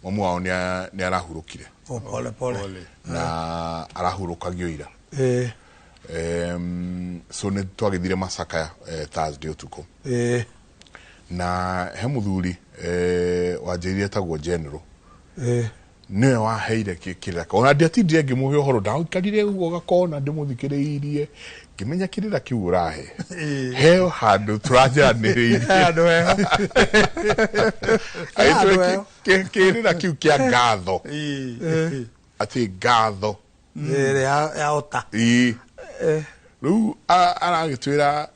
Mamu wao nĩ arahurũkire. Oh, pole pole. Na arahurũkagio ira. So nĩ twagĩthire macakaya Thursday ũtukũ. Na he mũthuri wanjĩrire etagwo General. Nĩwe waheire kĩrĩra, ona ndiatindire ngĩmũhe ũhoro, ndaikarire ũguo gakona ndĩmũthikĩrĩirie, ngĩmenya kĩrĩra kĩu ũrahe heo handũ tũranjaranĩrĩirie. Handũ heho. Agĩtwĩra Handũ heho. Kĩrĩra kĩu kĩa ngatho, atĩ ngatho Ĩrĩa ya ũta. Ĩĩ. Rĩu aragĩtwĩra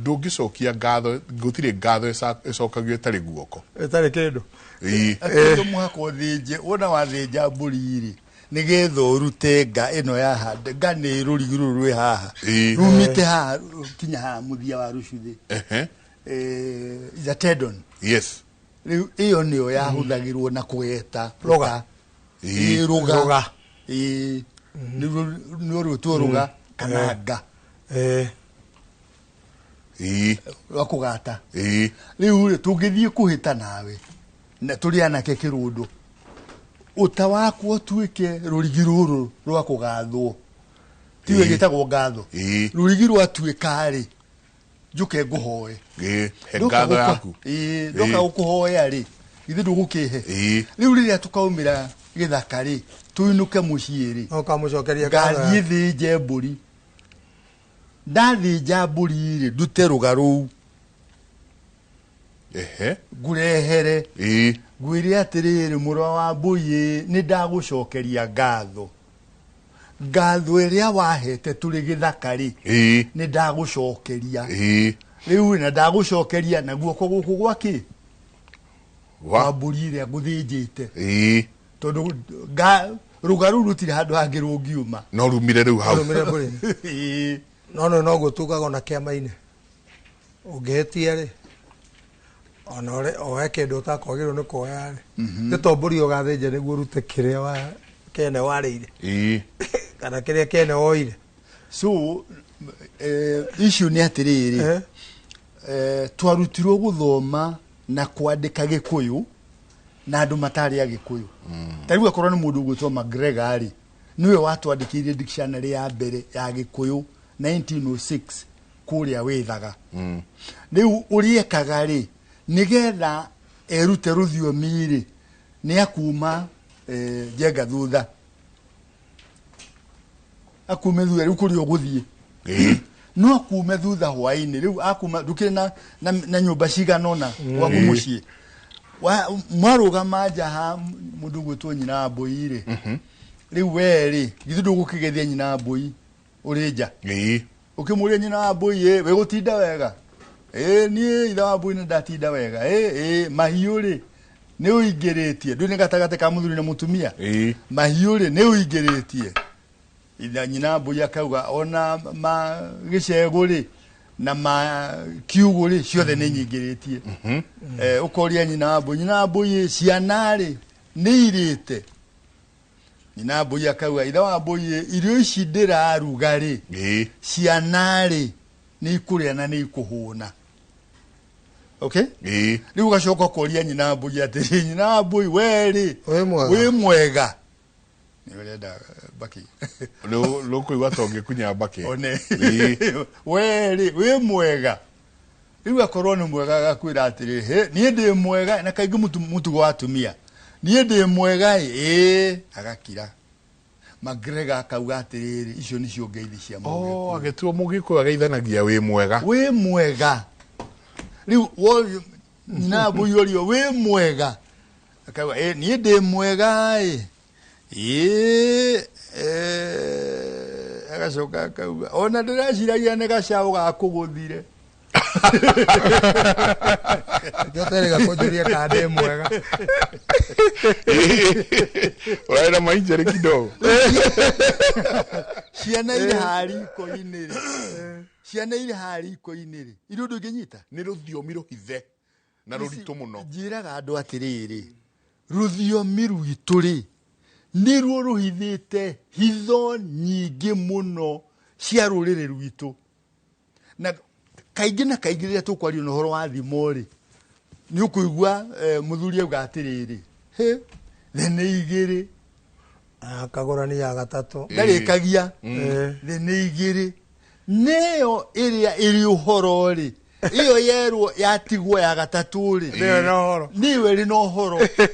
ndũngĩcokia ngatho, gũtirĩ ngatho ĩcokagio ĩtarĩ guoko. Ĩtarĩ kĩndũ. Ĩĩ. Atĩ mũhaka ũthĩnje, wona wathĩnja mbũri rĩ, nĩgetha ũrute nga ĩno ya haha, nga nĩ rũrigi rũrũ rwĩ haha, rumĩte haha kinya haha mũthia wa rũcuthĩ. Is a tendon. Rĩu ĩyo nĩyo yahũthagĩrwo na kũgeta. Rũga. Ĩĩ, rũga. Rũga. Ĩĩ. Nĩ rwĩtwo rũga kana nga. Rwa kũgata. Rĩu rĩ, tũngĩthiĩ kũhĩta nawe na tũrĩ anake kĩrũndũ, ũta wakwa ũtuĩke rũrigi rũrũ rwa kũgathwo, tiwe gĩtagwo ngatho. Rũrigi rwatuĩka rĩ, njũke ngũhoe. He ngatho yaku. Ndoka gũkũhoya rĩ, githĩ ndũgũkĩhe? Rĩu rĩrĩa tũkaumĩra gĩthaka rĩ, tũinũke mũciĩ rĩ, No ũkamũcokeria ngatho ngathiĩ yaku. thĩnje mbũri. Ndathĩnja mbũri rĩ, ndute rũga rũu. Ngũrehere. Ngwĩre atĩrĩrĩ, mũrũ wa mbũi ĩ, nĩ ndagũcokeria ngatho. Ngatho ĩrĩa wahete tũrĩ gĩthaka rĩ, nĩ ndagũcokeria. Rĩu na ndagũcokeria na guoko gũkũ gwa kĩ? Wa mbũri ĩrĩa ngũthĩnjĩte. Tondũ rũga rũu rũtirĩ handũ hangĩ rũngiuma. No rumire rĩu hau. Rumire mbũri. No no noguo tugaga ona kĩama-inĩ. Ũngĩhĩtia rĩ, ona oe kĩndũ ũtakwagĩrĩirwo nĩ kuoya rĩ, nĩ to mbũri ũgathĩnja nĩguo ũrute kĩrĩa kĩene warĩire. Kana kĩrĩa kĩene woire. So, issue nĩ atĩrĩrĩ, twarutirwo gũthoma na kwandĩka Gĩkũyũ na andũ matarĩ a Gĩkũyũ. Ta rĩu akorwo nĩ mũndũ ũgwĩtwo MacGregor rĩ, nĩwe watwandĩkĩire dictionary ya mbere ya Gĩkũyũ 1906 kũrĩa Wĩthaga. Rĩu ũrĩa ekaga rĩ, nĩgetha erute rũthiomi rĩ, nĩ akuma Njenga thutha. Akume thutha rĩu kũrĩa ũgũthiĩ. No akume thutha hwaĩ-inĩ, rĩu akuma ndũkĩrĩ na nyũmba cigana ũna gwaku mũciĩ. Mwarũgama nja ha mũndũ ũgwĩtwo nyina wa mbũi rĩ. Rĩu we rĩ, githĩ ndũgũkĩgeithia nyina wa mbũi ũrĩ nja? Ũkĩmũria nyina wa mbũi, wĩ gũtinda wega? Niĩ ithe wa mbũi nĩ ndatinda wega. Mahiũ rĩ, nĩ ũingĩrĩtie. Ndũĩ nĩ gatagatĩ ka mũthuri na mũtumia? Mahiũ rĩ, nĩ ũingĩrĩtie. Ithe nyina wa mbũi akauga, ona ma gĩcegũ rĩ, na ma kiugũ rĩ, ciothe nĩ nyingĩrĩtie. Ũkoria nyina wa mbũi, nyina wa mbũi, ciana rĩ, nĩ irĩte? Nyina wa mbũi akauga, ithe wa mbũi, irio ici ndĩraruga rĩ, ciana rĩ, nĩ ikũrĩa na nĩ ikũhũna. Okay? Rĩu ũgacoka ũkoria nyina wa mbũi atĩrĩ, nyina wa mbũi, we rĩ, Wĩ mwega. wĩ mwega. Nĩ ũrenda mbakĩ. Rĩu ũkũigua ta ũngĩkunya mbakĩ. One. We rĩ, wĩ mwega. Rĩu akorwo nĩ mwega agakwĩra atĩrĩ, he, niĩ ndĩ mwega, na kaingĩ mũtugo wa atumia. Niĩ ndĩ mwega ĩ, ĩ, agakira. MacGregor akauga atĩrĩrĩ, icio nĩcio ngeithi cia Mũgĩkũyũ. Oh, agĩtua Mũgĩkũyũ ageithanagia wĩ mwega. Wĩ mwega. Rĩu nyina mbũi ũrio wĩ mwega. Akauga, ĩ, niĩ ndĩ mwega ĩ. Ĩ, agacoka akauga, ona ndĩreciragia nĩ gacaũ gakũgũthire. Nĩkĩo terĩga kũnjũria kana ndĩ mwega. Ũrarĩ na mainjeri kidogo. Ciana irĩ haha riko-inĩ rĩ. Ciana irĩ haha riko-inĩ rĩ. Irĩ ũndũ ingĩnyita? Nĩ rũthiomi rũhithe na rũritũ mũno. Njĩraga andũ atĩrĩrĩ, rũthiomi rwitũ rĩ, nĩruo rũhithĩte hitho nyingĩ mũno cia rũrĩrĩ rwitũ. Na kaingĩ na kaingĩ rĩrĩa tũkwaria na ũhoro wa thimo rĩ, nĩ ũkũigua mũthuri auga atĩrĩrĩ, Hĩ, thĩ nĩ igĩrĩ. Akagũrani ya gatatũ. Ndarĩkagia. Thĩ nĩ igĩrĩ. Nĩyo ĩrĩa ĩrĩ ũhoro rĩ, ĩyo yerwo yatigwo ya gatatũ rĩ, Nĩyo na ũhoro. Nĩyo ĩrĩ na ũhoro. Ĩĩ.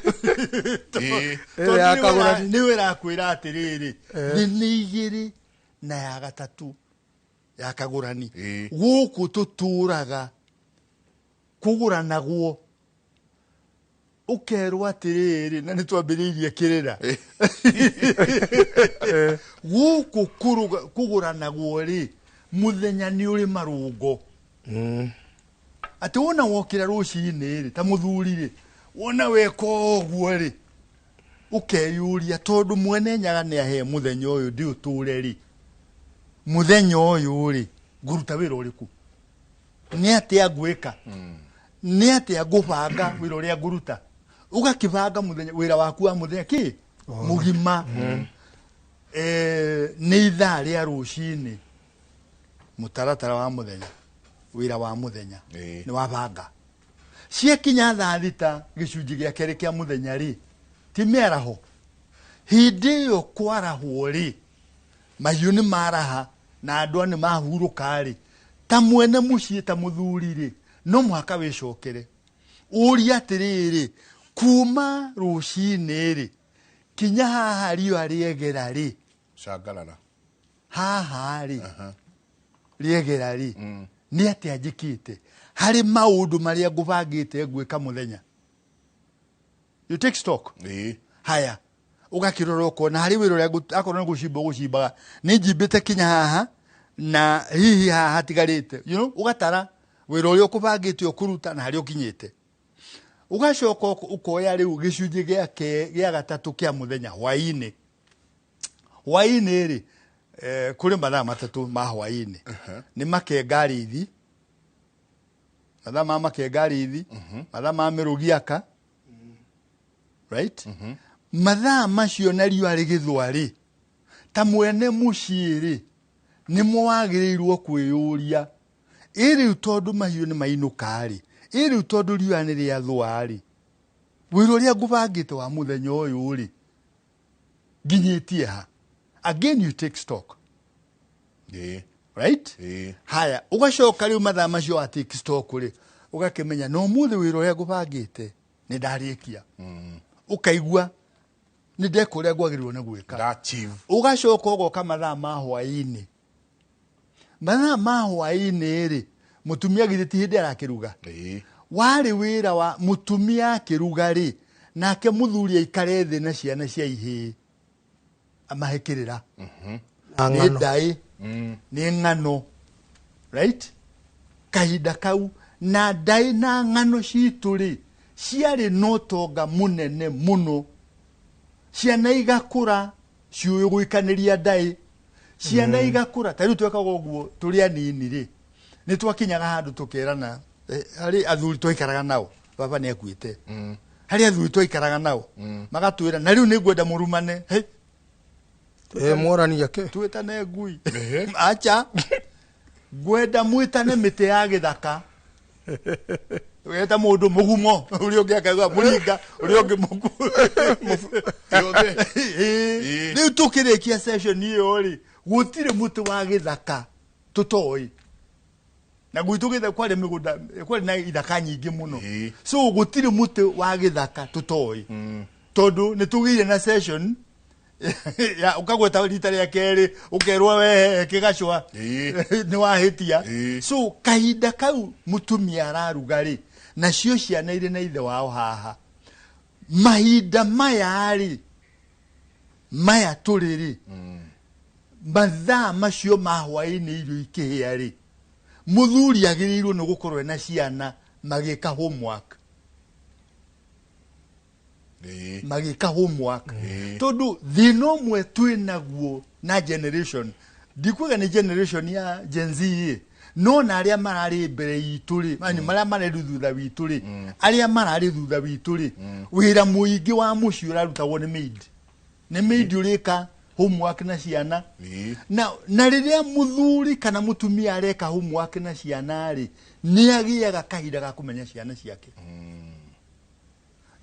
Tondũ Ĩrĩa ya kagũrani. nĩwe ĩrakwĩra atĩrĩrĩ, thĩ nĩ igĩrĩ na ya gatatũ ya kagũrani. Gũkũ tũtũraga kũgũranagwo, ũkerwo atĩrĩrĩ, na nĩ twambĩrĩirie kĩrĩra gũkũ kũgũranagwo rĩ, mũthenya nĩ ũrĩ marũngo. Atĩ wona wokĩra rũcinĩ rĩ, ta mũthuri rĩ, wona weka ũguo rĩ, ũkeyũria tondũ mwene Nyaga nĩ ahe mũthenya ũyũ ndĩũtũre rĩ, mũthenya ũyũ rĩ, ngũruta wĩra ũrĩkũ? Nĩ atĩa ngwĩka? Nĩ atĩa ngũbanga wĩra ũrĩa ngũruta? Ũgakĩbanga mũthenya wĩra waku wa mũthenya kĩ mũgima. Nĩ ithaa rĩa rũcinĩ, mũtaratara wa mũthenya, wĩra wa mũthenya nĩ wabanga. Ciakinya thaa thita gĩcunjĩ gĩa kerĩ kĩa mũthenya rĩ, ti mĩaraho. Hĩndĩ ĩyo kwarahwo rĩ, mahiũ nĩ maraha na andũ nĩ mahurũka rĩ, ta mwene mũciĩ ta mũthuri rĩ, no mũhaka wĩcokere ũrie atĩrĩrĩ, kuma rũcinĩ rĩ kinya haha riũa rĩegera rĩ, Cangarara. Haha rĩ rĩegera rĩ, nĩ atĩa njĩkĩte harĩ maũndũ marĩa ngũbangĩte ngwĩka mũthenya? You take stock. Haya, ũgakĩrora ũkona harĩ wĩra ũrĩa akorwo nĩ gũcimba ũgũcimbaga, nĩ njimbĩte kinya haha na hihi haha hatigarĩte, you know, ũgatara wĩra ũrĩa ũkũbangĩte ũkũruta na harĩa ũkinyĩte. Ũgacoka ũkoya rĩu gĩcunjĩ gĩa gatatũ kĩa mũthenya hwaĩ-inĩ. Hwaĩ-inĩ rĩ, kũrĩ mathaa matatũ ma hwaĩ-inĩ. Nĩ makenga rĩithi, mathaa ma makenga rĩithi, mathaa ma mĩrũgiaka, right? Mathaa macio na riũa rĩgĩthũa rĩ, ta mwene mũciĩ rĩ, nĩmo wagĩrĩirwo kwĩyũria, ĩ rĩu tondũ mahiũ nĩ mainũka rĩ, ĩ rĩu tondũ riũa nĩ rĩathũa rĩ, wĩra ũrĩa ngũbangĩte wa mũthenya ũyũ rĩ, nginyĩtie ha? Again you take stock. Right? Haya, ũgacoka rĩu mathaa macio wa take stock rĩ, ũgakĩmenya no ũmũthĩ wĩra ũrĩa ngũbangĩte nĩ ndarĩkia. Ũkaigua nĩ ndeka ũrĩa ngwagĩrĩirwo nĩ gwĩka. Ndachieve. Ũgacoka ũgoka mathaa ma hwaĩ-inĩ. Mathaa ma hwaĩ-inĩ rĩ, mũtumia githĩ ti hĩndĩ arakĩruga? Warĩ wĩra wa mũtumia akĩruga rĩ, nake mũthuri aikare thĩ na ciana cia ihĩĩ amahe kĩrĩra. Na Nĩ ng'ano. ndaĩ, nĩ ng'ano. Right? Kahinda kau na ndaĩ na ng'ano citũ rĩ, ciarĩ na ũtonga mũnene mũno. Ciana igakũra ciũĩ gũikanĩria ndaĩ. Ciana igakũra, ta rĩu twekaga ũguo tũrĩ anini rĩ, nĩ twakinyaga handũ tũkerana, harĩ athuri twaikaraga nao, baba nĩ akuĩte. Harĩ athuri twaikaraga nao, magatwĩra, na rĩu nĩ ngwenda mũrumane. Hey. Mworania kĩ? Twĩtane ngui. Acha. Ngwenda mwĩtane mĩtĩ ya gĩthaka. Weta mũndũ mũgumo, ũrĩa ũngĩ akauga mũringa, ũrĩa ũngĩ mũku. Yothe. Rĩu tũkĩrĩkia session ĩyo rĩ, gũtirĩ mũtĩ wa gĩthaka tũtoĩ. Na gwitũ gĩthaka kwarĩ mĩgũnda, kwarĩ na ithaka nyingĩ mũno. So gũtirĩ mũtĩ wa gĩthaka tũtoĩ. Tondũ nĩ tũgĩire na session ya ũkagweta rita rĩa kerĩ, ũkerwo we kĩgacwa. Nĩ wahĩtia. So kahinda kau mũtumia araruga rĩ, nacio ciana irĩ na ithe wao haha. Mahinda maya rĩ, maya tũrĩ rĩ, mathaa macio ma hwaĩ-inĩ irio ikĩhĩa rĩ, mũthuri agĩrĩirwo nĩ gũkorwo ena ciana magĩka homework. Magĩka homework. Tondũ thĩna ũmwe twĩ naguo na generation, ndikuga nĩ generation ya Gen Z ĩ, no na arĩa mararĩ mbere itũ rĩ, marĩa mararĩ thutha witũ rĩ, arĩa mararĩ thutha witũ rĩ, wĩra mũingĩ wa mũciĩ ũrarutagwo nĩ maid. Nĩ maid ũrĩka homework na ciana. Na rĩrĩa mũthuri kana mũtumia areka homework na ciana rĩ, nĩ agĩaga kahinda ga kũmenya ciana ciake.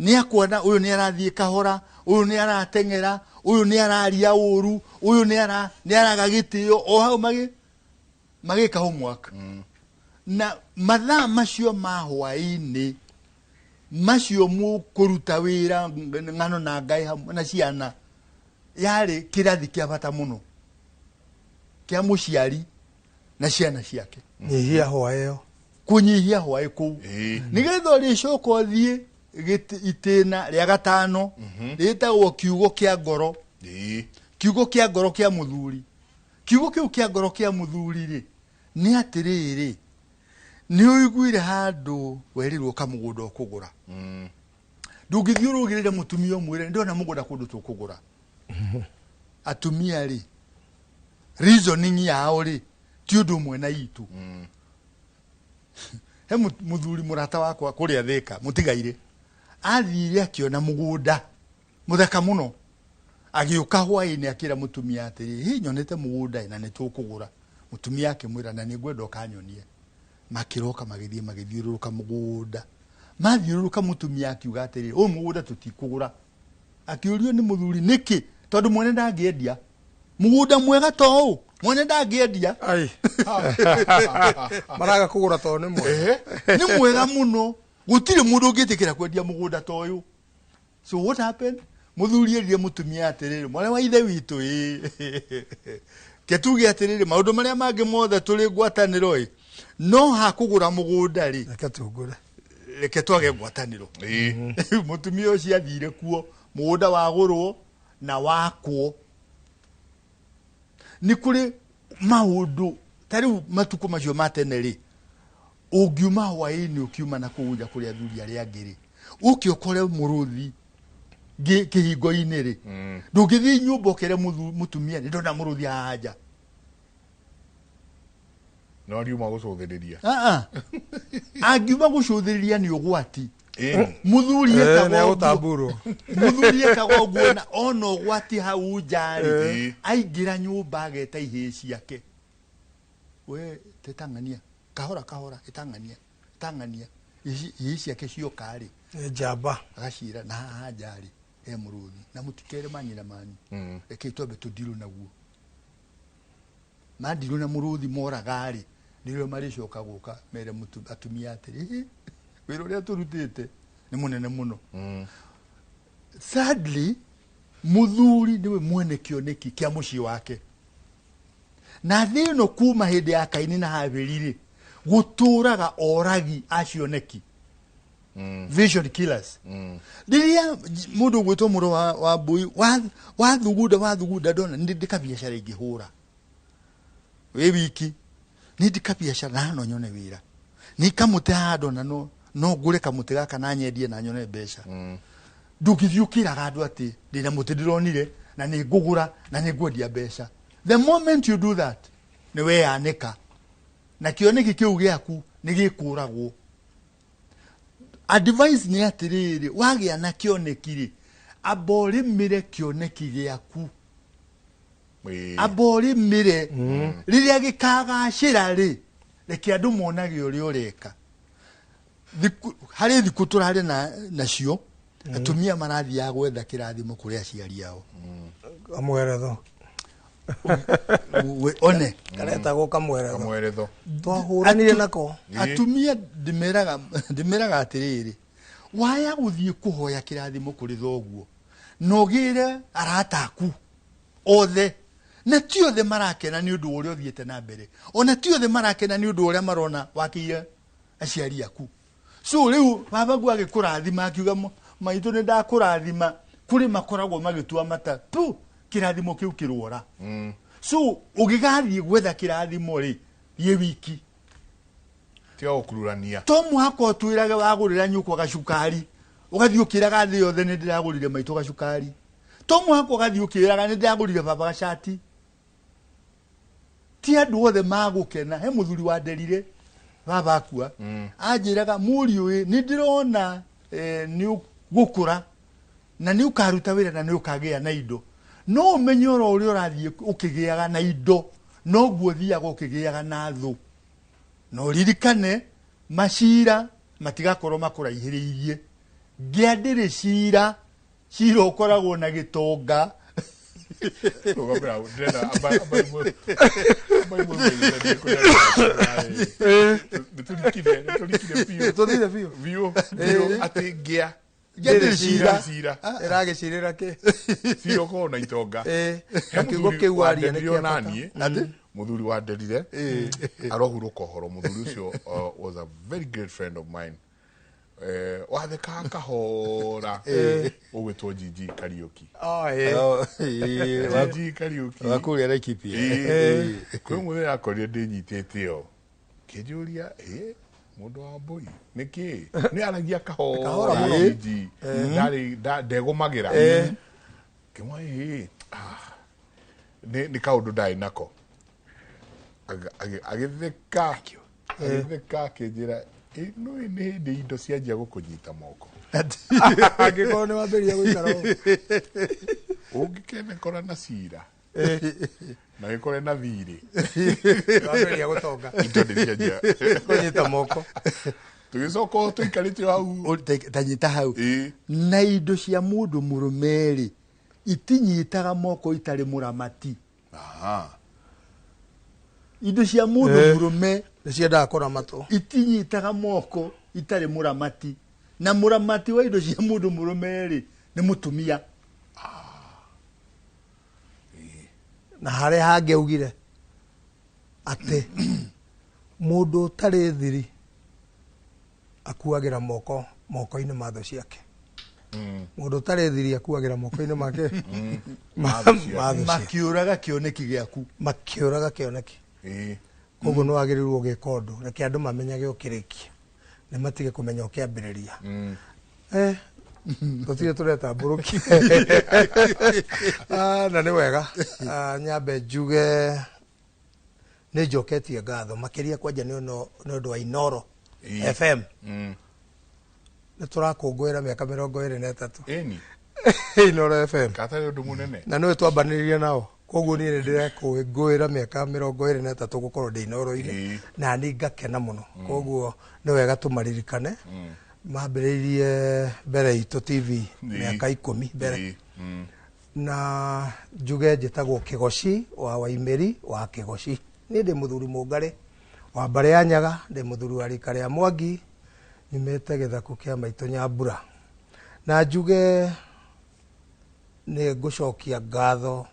Nĩ akuona ũyũ nĩ arathiĩ kahora, ũyũ nĩ arateng'era, ũyũ nĩ araria ũru, ũyũ nĩ araga gĩtĩo, o hau magĩka homework. Na mathaa macio ma hwaĩ-inĩ macio mũkũruta wĩra ng'ano na Ngai hamwe na ciana, yarĩ kĩrathi kĩa bata mũno kĩa mũciari na ciana ciake. Nyihia hwaĩ ĩyo. Kũnyihia hwaĩ kũu. Nĩgetha ũrĩcoka ũthiĩ itĩna rĩa gatano, rĩtagwo kiugo kĩa ngoro. Kiugo kĩa ngoro kĩa mũthuri. Kiugo kĩu kĩa ngoro kĩa mũthuri rĩ, nĩ atĩrĩrĩ, nĩ ũiguire handũ werirwo kamũgũnda ũkũgũra. Ndũngĩthiĩ ũrũgĩrĩre mũtumia ũmwĩre ndona mũgũnda kũndũ tũkũgũra. Atumia rĩ, reasoning yao rĩ, ti ũndũ ũmwe na itũ. He mũthuri mũrata wakwa kũrĩa Thĩka, mũtigaire, athire akĩona mũgũnda mũthaka mũno, agĩũka hwaĩ-inĩ akĩra mũtumia atĩrĩ, hĩ nyonete mũgũnda na nĩ tũkũgũra. Mũtumia akĩmwĩra na nĩ ngwenda ũkanyonie. Makĩroka magĩthiĩ magĩthiũrũrũka mũgũnda. Mathiũrũrũka mũtumia akiuga atĩrĩ, ũyũ mũgũnda tũtikũgũra. Akĩũrio nĩ mũthuri nĩkĩ? Tondũ mwene ndangĩendia. Mũgũnda mwega ta ũũ, mwene ndangĩendia. Ai. Maraga kũgũra tondũ nĩ mwega. Nĩ mwega mũno. Gũtirĩ mũndũ ũngĩtĩkĩra kwendia mũgũnda ta ũyũ. So what happened? Mũthuri erire mũtumia atĩrĩrĩ, mwana wa ithe witũ ĩ. Ke tuge atĩrĩrĩ, maũndũ marĩa mangĩ mothe tũrĩ ngwatanĩro ĩ, no ha kũgũra mũgũnda rĩ, Reke tungure. Reke twage ngwatanĩro. Mũtumia ũcio athire kuo, mũgũnda wagũrwo na wakwo. Nĩ kũrĩ maũndũ ta rĩu matukũ macio ma tene rĩ, ũngiuma hwaĩ-inĩ ũkiuma na kũu nja kũrĩ athuri arĩa angĩ rĩ, ũke ũkore mũrũthi kĩhingo-inĩ rĩ, ndũngĩthiĩ nyũmba ũkere mũtumia nĩ ndona mũrũthi haha nja. No ariuma gũcũthĩrĩria. Angiuma gũcũthĩrĩria nĩ ũgwati. Mũthuri ekaga Nĩ ũguo. agũtamburwo. Mũthuri ekaga ũguo na ona ũgwati hau nja rĩ, aingĩra nyũmba ageta ihĩĩ ciake. We tetang'ania, kahora kahora, ĩtang'ania, ĩtang'ania. Ihĩĩ ciake cioka rĩ, Nĩ njamba. Agacira na haha nja rĩ, he mũrũthi. Na mũtikere manyina manyu. Rekei twambe tũndirũ naguo. Mandirũ na mũrũthi moraga rĩ, nĩrĩo marĩcoka gũka mere atumia atĩrĩ, hĩ, wĩra ũrĩa tũrutĩte nĩ mũnene mũno. Thirdly, mũthuri nĩwe mwene kĩoneki kĩa mũciĩ wake. Na thĩ ĩno kuma hĩndĩ ya Kaini na Habili rĩ, gũtũraga oragi a cioneki. Vision killers. Rĩrĩa mũndũ ũgwĩtwo mũrũ wa mbũi, wathugunda, wathugunda, ndona, nĩ ndĩ kabiacara ingĩhũra. Wĩ wiki, nĩ ndĩ kabiacara, na no nyone wĩra. Nĩ kamũtĩ haha ndona, no ngũre kamũtĩ gaka na nyendie na nyone mbeca. Ndũngĩthiĩ ũkĩraga andũ atĩ ndĩna mũtĩ ndĩronire na nĩ ngũgũra na nĩ ngwendia mbeca. The moment you do that, nĩ weyanĩka. Na kĩoneki kĩu gĩaku nĩ gĩkũragwo. Advice nĩ atĩrĩrĩ, wagĩa na kĩoneki rĩ, amba ũrĩmĩre kĩoneki gĩaku. Amba ũrĩmĩre. Rĩrĩa gĩkagacĩra rĩ, reke andũ monage ũrĩa ũreka. Harĩ thikũ tũrarĩ nacio, atumia marathiaga gwetha kĩrathimo kũrĩ aciari ao. Kamweretho. We, one. Karetagwo kamweretho. Kamweretho. Twahũranire nako. Atumia ndĩmeraga atĩrĩrĩ, waya gũthiĩ kũhoya kĩrathimo kũrĩ thoguo, na ũgĩre arata aku othe, na ti othe marakena nĩ ũndũ wa ũrĩa ũthiĩte na mbere, ona ti othe marakena nĩ ũndũ wa ũrĩa marona wakĩire aciari aku. So rĩu babaguo agĩkũrathima akiuga maitũ nĩ ndakũrathima, kũrĩ makoragwo magĩtua mata tu kĩrathimo kĩu kĩrwora. So ũgĩgathiĩ gwetha kĩrathimo rĩ, thiĩ wiki. Tiga gũkururania. To mũhaka ũtwĩrage wagũrĩra nyũkwa gacukari, ũgathiĩ ũkĩraga thĩ yothe nĩ ndĩragũrire maitũ gacukari. To mũhaka ũgathiĩ ũkĩraga nĩ ndĩragũrire baba gacati. Ti andũ othe magũkena. He mũthuri wanderire baba akua. Anjĩraga mũriũ ĩ, nĩ ndĩrona, nĩ ũgũkũra na nĩ ũkaruta wĩra na nĩ ũkagĩa na indo. No ũmenye oro ũrĩa ũrathiĩ ũkĩgĩaga na indo, noguo ũthiaga ũkĩgĩaga na thũ. Na ũririkane macira matigakorwo makũraihĩrĩirie. Ngĩa ndĩrĩ cira, cira ũkoragwo na gĩtonga. Rũgamĩra hau, ndĩrenda amba imwe nĩtũrikire biũ. Tũthire biũ. Biũ biũ atĩ ngĩa Ngĩa ndĩrĩ cira. Cira. Ĩragĩcirĩra kĩ? Cira ũkoragwo na itonga. Ĩĩ. He Na kiugo mũthuri kĩu waria nĩ wanderire kĩa ona bata. niĩ. Mũthuri wanderire arohurũka ũhoro. Mũthuri ũcio was a very great friend of mine. Wathekaga kahora, ũgwĩtwo Gigi Kariũki. Oh, ĩĩ. Oh, ĩĩ, Gigi Kariũki wa kũrĩa Laikipia. Ĩĩ. Kwĩ mũthenya akorire ndĩnyitĩte ĩyo, kĩnjũria, ĩ mũndũ wa mbũi nĩkĩ nĩ aragia Kahora kahora mũno. Gigi ndarĩ ndegũmagĩra kĩmwa. Ĩ nĩ kaũndũ ndarĩ nako. Agĩtheka agĩtheka akĩnjĩra, "Ĩ, nĩ nĩ hĩndĩ indo cianjia gũkũnyita moko." Angĩkorwo nĩ wambĩrĩria gũikara ũũ. Ũngĩkenekora na cira na gĩkore na thirĩ, Wambĩrĩria gũtonga, indo nĩ cianjia kũnyita moko. Tũgĩcoka o tũikarĩte o hau. Ta nyita hau. Ĩĩ. Na indo cia mũndũ mũrũme rĩ, itinyitaga moko itarĩ mũramati. Indo cia mũndũ mũrũme nĩ ciendaga kũramatwo. Itinyitaga moko itarĩ mũramati, na mũramati wa indo cia mũndũ mũrũme rĩ, nĩ mũtumia. Na harĩa hangĩ augire atĩ mũndũ ũtarĩ thiri akuagĩra moko moko-inĩ ma thũ ciake. Mũndũ ũtarĩ thiri akuagĩra moko-inĩ make Ma thũ ciake. ma thũ ciake. Makĩũraga kĩoneki gĩaku. Makĩũraga kĩoneki. Koguo nĩ wagĩrĩirwo gwĩka ũndũ, reke andũ mamenyage ũkĩrĩkia, nĩ matige kũmenya ũkĩambĩrĩria. Tũtirĩ tũretambũrũkia. Ah, na nĩ wega. Ah, nyambe njuge nĩ njoketie ngatho makĩria kwanja nĩ ũndũ wa Inoro FM. Nĩ tũrakũngũĩra mĩaka 23. Ĩni. Inoro FM. Katarĩ ũndũ mũnene. Na nĩwe twambanĩrĩria nao, koguo niĩ nĩ ndĩrekũngũĩra mĩaka 23 gũkorwo ndĩ Inoro-inĩ. Na niĩ ngakena mũno. Koguo nĩ wega tũmaririkane, mambĩrĩirie mbere itũ TV mĩaka 10 mbere. Na njuge njĩtagwo Kĩgoci wa Waimĩri wa Kĩgoci. Niĩ ndĩ mũthuri mũngarĩ wa mbarĩ ya Nyaga, ndĩ mũthuri wa rika rĩa Mwangi, nyumĩte gĩthaku kĩa maitũ Nyambura. Na njuge nĩ ngũcokia ngatho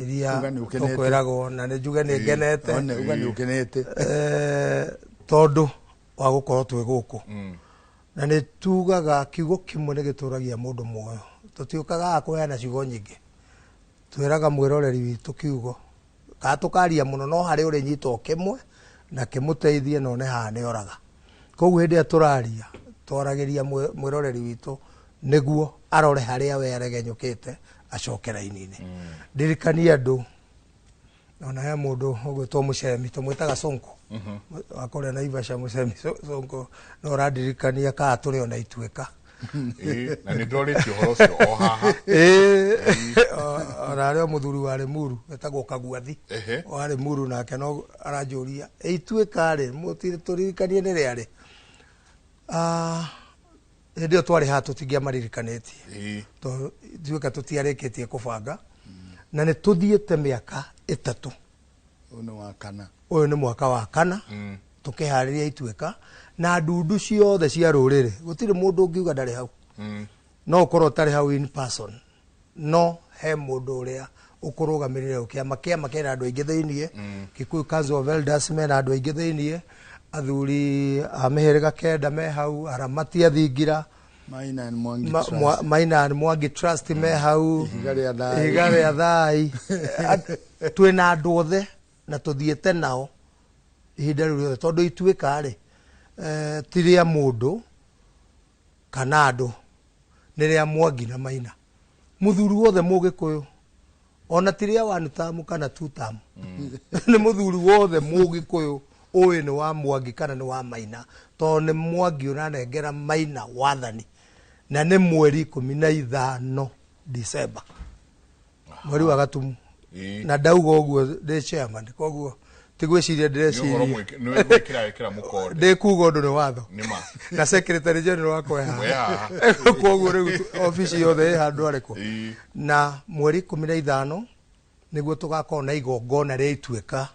iria Uga nĩ ũkenete. tũkwĩragwo, na nĩ njuge nĩ ngenete. One, uga nĩ ũkenete. Tondũ wa gũkorwo twĩ gũkũ. Na nĩ tugaga kiugo kĩmwe nĩ gĩtũragia mũndũ muoyo. Tũtiũkaga haha kũheana ciugo nyingĩ, twĩraga mwĩroreri witũ kiugo kana tũkaria mũno, no harĩ ũrĩnyita o kĩmwe na kĩmũteithie, na one haha nĩ oraga. Koguo hĩndĩ ĩrĩa tũraria, twaragĩria mwĩroreri witũ nĩguo arore harĩa we aregenyũkĩte, acoke raini-inĩ. Ndirikanie andũ, ona he mũndũ ũgwĩtwo Mũcemi, tũmwĩtaga Sonko, wa kũrĩa Naivasha. Mũcemi Sonko no ũrandirikania kana tũrĩ ona Ituĩka. Ĩĩ, na nĩ ndorĩtie ũhoro ũcio o haha. Ĩĩ, ona arĩ o mũthuri wa Limuru wetagwo Kaguathi wa Limuru, nake no aranjũria, "Ĩ, Ituĩka rĩ, tũririkanie nĩ rĩarĩ?" Ah, hĩndĩ ĩyo twarĩ haha tũtingĩamaririkanĩtie, tondũ Ituĩka tũtiarĩkĩtie kũbanga, na nĩ tũthiĩte mĩaka 3. Ũyũ nĩ wa kana. Ũyũ nĩ mwaka wa kana tũkĩharĩria Ituĩka, na ndundu ciothe cia rũrĩrĩ, gũtirĩ mũndũ ũngiuga ndarĩ hau. No ũkorwo ũtarĩ hau in person, no he mũndũ ũrĩa ũkũrũgamĩrĩre. Kĩama, kĩama kĩna andũ aingĩ thĩiniĩ. Kikuyu Council of Elders mena andũ aingĩ thĩiniĩ, athuri a mĩhĩrĩga 9 me hau, aramati a thingira. Maina and Mwangi Trust. Maina and Mwangi Trust me hau. Ihiga rĩa Thai. Ihiga rĩa Thai. Twĩna andũ othe na tũthiĩte nao ihinda rĩu rĩothe, tondũ Ituĩka rĩ, ti rĩa mũndũ kana andũ, nĩ rĩa Mwangi na Maina, mũthuri wothe Mũgĩkũyũ, ona ti rĩa one term kana two term. Nĩ mũthuri wothe Mũgĩkũyũ ũĩ nĩ wa Mwangi kana nĩ wa Maina, tondũ nĩ Mwangi ũranengera Maina wathani, na nĩ mweri 15 December, mweri wa Gatumu. Na ndauga ũguo ndĩ chairman, koguo Ti gwĩciria Nĩ ũhoro ndĩreciria. Nĩ gwĩkĩra wĩkĩra mũkonde. Ndĩkuga ũndũ nĩ watho. Nĩ ma. Na secretary general wakwa e haha. We haha. Koguo rĩu obici yothe ĩ handũ arĩkũ. Na mweri 15 nĩguo tũgakorwo na igongona rĩa Ituĩka,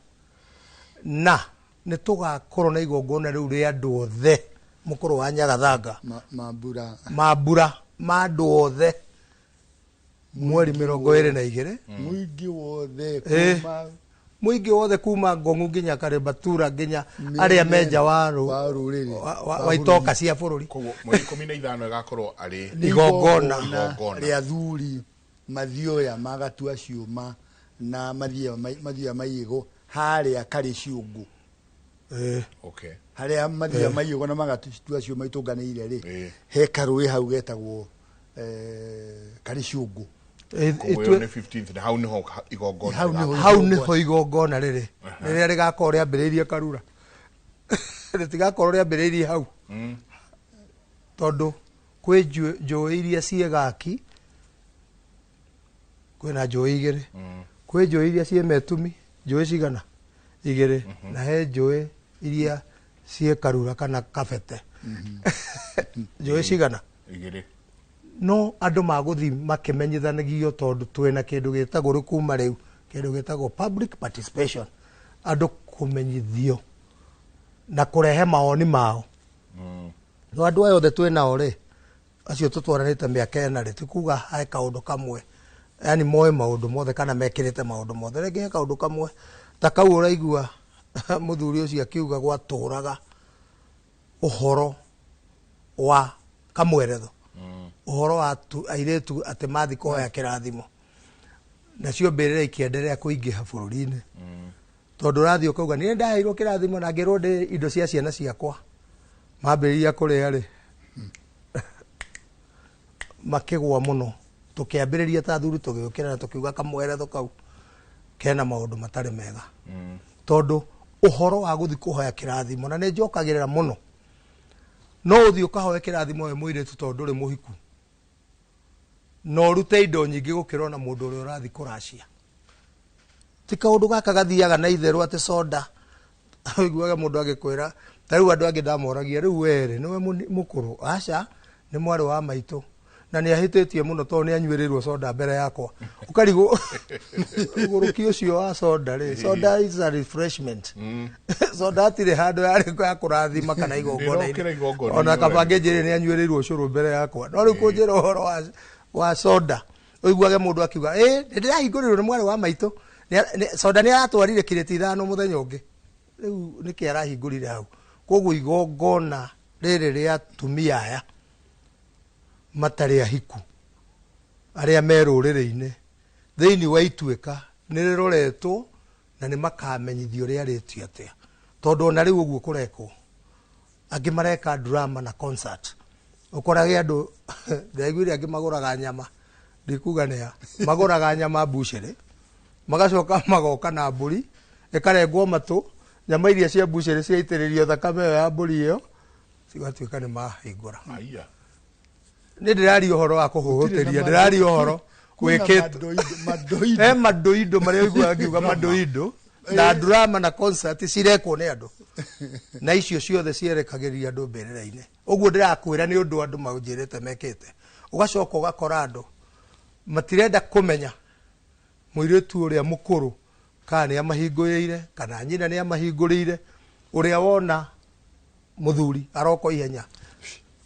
na nĩ tũgakorwo na igongona rĩu rĩa andũ othe mũkũrũ wa Nyagathanga. Mambura. Mambura ma andũ othe mweri 22. Mũingĩ wothe kuma Mũingĩ wothe kuma Ngong'u nginya Karĩmbatura nginya arĩa menja wa wa rũrĩrĩ wa itoka cia bũrũri. Koguo mweri 15 ĩgakorwo arĩ Nĩ igongona. Igongona. Rĩa thuri mathioya magatua ciũma na mathioya maiĩgo harĩa karĩ ciũngũ. Okay. Harĩa mathioya maiĩgo na magatua ciũma itũnganĩire rĩ, he karũĩ hau getagwo karĩ ciũngũ. Koguo ĩyo nĩ 15th na hau nĩho igongona Hau nĩho rĩgakorwo. Hau nĩho igongona rĩrĩ rĩrĩa rĩgakorwo rĩambĩrĩirie Karura, rĩtigakorwo rĩambĩrĩirie hau, tondũ kwĩ njũĩ iria ciĩ Gaki, kwĩna njũĩ igĩrĩ, kwĩ njũĩ iria ciĩ Metumi, njũĩ cigana igĩrĩ, na he njũĩ iria ciĩ Karura kana Kabete, njũĩ cigana igĩrĩ. No andũ magũthiĩ makĩmenyithanagio, tondũ twĩna kĩndũ gĩtagwo rĩu kuma rĩu kĩndũ gĩtagwo public participation, andũ kũmenyithio na kũrehe mawoni mao. No andũ aya othe twĩnao rĩ, acio tũtwaranĩte mĩaka ĩna rĩ, ti kuga he kaũndũ kamwe yani moĩ maũndũ mothe kana mekĩrĩte maũndũ mothe. Rĩngĩ he kaũndũ kamwe ta kau ũraigua mũthuri ũcio akiuga gwatũraga ũhoro wa kamweretho, ũhoro wa airĩtu atĩ mathiĩ kũhoya kĩrathimo, nacio mbĩrĩra ikĩenderea kũingĩha bũrũri-inĩ, tondũ ũrathiĩ ũkauga niĩ ndaheirwo kĩrathimo na ngĩrwo ndĩ indo cia ciana ciakwa, mambĩrĩria kũrĩa rĩ makĩgwa mũno. Tũkĩambĩrĩria ta athuri tũgĩũkĩra na tũkiuga kamweretho kau kena maũndũ matarĩ mega, tondũ ũhoro wa gũthiĩ kũhoya kĩrathimo, na nĩ njokagĩrĩra mũno, no ũthiĩ ũkahoe kĩrathimo we mũirĩtu tondũ ndũrĩ mũhiku, na ũrute indo nyingĩ gũkĩra ona mũndũ ũrĩa ũrathiĩ kũracia. Ti kaũndũ gaka gathiaga na itherũ atĩ soda ũiguaga mũndũ agĩkwĩra. Ta rĩu andũ angĩ ndamoragia, rĩu we rĩ nĩwe mũkũrũ? Aca, nĩ mwarĩ wa maitũ na nĩ ahĩtĩtie mũno tondũ nĩ anyuĩrĩirwo soda mbere yakwa. Ũkarigwo ũgũrũki ũcio wa soda rĩ, soda is a refreshment, soda hatirĩ handũ yarĩ ya kũrathima kana igongona-inĩ. Ndĩrokĩra igongona-inĩ Ona kaba ũrĩa. ngĩnjĩre nĩ anyuĩrĩirwo ũcũrũ mbere yakwa, no rĩu kũnjĩra ũhoro wa soda ũiguage mũndũ akiuga ĩ nĩ ndĩrahingũrĩrwo nĩ mwarĩ wa maitũ, soda nĩ aratwarire kirĩti 5 mũthenya ũngĩ, rĩu nĩkĩ arahingũrire hau? Koguo igongona rĩrĩ rĩa atumia aya matarĩ ahiku arĩa me rũrĩrĩ-inĩ thĩinĩ wa Ituĩka nĩ rĩroretwo na nĩ makamenyithio rĩarĩtio atĩa, tondũ ona rĩu ũguo kũrekwo angĩ mareka drama na concert, ũkorage andũ ndĩraiguire angĩ magũraga nyama, ndikuga nĩa magũraga nyama mbucĩrĩ, magacoka magoka na mbũri ĩkarengwo matũ, nyama iria cia mbucĩrĩ ciaitĩrĩrio thakame ĩyo ya mbũri ĩyo cigatuĩka nĩ mahingũra. Aya. Nĩ ndĩraria ũhoro wa kũhũhũtĩria, ndĩraria ũhoro wĩkĩtwo Madoido. He madoido marĩa ũiguaga ngiuga madoido na drama na concert cirekwo nĩ andũ, na icio ciothe cierekagĩria andũ mbĩrĩra-inĩ. Ũguo ndĩrakwĩra nĩ ũndũ andũ manjĩrĩte mekĩte. Ũgacoka ũgakora andũ matirenda kũmenya mũirĩtu ũrĩa mũkũrũ kana nĩ amahingũrĩire kana nyina nĩ amahingũrĩire, ũrĩa wona mũthuri aroka ihenya,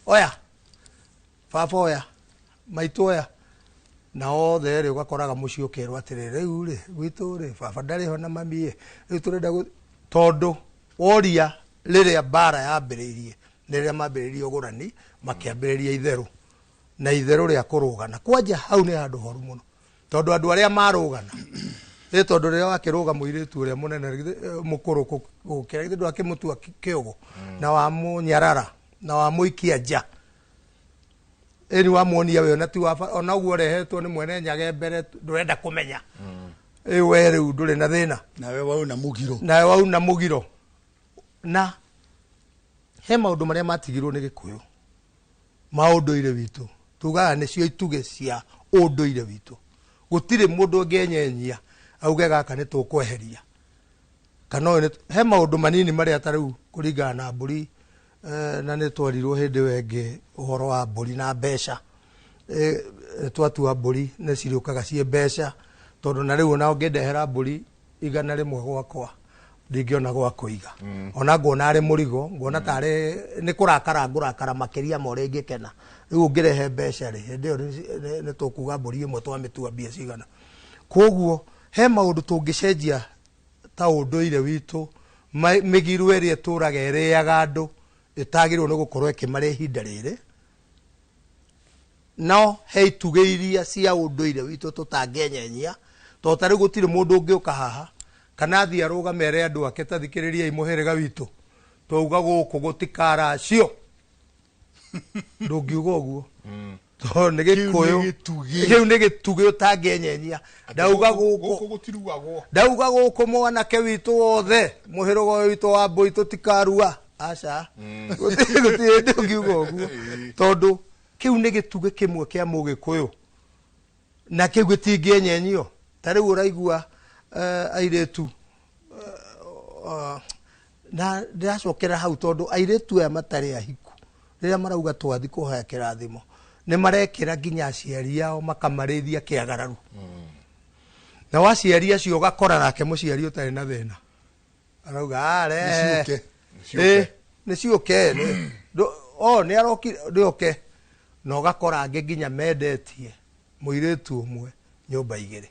oya baba, oya maitũ, oya, na othe rĩ ũgakoraga mũciĩ ũkerwo atĩrĩ, rĩu rĩ gwitũ rĩ baba ndarĩ ho na mami ĩ, rĩu tũrenda tondũ woria rĩrĩa mbara yambĩrĩirie, rĩrĩa mambĩrĩirie ũgũrani makĩambĩrĩria itherũ na itherũ rĩa kũrũgana kwanja hau nĩ handũ horu mũno, tondũ andũ arĩa marũgana ĩ, tondũ rĩrĩa wakĩrũga mũirĩtu ũrĩa mũnene mũkũrũ gũkĩra githĩ ndwakĩmũtua kĩũgũ na wamũnyarara na wamũikia nja, ĩni wamuonia we ona ti wa ona ũguo ũrehetwo nĩ mwene Nyage mbere ndũrenda kũmenya ĩ we rĩu ndũrĩ na thĩna. Nawe wauna mũgiro. Nawe wauna mũgiro. Na he maũndũ marĩa matigirwo nĩ Gĩkũyũ ma ũndũire witũ, tugaga nĩcio itugĩ cia ũndũire witũ. Gũtirĩ mũndũ ũngĩenyenyia auge gaka nĩ tũkweheria. Kana ũyũ he maũndũ manini marĩa ta rĩu kũringana na mbũri, na nĩ twarirwo hĩndĩ ĩyo ĩngĩ ũhoro wa mbũri na mbeca. Twatua mbũri nĩ cirĩũkaga ciĩ mbeca, tondũ na rĩu ona ũngĩndehera mbũri 100 gwakwa ndingĩona gwa kũiga. Ona nguona arĩ mũrigo, nguona tarĩ nĩ kũrakara ngũrakara makĩria ma ũrĩa ingĩkena. Rĩu ũngĩrehe mbeca rĩ, hĩndĩ ĩyo nĩ tũkuga mbũri ĩmwe twamĩtua mbia cigana. Koguo he maũndũ tũngĩcenjia ta ũndũire witũ, mĩgiro ĩrĩa ĩtũraga ĩrĩaga andũ ĩtagĩrĩirwo nĩ gũkorwo ĩkĩmarĩa ihinda rĩrĩ. No he itugĩ iria cia ũndũire witũ tũtangĩenyenyia, tondũ ta rĩu gũtirĩ mũndũ ũngĩũka haha kana athiĩ arũgame ere andũ ake ta thikĩrĩriai mũhĩrĩga witũ, twauga gũkũ gũtikaracio. Ndũngiuga ũguo. Tondũ nĩ Gĩkũyũ. Kĩu nĩ gĩtugĩ ũtangĩenyenyia. Ndauga gũkũ gũtiruagwo. Ndauga gũkũ mwanake witũ wothe, mũhĩrĩga ũyũ witũ wa mbũi tũtikarua. Aca. Gũtirĩ hĩndĩ ũngiuga ũguo. Tondũ kĩu nĩ gĩtugĩ kĩmwe kĩa Mũgĩkũyũ. Na kĩu gĩtingĩenyenyio. Ta rĩu ũraigua airĩtu, na ndĩracokera hau tondũ airĩtu aya matarĩ ahiku, rĩrĩa marauga twathi kũhoya kĩrathimo, nĩ marekĩra nginya aciari ao makamarĩithia kĩagararu. Na waciari acio ũgakora nake mũciari ũtarĩ na thĩna. Arauga, "Are, Nĩ ciũke. Nĩ ciũke, o, nĩ arokire, nĩ oke." Na ũgakora angĩ nginya mendetie mũirĩtu ũmwe nyũmba igĩrĩ.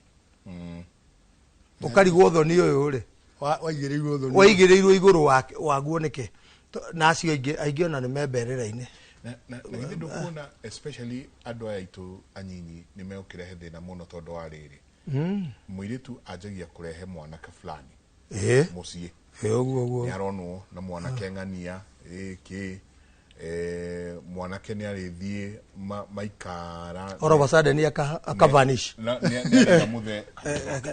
Ũkarigwo thoni ũyũ rĩ. Waigĩrĩirwo thoni. Waigĩrĩirwo igũrũ waguo nĩkĩ? Na acio aingĩ ona nĩ memberera-inĩ. Na githĩ ndũkuona especially andũ aya aitũ anyinyi nĩ megũkĩrehe thĩna mũno tondũ wa rĩrĩ. Mũirĩtu anjagia kũrehe mwanake fulani. Mũciĩ. Ũguo, ũguo. Nĩ aronwo na mwanake ng'ania, kĩ, mwanake nĩ arĩthiĩ maikara. All of a sudden akavanish. Na, nĩ arĩga mũthee.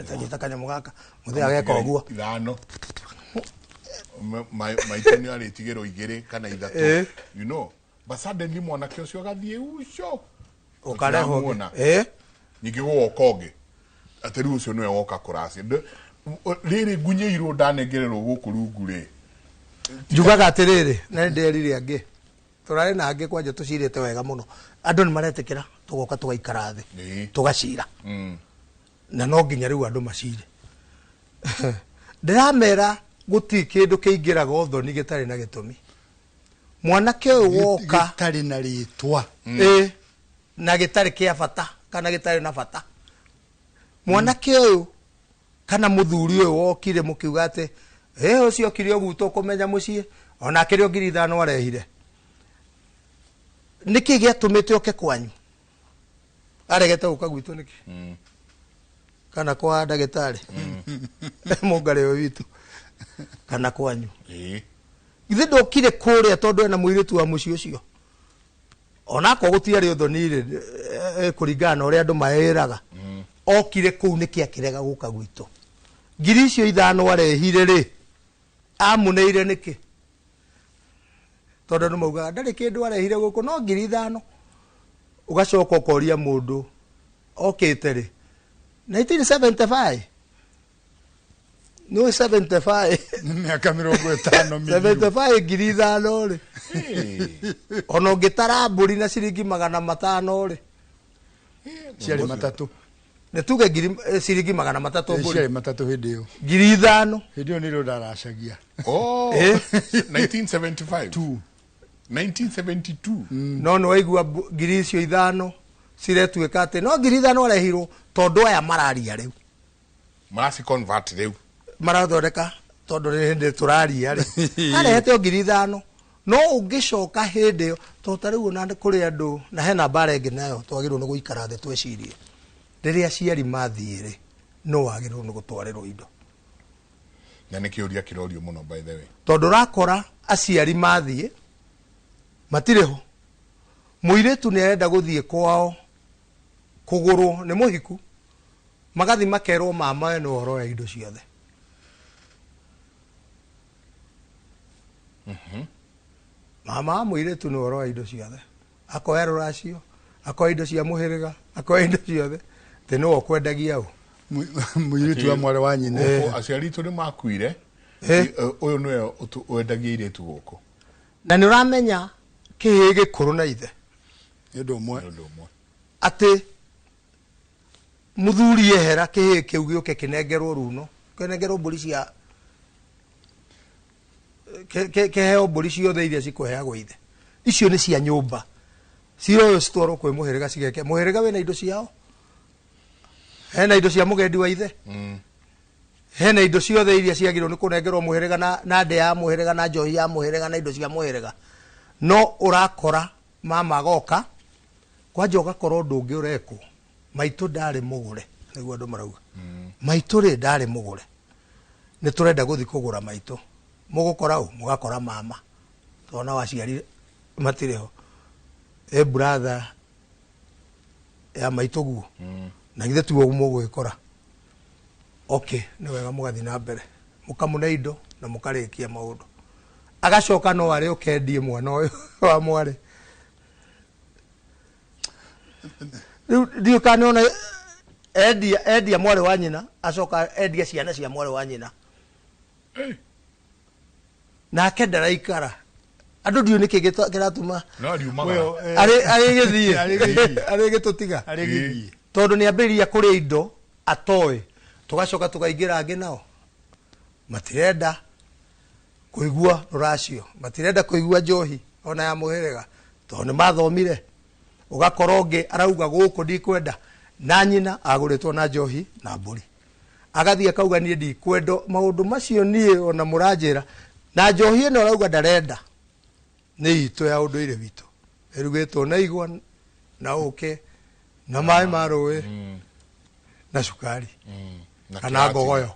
Tanyita kanyamũ gaka, mũthee ageka ũguo. Ithano. Maitũ nĩ arĩtigĩrwo igĩrĩ kana ithatũ. You know, but suddenly mwanake ũcio agathiĩ uco. Ũkarehwo ũngĩ. Tũtiramuona. Ningĩ gũgoka ũngĩ. Atĩ rĩu ũcio nĩwe woka kũracia. Rĩrĩ ngunyĩirwo ndanengererwo gũkũ rungu rĩ. Njugaga atĩrĩrĩ, na nĩ nderire angĩ. Tũrarĩ na angĩ kwanja tũcirĩte wega mũno. Andũ nĩ maretĩkĩra tũgoka tũgaikara thĩ. Tũgacira. Na no nginya rĩu andũ macire. Ndĩramera gũtirĩ kĩndũ kĩingĩraga ũthoni gĩtarĩ na gĩtũmi. Mwanake ũyũ woka gĩtarĩ na rĩtwa. Na gĩtarĩ kĩa bata kana gĩtarĩ na bata. Mwanake ũyũ kana mũthuri ũyũ wokire mũkiuga atĩ, ũcio okire ũguo tũkũmenya mũciĩ, ona akĩrĩ o ngiri ithano arehire. Nĩkĩ gĩatũmĩte oke kwanyu? Aregete gũka gwitũ nĩkĩ? Kana kwa ndagĩtarĩ? Mũngarĩ ũyũ witũ. Kana kwanyu? Githĩ ndokire kũrĩa tondũ ena mũirĩtu wa mũciĩ ũcio? Onakorwo gũtiarĩ ũthoni rĩ, kũringana na ũrĩa andũ maĩraga. Okire kũu nĩkĩ akĩrega gũka gwitũ? Ngiri icio ithano arehire rĩ, amũneire nĩkĩ? Tondũ andũ maugaga ndarĩ kĩndũ arehire gũkũ no ngiri ithano. Ũgacoka ũkoria mũndũ okĩte rĩ, 1975. No 75. Nĩ mĩaka mĩrongo ĩtano mĩthiru. 75 ngiri ithano rĩ. Ona ũngĩtara mbũri na ciringi magana matano rĩ. Ciarĩ matatũ. Nĩ tuge ngiri, ciringi magana matatũ mbũri. Ciarĩ matatũ hĩndĩ ĩyo. Ngiri ithano. Hĩndĩ ĩyo nĩrĩo ndaracagia. Oh, 1975. Two. 1972. No nĩ waigua ngiri icio ithano ciretuĩka atĩ no ngiri ithano arehirwo tondũ aya mararia rĩu. Maraci convert rĩu. Marathondeka tondũ nĩ hĩndĩ tũraria rĩ. Arehete o ngiri ithano. No ũngĩcoka hĩndĩ ĩyo, tondũ ta rĩu ona kũrĩ andũ, na hena mbara ĩngĩ nayo twagĩrĩirwo nĩ gũikara thĩ twĩcirie. Rĩrĩa aciari mathiĩ rĩ, no wagĩrĩirwo nĩ gũtwarĩrwo indo. Na nĩ kĩũria kĩrorio mũno by the way. Tondũ ũrakora aciari mathiĩ, matirĩ ho. Mũirĩtu nĩ arenda gũthiĩ kwao kũgũrwo nĩ mũhiku, magathi makerwo mama we nĩ ũhoro wa indo ciothe. Mama wa mũirĩtu nĩ ũhoro wa indo ciothe. Akoya rũracio, akoya indo cia mũhĩrĩga, akoya indo ciothe. Atĩ nĩwe ũkwendagia ũ? Mũirĩtu wa mwarĩ wa nyina. Gũkũ aciari aitũ nĩ makuire, Ũyũ nĩwe wendagia airĩtu gũkũ. Na nĩ ũramenya kĩhĩĩ gĩkũrũ na ithe. Nĩ ũndũ ũmwe. Nĩ ũndũ ũmwe. Atĩ mũthuri ehera kĩhĩĩ kĩu gĩũke kĩnengerwo runo, kĩnengerwo mbũri cia kĩheo mbũri ciothe iria cikũheagwo ithe. Icio nĩ cia nyũmba. Ciroywo citwarwo kwĩ mũhĩrĩga cigeke. Mũhĩrĩga wĩna indo ciao. Hena indo cia mũgendi wa ithe. Hena indo ciothe iria ciagĩrĩirwo nĩ kũnengerwo mũhĩrĩga na ndĩa ya mũhĩrĩga na njohi ya mũhĩrĩga na indo cia mũhĩrĩga. No ũrakora mama agoka, kwanja ũgakora ũndũ ũngĩ ũrekwo. Maitũ ndarĩ mũgũre, nĩguo andũ marauga. Maitũ rĩ ndarĩ mũgũre. Nĩ tũrenda gũthiĩ kũgũra maitũ. Mũgũkora ũ? Mũgakora mama. Tondũ nao aciari matirĩ ho. E brother ya maitũ guo. Na githĩ tiguo mũgwĩkora. Okay, nĩ wega mũgathiĩ na mbere. Mũkamũne indo na mũkarĩkia maũndũ. Agacoka no arĩ ũkendie mwana ũyũ wa mwarĩ. Rĩu ndiũĩ kana nĩwona endia mwarĩ wa nyina, acoka endia ciana cia mwarĩ wa nyina. Nake ndaraikara. Andũ ndiũĩ nĩkĩ kĩratũma No ariumaga. Well, arĩ gĩthiĩ. Arĩ gĩthiĩ. Arĩ gĩtũtiga. Arĩ gĩthiĩ. Tondũ nĩ ambĩrĩria kũrĩa indo atoĩ. Tũgacoka tũkaingĩra angĩ nao. Matirenda kũigua rũracio, matirenda kũigua njohi ona ya mũhĩrĩga tondũ nĩ mathomire. Ũgakora ũngĩ arauga gũkũ ndikwenda, na nyina agũrĩtwo na njohi na mbũri. Agathiĩ akauga niĩ ndikwenda maũndũ macio niĩ ona mũranjĩra. Na njohi ĩno arauga ndarenda nĩ itũ ya ũndũire witũ, ĩrugĩtwo na igwa na ũkĩ na maĩ ma rũĩ na cukari Na kana kĩratini. ngogoyo.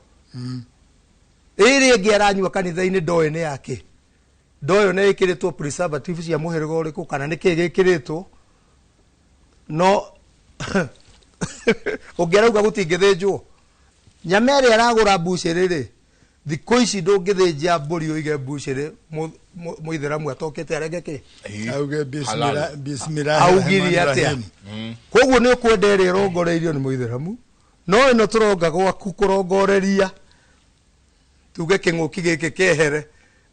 Ĩrĩa ĩngĩ aranyua kanitha-inĩ ndoĩ nĩ yake. Ndoĩ nĩ ĩkĩrĩtwo preservative cia mũhĩrĩga ũrĩkũ kana nĩ kĩĩ gĩkĩrĩtwo. No ũngĩ arauga gũtingĩthĩnjwo. Nyama ĩrĩa aragũra mbucĩrĩ rĩ, thikũ ici ndũngĩthĩnja mbũri ũige mbucĩrĩ mũithĩramu atokĩte arenge kĩ? Auge Halal. bismillah Augire rahman atĩa? rahim. Koguo nĩ ũkwenda ĩrĩa ĩrongoreirio nĩ mũithĩramu, no ĩno tũronga gwaku kũrongoreria tuge kĩng'ũki gĩkĩ kĩehere,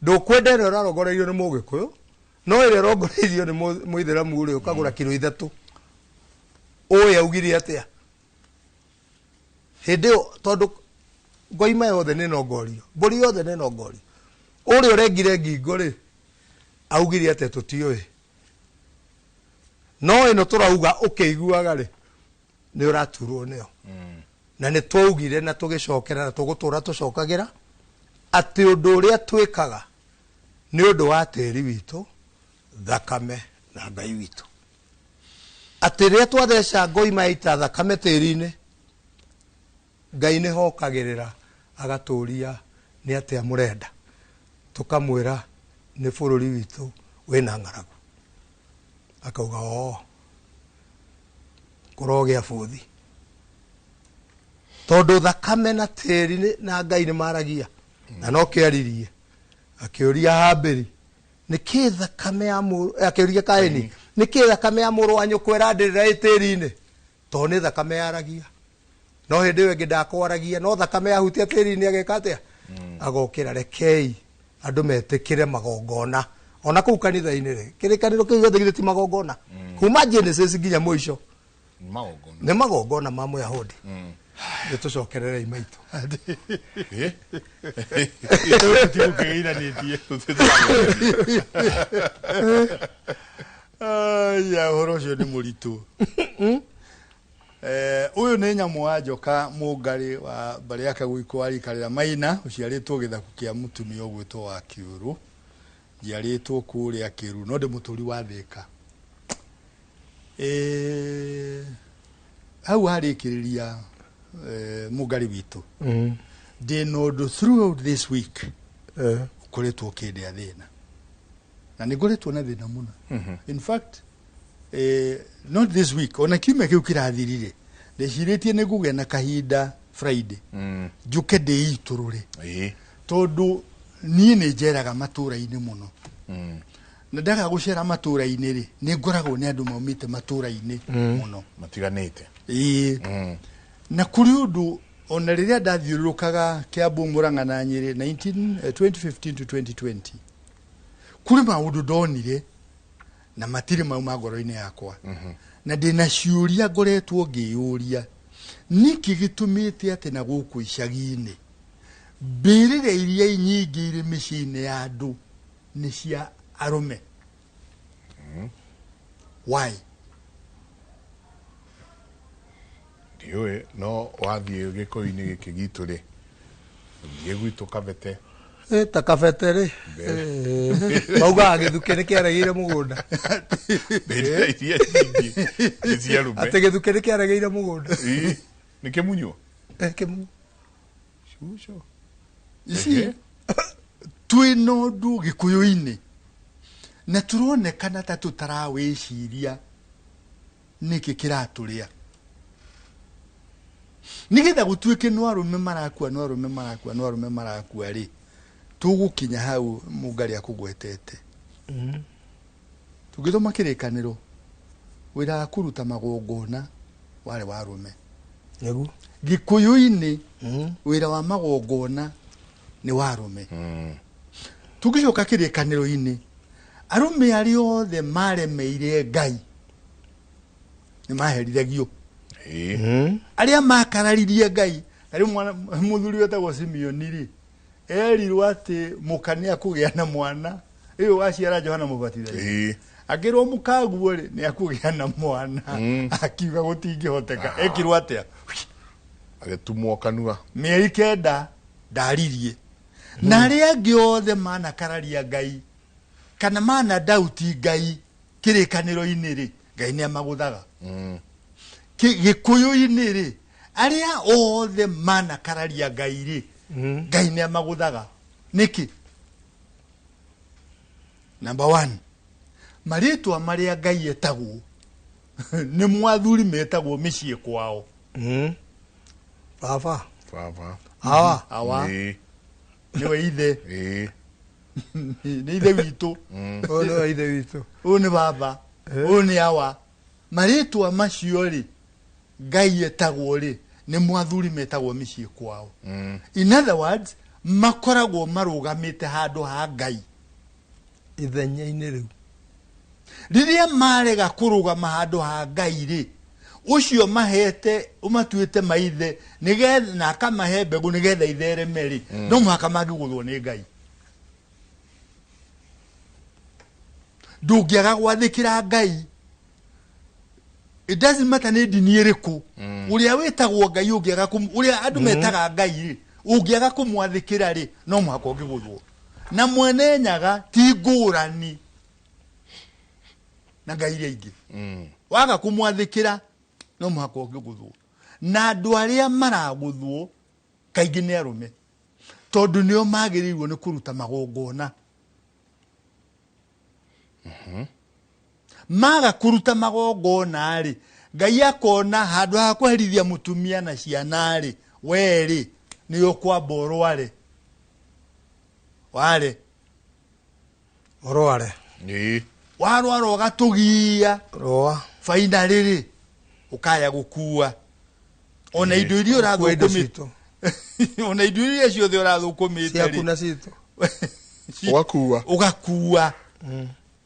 ndũkwenda ĩrĩa ĩrarongoreirio nĩ mũgĩkũyũ, no ĩrĩa ĩrongoreirio nĩ mũithĩramu rĩ, ũkagũra kiro ithatũ. Ũyũ augire atĩa? Hĩndĩ ĩyo tondũ ngoima yothe nĩ nongorio, mbũri yothe nĩ nongorio. Ũrĩa ũrengire ngingo rĩ, augire atĩa tũtiũĩ. No ĩno tũrauga ũkĩiguaga rĩ, nĩ ũraturwo nĩyo. Na nĩ twaugire na tũgĩcokera na tũgũtũra tũcokagĩra atĩ ũndũ ũrĩa twĩkaga nĩ ũndũ wa tĩri witũ, thakame na Ngai witũ. Atĩ rĩrĩa twatheca ngoima ya ita thakame tĩri-inĩ, Ngai nĩ hokagĩrĩra agatũria nĩ atĩa mũrenda. Tũkamwĩra nĩ bũrũri witũ wĩna ng'aragu. Akauga oo, kũrogĩa bũthi. Tondũ thakame na tĩri na Ngai nĩ maragia. Na no kĩaririe. Akĩũria Habili, nĩ kĩ thakame ya mũrũ, akĩũria Kaini, nĩ kĩ thakame ya mũrũ wa nyũkwa ĩrandĩrĩra ĩ tĩri-inĩ? Tondũ nĩ thakame yaragia. No hĩndĩ ĩyo ĩngĩ ndakwaragia, no thakame yahutia tĩri-inĩ ageka atĩa? Agokĩra, rekei andũ metĩkĩre magongona. Ona kũu kanitha-inĩ rĩ, kĩrĩkanĩro kĩu gĩothe githĩ ti magongona? Kuma Genesis nginya mũico. Nĩ magongona. Nĩ magongona ma Mũyahudi. Nĩ tũcokererei maitũ. Tũtigũkĩgeithanĩtie. Aya, ũhoro ũcio nĩ mũritũ. Ũyũ nĩ nyamũ wa njoka mũngarĩ wa mbarĩ ya Kagwiko wa rika rĩa Maina, ũciarĩtwo gĩthaku kĩa mũtumia ũgwĩtwo wa Kĩũrũ. Njiarĩtwo kũrĩa Kĩruru, no ndĩ mũtũri wa Thĩka. Hau harĩkĩrĩria, mũngarĩ witũ. Ndĩ na ũndũ throughout this week ũkoretwo ũkĩndĩa thĩna. Na nĩ ngoretwo na thĩna mũno. In fact, not this week, ona kiumia kĩu kĩrathirire, ndecirĩtie nĩ ngũgĩa na kahinda Friday. Njũke ndĩitũrũre. Tondũ niĩ nĩ njeraga matũra-inĩ mũno. Na ndaga gũcera matũra-inĩ rĩ, nĩ ngoragwo nĩ andũ maumĩte matũra-inĩ mũno. Matiganĩte. Na kũrĩ ũndũ Ona rĩrĩa ndathiũrũrũkaga Kiambu, Murang'a na Nyĩrĩ 2015 to 2020, kũrĩ maũndũ ndonire na matirĩ mauma ngoro-inĩ yakwa, na ndĩna ciũria ngoretwo ngĩyũria, nĩkĩ gĩtũmĩte atĩ na gũkũ icagi-inĩ mbĩrĩra iria nyingĩ irĩ mĩciĩ-inĩ ya andũ nĩ cia arũme? Why? Ndiũĩ, no wathiĩ Gĩkũyũ-inĩ gĩkĩ gitũ rĩ, thiĩ gwitũ Kabete. Ta Kabete rĩ, maugaga gĩthukĩ nĩ kĩaregeire mũgũnda. Mbĩrĩra iria nyingĩ nĩ cia arũme. Atĩ gĩthukĩ nĩ kĩaregeire mũgũnda. Ĩĩ, nĩ kĩmunywo. Kĩmunywo. Cuco. Ici twĩna ũndũ Gĩkũyũ-inĩ na tũronekana ta tũtarawĩciria nĩkĩ kĩratũrĩa, nĩgetha gũtuĩke no arũme marakua, no arũme marakua, no arũme marakua rĩ, tũgũkinya hau Mũngarĩ akũgwetete. Tũngĩthoma Kĩrĩkanĩro, wĩra wa kũruta magongona warĩ wa arũme. Nĩguo. Gĩkũyũ-inĩ wĩra wa magongona nĩ wa arũme. Tũngĩcoka Kĩrĩkanĩro-inĩ, arũme arĩa othe maremeire Ngai nĩ maherithagio. Arĩa makararirie Ngai, rĩu mũthuri wetagwo Simeoni rĩ, erirwo atĩ mũka nĩ akũgĩa na mwana, ĩyo waciara Johana Mũbatithania. Akĩrwo mũkaguo rĩ, nĩ akũgĩa na mwana, akiuga gũtingĩhoteka. Ekirwo atĩa? Agĩtumwo kanua. Mĩeri 9 ndaririe. Na arĩa angĩ othe manakararia Ngai kana mana dauti Ngai Kĩrĩkanĩro-inĩ rĩ, Ngai nĩ amagũthaga. Gĩkũyũ-inĩ rĩ, arĩa othe manakararia Ngai rĩ, Ngai nĩ amagũthaga. Nĩkĩ? Number 1, marĩtwa marĩa Ngai etagwo nĩ mwathuri metagwo mĩciĩ kwao. Baba. Baba. Awa. Awa. Nĩwe ithe. Nĩ ithe witũ. Ũyũ nĩwe ithe witũ. Ũyũ nĩ baba. Ũyũ nĩ awa. Marĩtwa macio rĩ, Ngai etagwo rĩ, nĩ mwathuri metagwo mĩciĩ kwao. In other words, makoragwo marũgamĩte handũ ha Ngai. Ithenya-inĩ rĩu. Rĩrĩa marega kũrũgama handũ ha Ngai rĩ, ũcio mahete, ũmatuĩte maithe, nĩgetha, na akamahe mbegũ nĩgetha ithereme rĩ, no mũhaka mangĩgũthwo nĩ Ngai. Ndũngĩaga gwathĩkĩra Ngai. It doesn't matter nĩ ndini ĩrĩkũ. Ũrĩa wĩtagwo Ngai ũngĩaga ũrĩa andũ metaga Ngai rĩ, ũngĩaga kũmwathĩkĩra rĩ, no mũhaka ũngĩgũthwo. Na mwene Nyaga ti ngũrani na ngai iria ingĩ. Waga kũmwathĩkĩra no mũhaka ũngĩgũthwo. Na andũ arĩa maragũthwo kaingĩ nĩ arũme, tondũ nĩo magĩrĩirwo nĩ kũruta magongona. Maga kũruta magongona rĩ, Ngai akona handũ ha kweherithia mũtumia na ciana rĩ, we rĩ, nĩ ũkwamba ũrware. Ware. Ũrware. Warwara ũgatũgia. Rũa. Baina rĩrĩ, ũkaya gũkua. Ona indo iria Gũkua indo ũrathũkũmĩte. citũ. Ona indo iria ciothe ũrathũkũmĩte Ciaku rĩ. na citũ. Ũgakua. Ũgakua.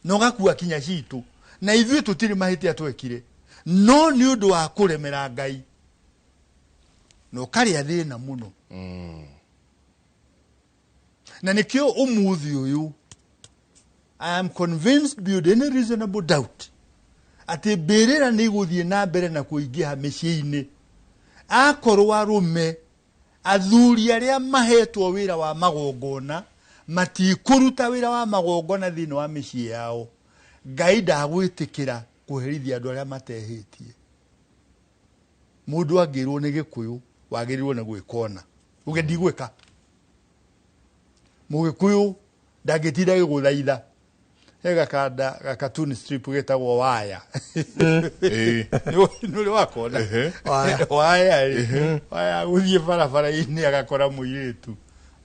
Na ũgakua kinya citũ. Na ithuĩ tũtirĩ mahĩtia twekire. No nĩ ũndũ wa kũremera Ngai. Na ũkarĩa thĩna mũno. Na nĩkĩo ũmũthĩ ũyũ, I am convinced beyond any reasonable doubt atĩ mbĩrĩra nĩ igũthiĩ na mbere na kũingĩha mĩciĩ-inĩ. Akorwo arũme, athuri arĩa mahetwo wĩra wa magongona, matikũruta wĩra wa magongona thĩinĩ wa mĩciĩ yao. Ngai ndagwĩtĩkĩra kũherithia andũ arĩa matehĩtie. Mũndũ angĩrwo nĩ Gĩkũyũ, wagĩrĩirwo nĩ gwĩka ũna. Uge ndigwĩka. Mũgĩkũyũ ndangĩtinda agĩgũthaitha. He gakanda ga cartoon strip getagwo Waya. Nĩ ũrĩ wakona? Waya. Waya rĩ. Waya gũthiĩ barabara-inĩ agakora mũirĩtu.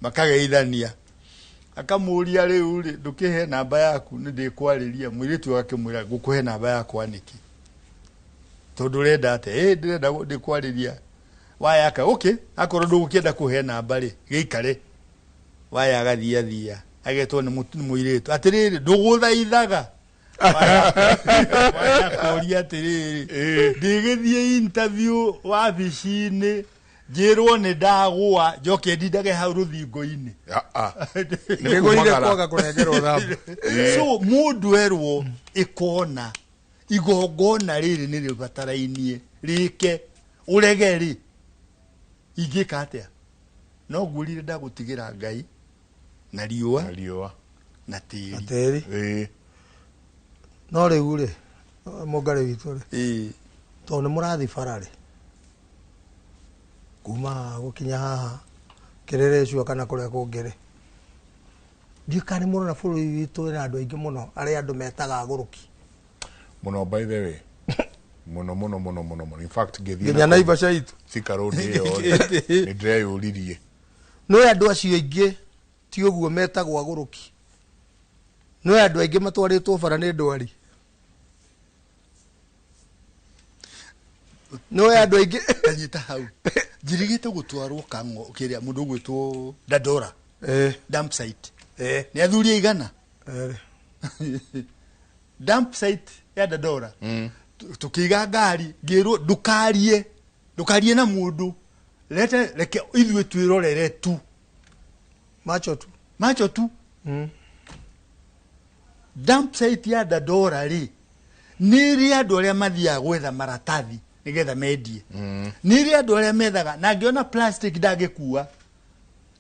Makageithania. Akamũria rĩu rĩ, ndũkĩhe namba yaku nĩ ndĩkwarĩria. Mũirĩtu agakĩmwĩra ngũkũhe namba yakwa nĩkĩ? Tondũ ũrenda atĩa? Ndĩrenda ndĩkwarĩria. Wayaka okay akorwo ndũgũkĩenda kũhe namba rĩ gĩikare. Waya agathiathia agetwo nĩ mũirĩtu atĩrĩrĩ ndũgũthaithaga. Waya kũria atĩrĩrĩ ndĩgĩthiĩ interview wabici-inĩ njĩrwo nĩ ndagũa njoke ndindage hau rũthingo-inĩ. Ah, ah. Nĩ Ngĩgũire kwaga kũnengerwo namba. So mũndũ erwo ĩkona igongona rĩrĩ nĩ rĩbatarainie rĩke ũrege rĩ ingĩka atĩa? No ngwĩrire ndagũtigĩra Ngai na riũa Na riũa. na tĩri. Tĩri. No rĩu rĩ mũngarĩ witũ rĩ tondũ nĩ mũrathiĩ bara rĩ kuma haha gũkinya haha kĩrĩrĩcua kana kũrĩa kũngĩ rĩ ndiũĩ kana nĩ mũrona bũrũri witũ wĩna andũ aingĩ mũno arĩa andũ metaga agũrũki. Mũno by the way. Mũno mũno mũno mũno mũno. In fact ngĩthiĩ nginya Naivasha itũ. Thika Road ĩyo rĩ, nĩ ndĩreyũririe. No andũ acio aingĩ ti ũguo metagwo agũrũki. No andũ aingĩ matwarĩtwo bara nĩ ndwari. No andũ aingĩ tanyita hau njirigĩte gũtwarwo kang'o kĩrĩa mũndũ ũgwĩtwo Dandora dump site. Nĩ athuri aigana? Dump site ya Dandora. Tũkĩiga ngari ngĩrwo ndũkarie ndũkarie na mũndũ rete reke ithuĩ twĩrorere tu. Macho tu. Macho tu. Dump site ya Dandora rĩ nĩ ĩrĩ andũ arĩa mathiaga gwetha maratathi nĩgetha mendie. Nĩ ĩrĩ andũ arĩa methaga na angĩona plastic ndangĩkua.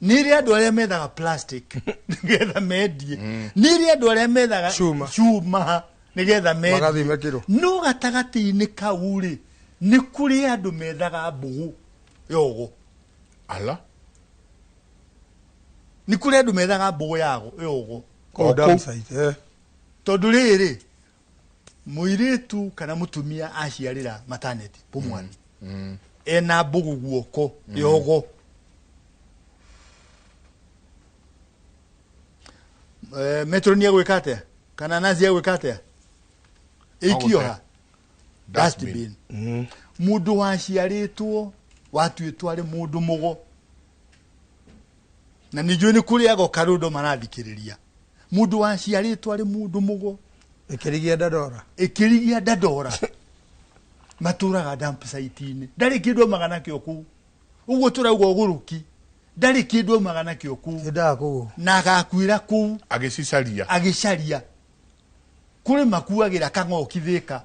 Nĩ ĩrĩ andũ arĩa methaga plastic nĩgetha mendie. Nĩ ĩrĩ andũ arĩa methaga Cuma. cuma nĩgetha mendie. Magathima kiro. No gatagatĩ-inĩ kau rĩ nĩ kũrĩ andũ methaga mbũgũ yogo. Ala. Nĩ kũrĩ andũ methaga mbũgũ yago yogo. Kũu dump site. Tondũ rĩrĩ mũirĩtu kana mũtumia aciarĩra maternity pumwani. Ena mbũgũ guoko yogo. Metro nĩ egwĩka atĩa? Kana nazi egwĩka atĩa? Ĩikio ha? Dustbin. Mũndũ waciarĩtwo watuĩtwo arĩ mũndũ mũgo. Na nĩ njũĩ nĩ kũrĩ ago karũndo marathikĩrĩria. Mũndũ waciarĩtwo arĩ mũndũ mũgo. Ĩkĩrigia Dandora. Ĩkĩrigia Dandora. Matũraga dump site-inĩ. Ndarĩ kĩndũ aumaga nakĩo kũu. Ũguo tũrauga ũgũrũki. Ndarĩ kĩndũ aumaga nakĩo kũu. Endaga kũu. Na agakuĩra kũu. Agĩcicaria. Agĩcaria. Kũrĩ makuagĩra kang'oki thĩka.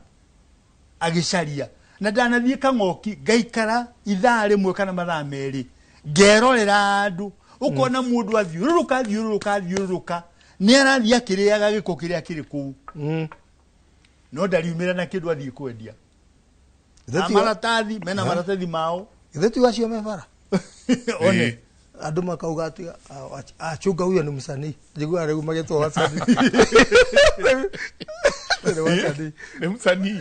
Agĩcaria. Na ndanathiĩ kang'oki ngaikara ithaa rĩmwe kana mathaa merĩ. Ngerorera andũ. Ũkona mũndũ athiũrũrũka, athiũrũrũka, athiũrũrũka. Nĩ arathiĩ akĩrĩaga gĩko kĩrĩa kĩrĩ kũu. No ndariumĩra na kĩndũ athiĩ kwendia. Na maratathi, mena maratathi mao. Githĩ ti acio me bara? One. Andũ makauga atĩ, chunga huyo ni msanii. Njiguaga rĩu magĩtwo wasanii. Nĩ wasanii. Nĩ msanii.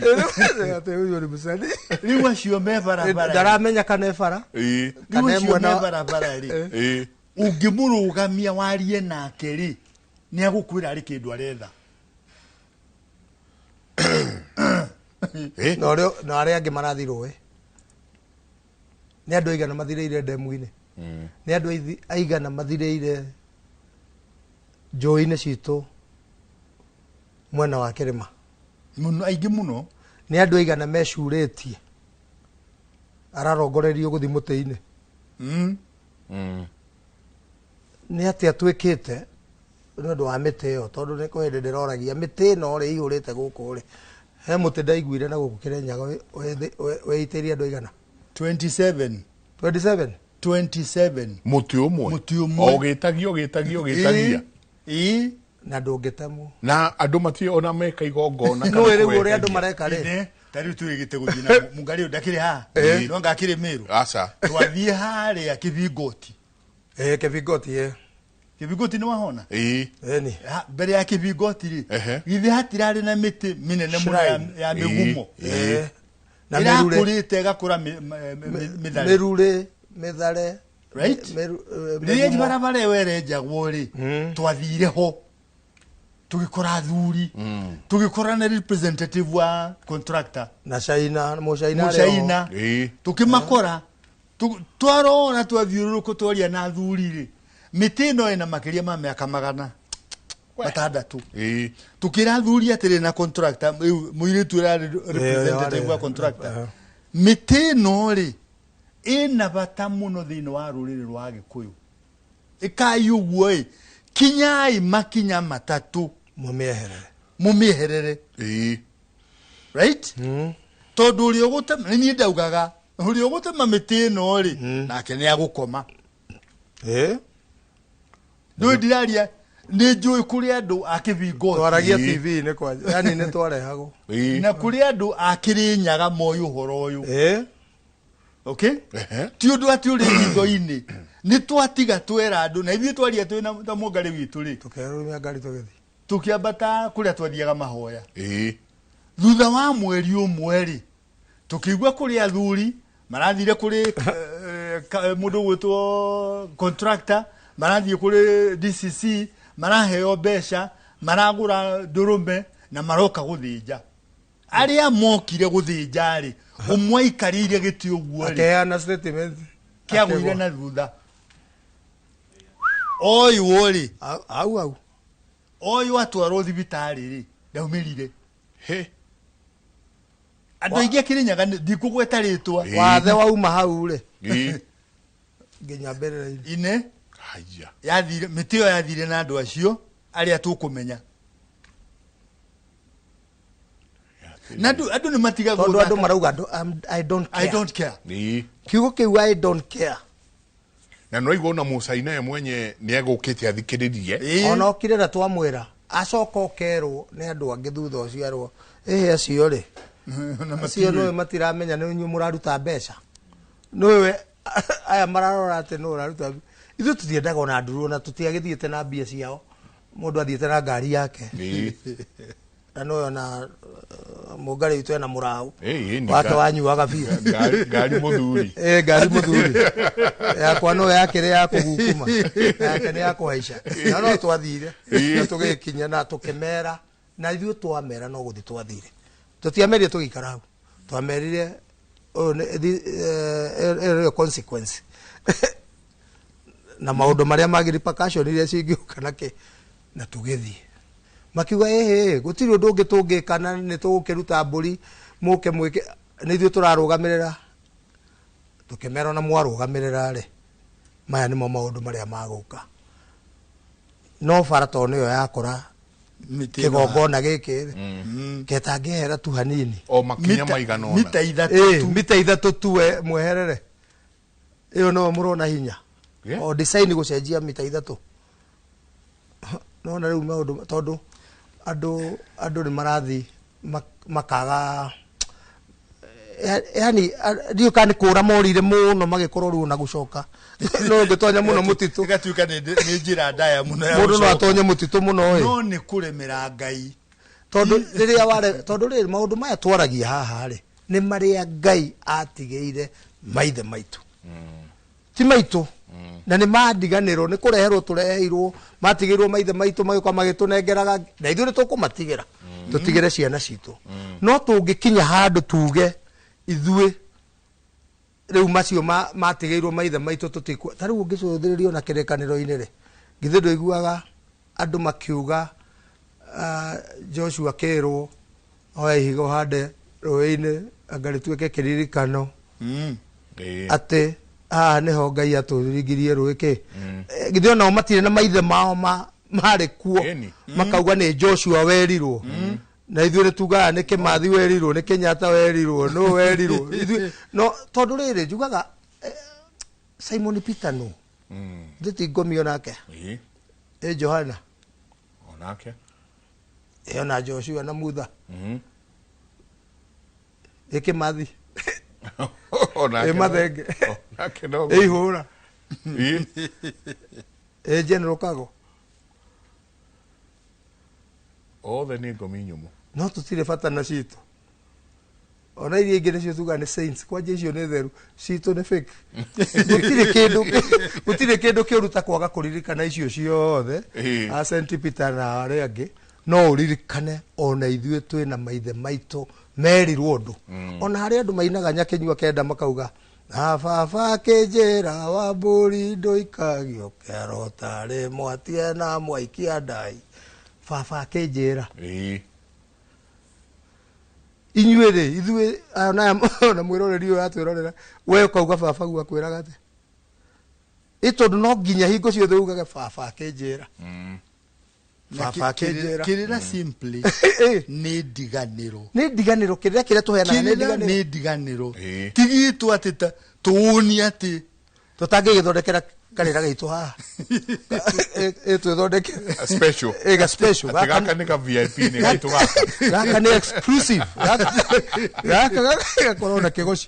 Atĩ huyo ni msanii. Rĩu acio me barabara. Ndaramenya kana e bara. Rĩu Kana e acio me mwena barabara rĩ. Ũngĩmũrũgamia warie nake rĩ, nĩ agũkwĩra arĩ kĩndũ aretha. Na na arĩa angĩ marathiĩ rũĩ. Nĩ andũ aigana mathirĩire ndemu-inĩ. Nĩ andũ aigana mathirĩire njũĩ-inĩ citũ mwena wa kĩrĩma. Mũno, aingĩ mũno. Nĩ andũ aigana mecurĩtie. Ararongorerio gũthiĩ mũtĩ-inĩ. Nĩ atĩa twĩkĩte nĩ ũndũ wa mĩtĩ ĩyo, tondũ nĩ kwĩ hĩndĩ ndĩroragia mĩtĩ ĩno rĩ ĩihũrĩte gũkũ rĩ. He mũtĩ ndaiguire na gũkũ Kĩrĩnyaga wĩitĩirie andũ aigana? 27. 27? 27. Mũtĩ ũmwe. Mũtĩ ũmwe. O ũgĩtagio, ũgĩtagio, ũgĩtagia. Na ndũngĩtemwo. Na andũ matirĩ ona meka igongona kana Nĩ ũĩ rĩu ũrĩa kũweheria. andũ mareka rĩ? Ine, ta rĩu twĩrĩgĩte gũthiĩ na mũngarĩ ũyũ ndakĩrĩ haha. No ngakĩrĩ Meru. Aca. Twathiĩ harĩa Kĩbingoti. Kĩbingoti, ĩ. Kĩbingoti nĩ wahona? Ĩni. Ha, mbere ya Kĩbingoti rĩ, githĩ hatirarĩ na mĩtĩ mĩnene mũno Shrine. ya mĩgumo? Na mĩrure. Ĩrakũrĩte ĩgakũra mĩthare. Mĩrure, mĩthare. Right? Rĩrĩa Mĩgumo. barabara ĩyo ĩrenjagwo rĩ, twathire ho. Tũgĩkora athuri. Tũgĩkora na representative wa contractor. Na China, mũcaina arĩ ho. Mũcaina. Tũkĩmakora. Twarora twathiũrũrũka twaria na athuri rĩ, mĩtĩ ĩno ĩna makĩria ma mĩaka 600. Tukĩra athuri atĩrĩ na contractor rĩu mũirĩtu ũrarĩ representative wa contractor, mĩtĩ ĩno rĩ ĩna bata mũno thĩinĩ wa rũrĩrĩ rwa Gĩkũyũ. Ĩkai ũguo ĩ, kinyai makinya matatũ mũmĩeherere. Right? Tondũ ũrĩa ũgũtema, nĩ niĩ ndaugaga, ũrĩa ũgũtema mĩtĩ ĩno rĩ, nake nĩ agũkoma. Ndũĩ ndiraria, nĩ njũĩ kũrĩ andũ a kĩbingoti. Twaragia TV-inĩ kwanja, yani nĩ twarehagwo. Na kũrĩ andũ a Kĩrĩnyaga moĩ ũhoro ũyũ. Okay? Ti ũndũ atĩ ũrĩ hitho-inĩ. Nĩ twatiga twera andũ, na ithuĩ twaria twĩ na ta mũngarĩ witũ rĩ. Tũkerũmia ngari tũgĩthiĩ. Tũkĩambata kũrĩa twathiaga mahoya. Thutha wa mweri ũmwe rĩ, tũkĩigua kũrĩ athuri marathire kũrĩ mũndũ ũgwĩtwo contractor, marathiĩ kũrĩ DCC, maraheo mbeca, maragũra ndũrũme na maroka gũthĩnja. Arĩa mokire gũthĩnja rĩ, ũmwe aikarĩire gĩtĩ ũguo rĩ, Akeana statement. Kĩagũire na thutha. Ũyũ rĩ, Au, au. Ũyũ atwarwo thibitarĩ rĩ, ndaumĩrire. Andũ aingĩ a Kĩrĩnyaga ndikũgweta rĩtwa. Wathe wauma hau rĩ. Nginya mbere-inĩ. Ine. Haya. Yathire, mĩtĩ ĩyo yathire na andũ acio arĩa tũkũmenya. Na andũ nĩ matigagwo Tondũ andũ thaka. marauga andũ, I don't I care. don't care. Kiugo kĩu I don't care. Na no igua ona Mũcaina ye mwenye nĩ egũkĩte athikĩrĩrie. Ona okire na twamwĩra, acoka okerwo nĩ andũ angĩ thutha ũcio erwo, ĩhĩ acio rĩ. Na Acio matiũĩ. nĩwe matiramenya nĩ inyuĩ mũraruta mbeca. Nĩwe aya mararora atĩ nũ ũraruta mbeca. Ithuĩ tũtiendaga ona nduru, ona tũtiagĩthiĩte na mbia ciao. Mũndũ athiĩte na ngari yake. Na nĩwe ona mũngarĩ witũ ena mũraũ. Nĩ Wake wanyuaga biũ. Ngari mũthuri. Ngari mũthuri. Yakwa no yakĩrĩ ya kũgukuma. Yake nĩ ya kũhaica. Na no twathire. Na tũgĩkinya na tũkĩmera. Na ithuĩ twamera no gũthiĩ twathire. Tũtiamerire tũgĩikara hau. Twamerire ũyũ nĩ, ĩyo nĩyo consequence. Na maũndũ marĩa mangĩ repercussion iria cingĩũka na kĩ. Na tũgĩthiĩ. Makiuga, ĩhĩ, gũtirĩ ũndũ ũngĩ tũngĩka na nĩ tũgũkĩruta mbũri, mũke mwĩke, nĩ ithuĩ tũrarũgamĩrĩra. Tũkĩmera ona mwarũgamĩrĩra rĩ, maya nĩmo maũndũ marĩa magũka. No bara tondũ nĩyo yakora Mĩtĩ ĩno. kĩgongona gĩkĩ rĩ, ketangĩehera tu hanini. O makinya maigana ũna. Mita ithatũ tu. Mita ithatũ tu we mweherere. Ĩyo no mũrona hinya. O design gũcenjia mita ithatũ. No na rĩu maũndũ tondũ andũ nĩ marathiĩ makaga, yani, ndiũĩ kana nĩ kũra morire mũno magĩkorwo rĩu ona gũcoka. No ũngĩtonya mũno mũtitũ. Ĩgatuĩka nĩ njĩra ndaya mũno ya Mũndũ no gũcoka. atonye mũtitũ mũno ĩ. No nĩ kũremera Ngai. Tondũ rĩrĩa ware, tondũ rĩrĩ maũndũ maya twaragia haha rĩ, nĩ marĩa Ngai atigĩire maithe maitũ. Ti maitũ. Na nĩ mandiganĩrwo, nĩ kũreherwo tũreheirwo, matigĩirwo maithe maitũ magĩũka magĩtũnengeraga, na ithuĩ nĩ tũkũmatigĩra. Tũtigĩre ciana citũ. No tũngĩkinya handũ tuge ithuĩ rĩu macio matigĩirwo maithe maitũ tũtikũ. Ta rĩu ũngĩcũthĩrĩria ona kĩrĩkanĩro-inĩ rĩ, githĩ ndũiguaga andũ makiuga, Joshua akĩrwo oya ihiga ũhande rũĩ-inĩ anga rĩtuĩke kĩririkano. Atĩ haha nĩho Ngai atũringirie rũĩ kĩ. Githĩ onao matirĩ na maithe mao marĩ kuo. Makauga nĩ Joshua werirwo. Na ithuĩ nĩ tugaga nĩ Kĩmathi werirwo, nĩ Kenyatta werirwo, nũ werirwo. Ithuĩ, no, tondũ rĩrĩ, njugaga, Simon Peter nũ? Ithuĩ ti ngomi onake. Johana. Onake. Ona Joshua na Mutha. Kĩmathi. Onake Mathenge. Onake no Ihũra. General Kago. Othe nĩ ngomi nyũmũ. No tũtirĩ bata na citũ. Ona iria ingĩ nĩcio tugaga nĩ saints, kwanja icio nĩ theru, citũ nĩ fake. Gũtirĩ kĩndũ kĩũru ta kwaga kũririkana icio ciothe. A Saint Peter na arĩa angĩ, no ũririkane ona ithuĩ twĩna maithe maitũ merirwo ũndũ. Ona harĩa andũ mainaga nyakĩnyua kenda makauga Na baba akĩnjĩra wa mbũri ndũikagio kĩaro tarĩ mwatie na mwaikia ndai. Baba akĩnjĩra. Ĩĩ. Inyuĩ rĩ, ithuĩ aya na na mwĩroreri ũyũ atwĩrorera, we ũkauga baba guo akwĩraga atĩa? Ĩ tondũ no nginya hingo ciothe ugage baba akĩnjĩra. Na Baba akĩnjĩra. Kĩrĩra simply Ĩ, nĩ ndiganĩro. Nĩ ndiganĩro, kĩrĩra kĩrĩa tũheanaga nĩ Kĩrĩra ndiganĩro. nĩ ndiganĩro. Ĩĩ. Ti gitũ atĩ ta tũũni atĩ Tũtangĩgĩthondekera karĩra gaitũ haha. Ĩ twĩthondekere. A special. Ĩ ga special. Atĩ gaka nĩ ka VIP nĩ gaitũ gaka. Gaka nĩ exclusive. Gaka gaka gakorwo na kĩgoci.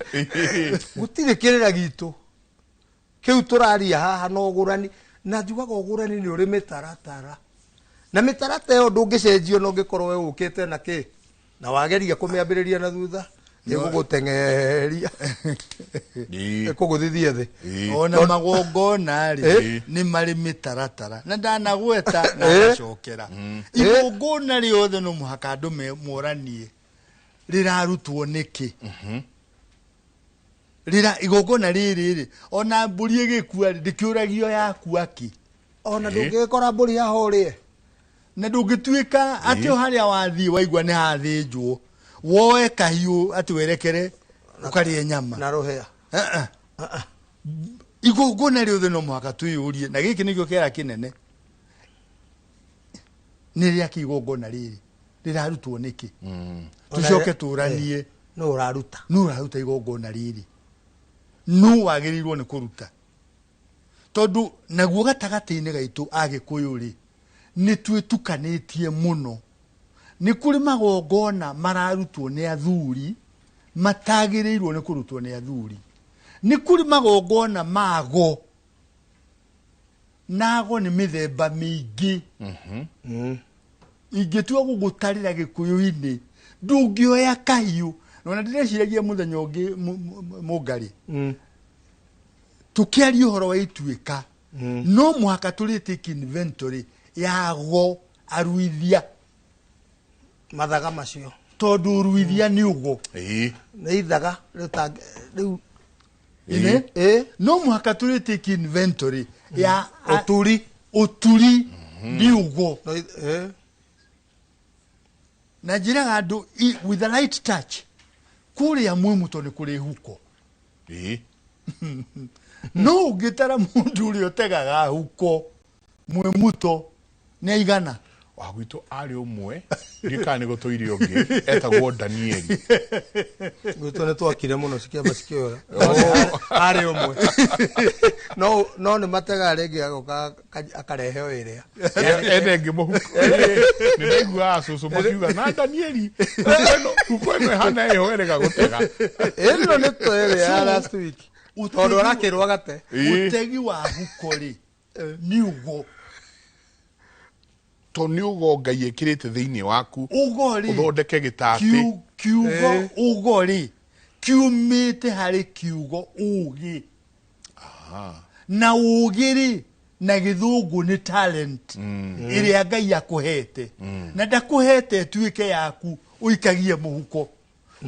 Gũtirĩ kĩrĩra gitũ. Kĩu tũraria haha no ũgũrani. Na njugaga ũgũrani nĩ ũrĩ mĩtaratara. Na mĩtaratara ĩyo ndũngĩcenjio na ũngĩkorwo we ũkĩte na kĩ. Na wageria kũmĩambĩrĩria na thutha, ĩgũgũteng'eria. Ĩĩ. Ĩkũgũthithia thĩ. Ĩĩ. Ona magongona rĩ Ĩ. nĩ marĩ mĩtaratara na ndanagweta na Ĩ. ngacokera igongona rĩothe no mũhaka andũ moranie rĩrarutwo nĩkĩ. Rĩra igongona rĩrĩ rĩ ona mbũri ĩgĩkua rĩ ndĩkĩũragio yakua kĩ. Ona Ĩ. ndũngĩgĩkora mbũri haha ũrĩe. Na ndũngĩtuĩka atĩ o harĩa wathiĩ waigua nĩ hathĩnjwo woe kahiũ atĩ werekere ũkarĩe nyama Na rũhĩa. Uh-uh. Igongona rĩothe no mũhaka twĩyũrie na gĩkĩ nĩkĩo kĩara kĩnene nĩ rĩakĩ igongona rĩrĩ rĩrarutwo nĩkĩ. Tũcoke tũranie Nũ ũraruta. Nũ ũraruta igongona rĩrĩ, nũ wagĩrĩirwo nĩ kũruta, tondũ naguo gatagatĩ-inĩ gaitũ Agĩkũyũ rĩ nĩ twĩtukanĩtie mũno. Nĩ kũrĩ magongona mararutwo nĩ athuri matagĩrĩirwo nĩ kũrutwo nĩ athuri. Nĩ kũrĩ magongona mago nago nĩ mĩthemba mĩingĩ. Ingĩtua gũgũtarĩra Gĩkũyũ-inĩ ndũngĩoya kahiũ. Ona ndĩreciragia mũthenya ũngĩ mũngarĩ tũkĩaria ũhoro wa ituĩka no mũhaka tũrĩ take inventory yago aruithia Mathaga macio. Tondũ ũruithia nĩ ũgo. Ĩĩ. Nĩ ithaga rĩu Ine? Ĩ. No mũhaka tũrĩ take inventory ya Ũturi. Ũturi nĩ ũgo. No, ĩ. Na njĩraga andũ with a light touch kũrĩa Mwĩmũto nĩ kũrĩ huko. Ĩĩ. No ũngĩtara mũndũ ũrĩa ũtegaga huko Mwĩmũto nĩ aigana. Wa gwitũ arĩ ũmwe, ndiũĩ kana nĩ gũtũire ũngĩ, etagwo Danieli. Gwitũ nĩ twakire mũno cikĩamba cikĩora. Arĩ ũmwe. No, no nĩ mategaga rĩngĩ agoka akarehe o ĩrĩa. Ene ĩngĩ mũhuko. Nĩ ndaiguaga cũcũ makiuga, na Danieli, huko ĩno ĩhana ĩyo ĩrega gũtega. Ĩno nĩ ta ĩrĩa ya last week. Tondũ arakĩrwo agate. Ĩĩ. Ũtegi wa huko rĩ, nĩ ũgo. To nĩ ũgo Ngai ĩkĩrĩte thĩinĩ waku. Ũgo rĩ, Ũthondeke gĩtatĩ. Kiugo Ĩĩ. ũgo rĩ, kiumĩte harĩ kiugo ũgĩ. Na ũgĩ rĩ, na gĩthũngũ nĩ talent ĩrĩa Ngai akũhete. Na ndakũhete ĩtuĩke yaku ũikagie mũhuko.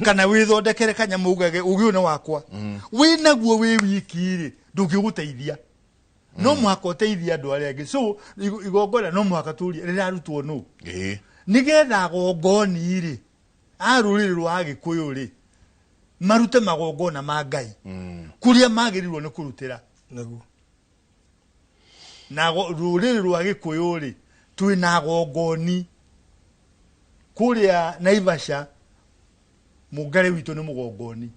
Kana wĩthondekere kanyamũ ugage ũgĩ ũyũ nĩ wakwa. Wĩ naguo wĩ wiki rĩ, ndũngĩgũteithia. No mũhaka ũteithie andũ arĩa angĩ. So, igongona no mũhaka tũrie rĩrarutwo nũ. Ĩĩ. Nĩgetha agongoni rĩ, a rũrĩrĩ rwa Agĩkũyũ rĩ, marute magongona ma Ngai. Kũrĩa magĩrĩirwo nĩ kũrutĩra. Nĩguo. Na rũrĩrĩ rwa Gĩkũyũ rĩ, twĩna agongoni. Kũrĩa Naivasha, mũngarĩ witũ nĩ mũgongoni.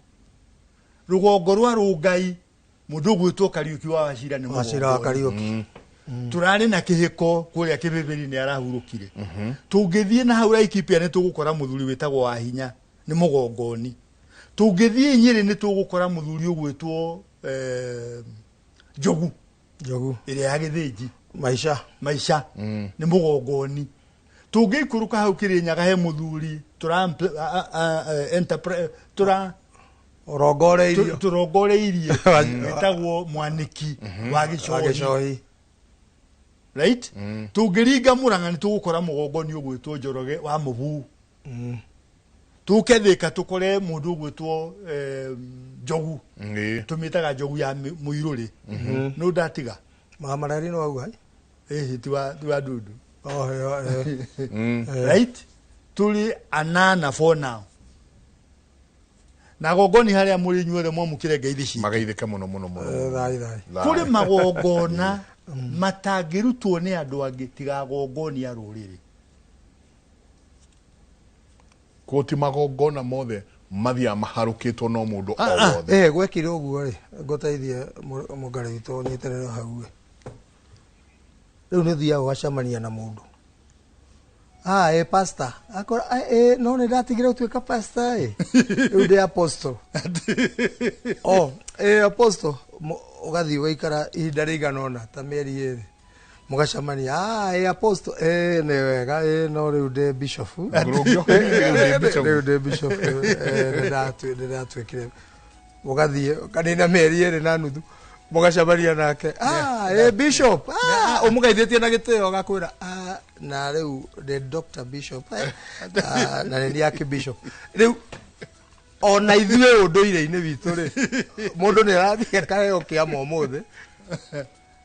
Rũgongo rwa Rũngai, mũndũ ũgwĩtwo Kariũki wa Wachira nĩ Wachira wa mũgongoni. Kariũki. Tũrarĩ na kĩhĩko kũrĩa kĩbĩbĩri nĩ arahurũkire. Tũngĩthiĩ na hau Laikipia nĩ tũgũkora mũthuri wĩtagwo Wahinya nĩ mũgongoni. Tũngĩthiĩ Nyĩrĩ nĩ tũgũkora mũthuri ũgwĩtwo, Njogu. Njogu. Ĩrĩa ya Gĩthĩnji. Maisha. Maisha. Nĩ mũgongoni. Tũngĩikũrũka hau Kĩrĩnyaga he mũthuri tũra Ũrongoreirio. Tũrongoreirie. Wĩtagwo Mwanĩki wa Gĩcohi. Wa Gĩcohi. Right? Tũngĩringa Mũrang'a nĩ tũgũkora mũgongoni ũgwĩtwo Njoroge wa Mũbuu. Tuke thika tukore mundu ugwitwo njogu. Tumitaga njogu ya muiruri. No ndatiga. Mamarari no auga. Tiwa dudu. Oh right? Tuli anana for now. Na gogoni haria muri inyuothe mwamukire ngeithi ci. Magaithike muno muno muno. Thai thai. Kuri magongona matangirutwo ni andu angi tiga gongoni ya ruriri. Koti magongona mothe mathia maharukitwo no mundu o wothe. Gwekire uguo ri ngoteithie mungari witũ nyitanĩre hau. Riu ni thiaga ugacemania na mundu. Pastor. Akora no ni ndatigire gutuika pastor Riu ndi apostle. Apostle ugathii ugaikara ihinda rĩigana ũna ta mĩeri ĩrĩ. Mugacemania apostle nĩ wega no rĩu ndĩ bishop. Rĩu ndĩ bishop nĩndatuĩkire. Ugathiĩ ũkanina mĩeri ĩrĩ na nuthu. Mugacemania nake bishop umugeithĩtie na gĩtĩo agakwĩra na rĩu ndĩ Dr. Bishop na nĩ arch bishop. Rĩu ona ithuĩ ũndũire-inĩ witũ rĩ mũndũ nĩ arathiĩ akaheo kĩama ũmũthĩ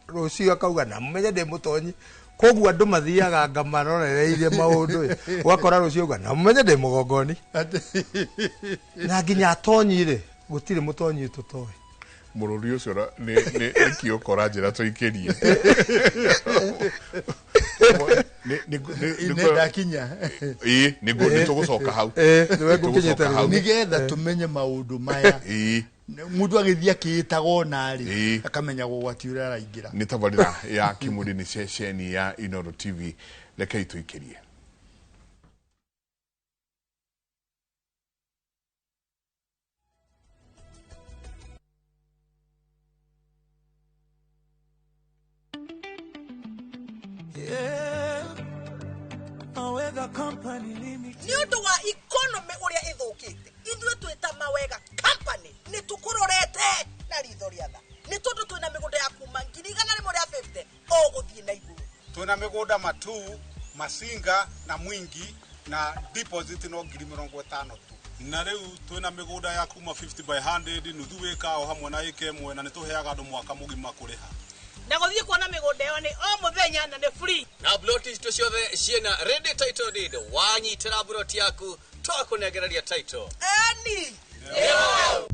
rũciũ akauga na mũmenye ndĩ mũtonyi koguo andũ mathiaga ngamarorereirie maũndũ ũgakora rũciũ auga na mũmenye ndĩ mũgongoni na nginya atonyi rĩ gũtirĩ mũtonyi tũtoĩ. Mũrũri ũcio nĩ kĩoko ũranjĩra tũikĩrie. Nĩ ndakinya. Nĩguo nĩtũgũcoka hau. Nĩgetha tũmenye maũndũ maya. Mundu agithia akiitagwo nari akamenya gwati uria araingira. Nĩ tabarĩra ya Kĩmũrĩ nĩ ceceni ya Inooro TV. Rekei tũikĩrie. Nĩ ũndũ wa economy ũrĩa ĩthũkĩte ithuĩ twĩta Mawega Company nĩ tũkũrorete na ritho rĩa tha nĩ tondũ twĩna mĩgũnda ya kuma 150 o gũthiĩ na igũrũ. Twĩna mĩgũnda Matuu, Masinga na Mwingi na deposit no 50,000 tu. Na rĩu twĩna mĩgũnda ya kuma 50 by 100 nuthu ĩka o hamwe na ĩka ĩmwe na nĩ tũheaga andũ mwaka mũgima kũrĩha. Na gũthiĩ kuona mĩgũnda ĩyo nĩ o mũthenya na nĩ free. Na bloti citũ ciothe ciĩna ready title deed. Wanyitĩra bloti yaku twakũnengereria title. Eni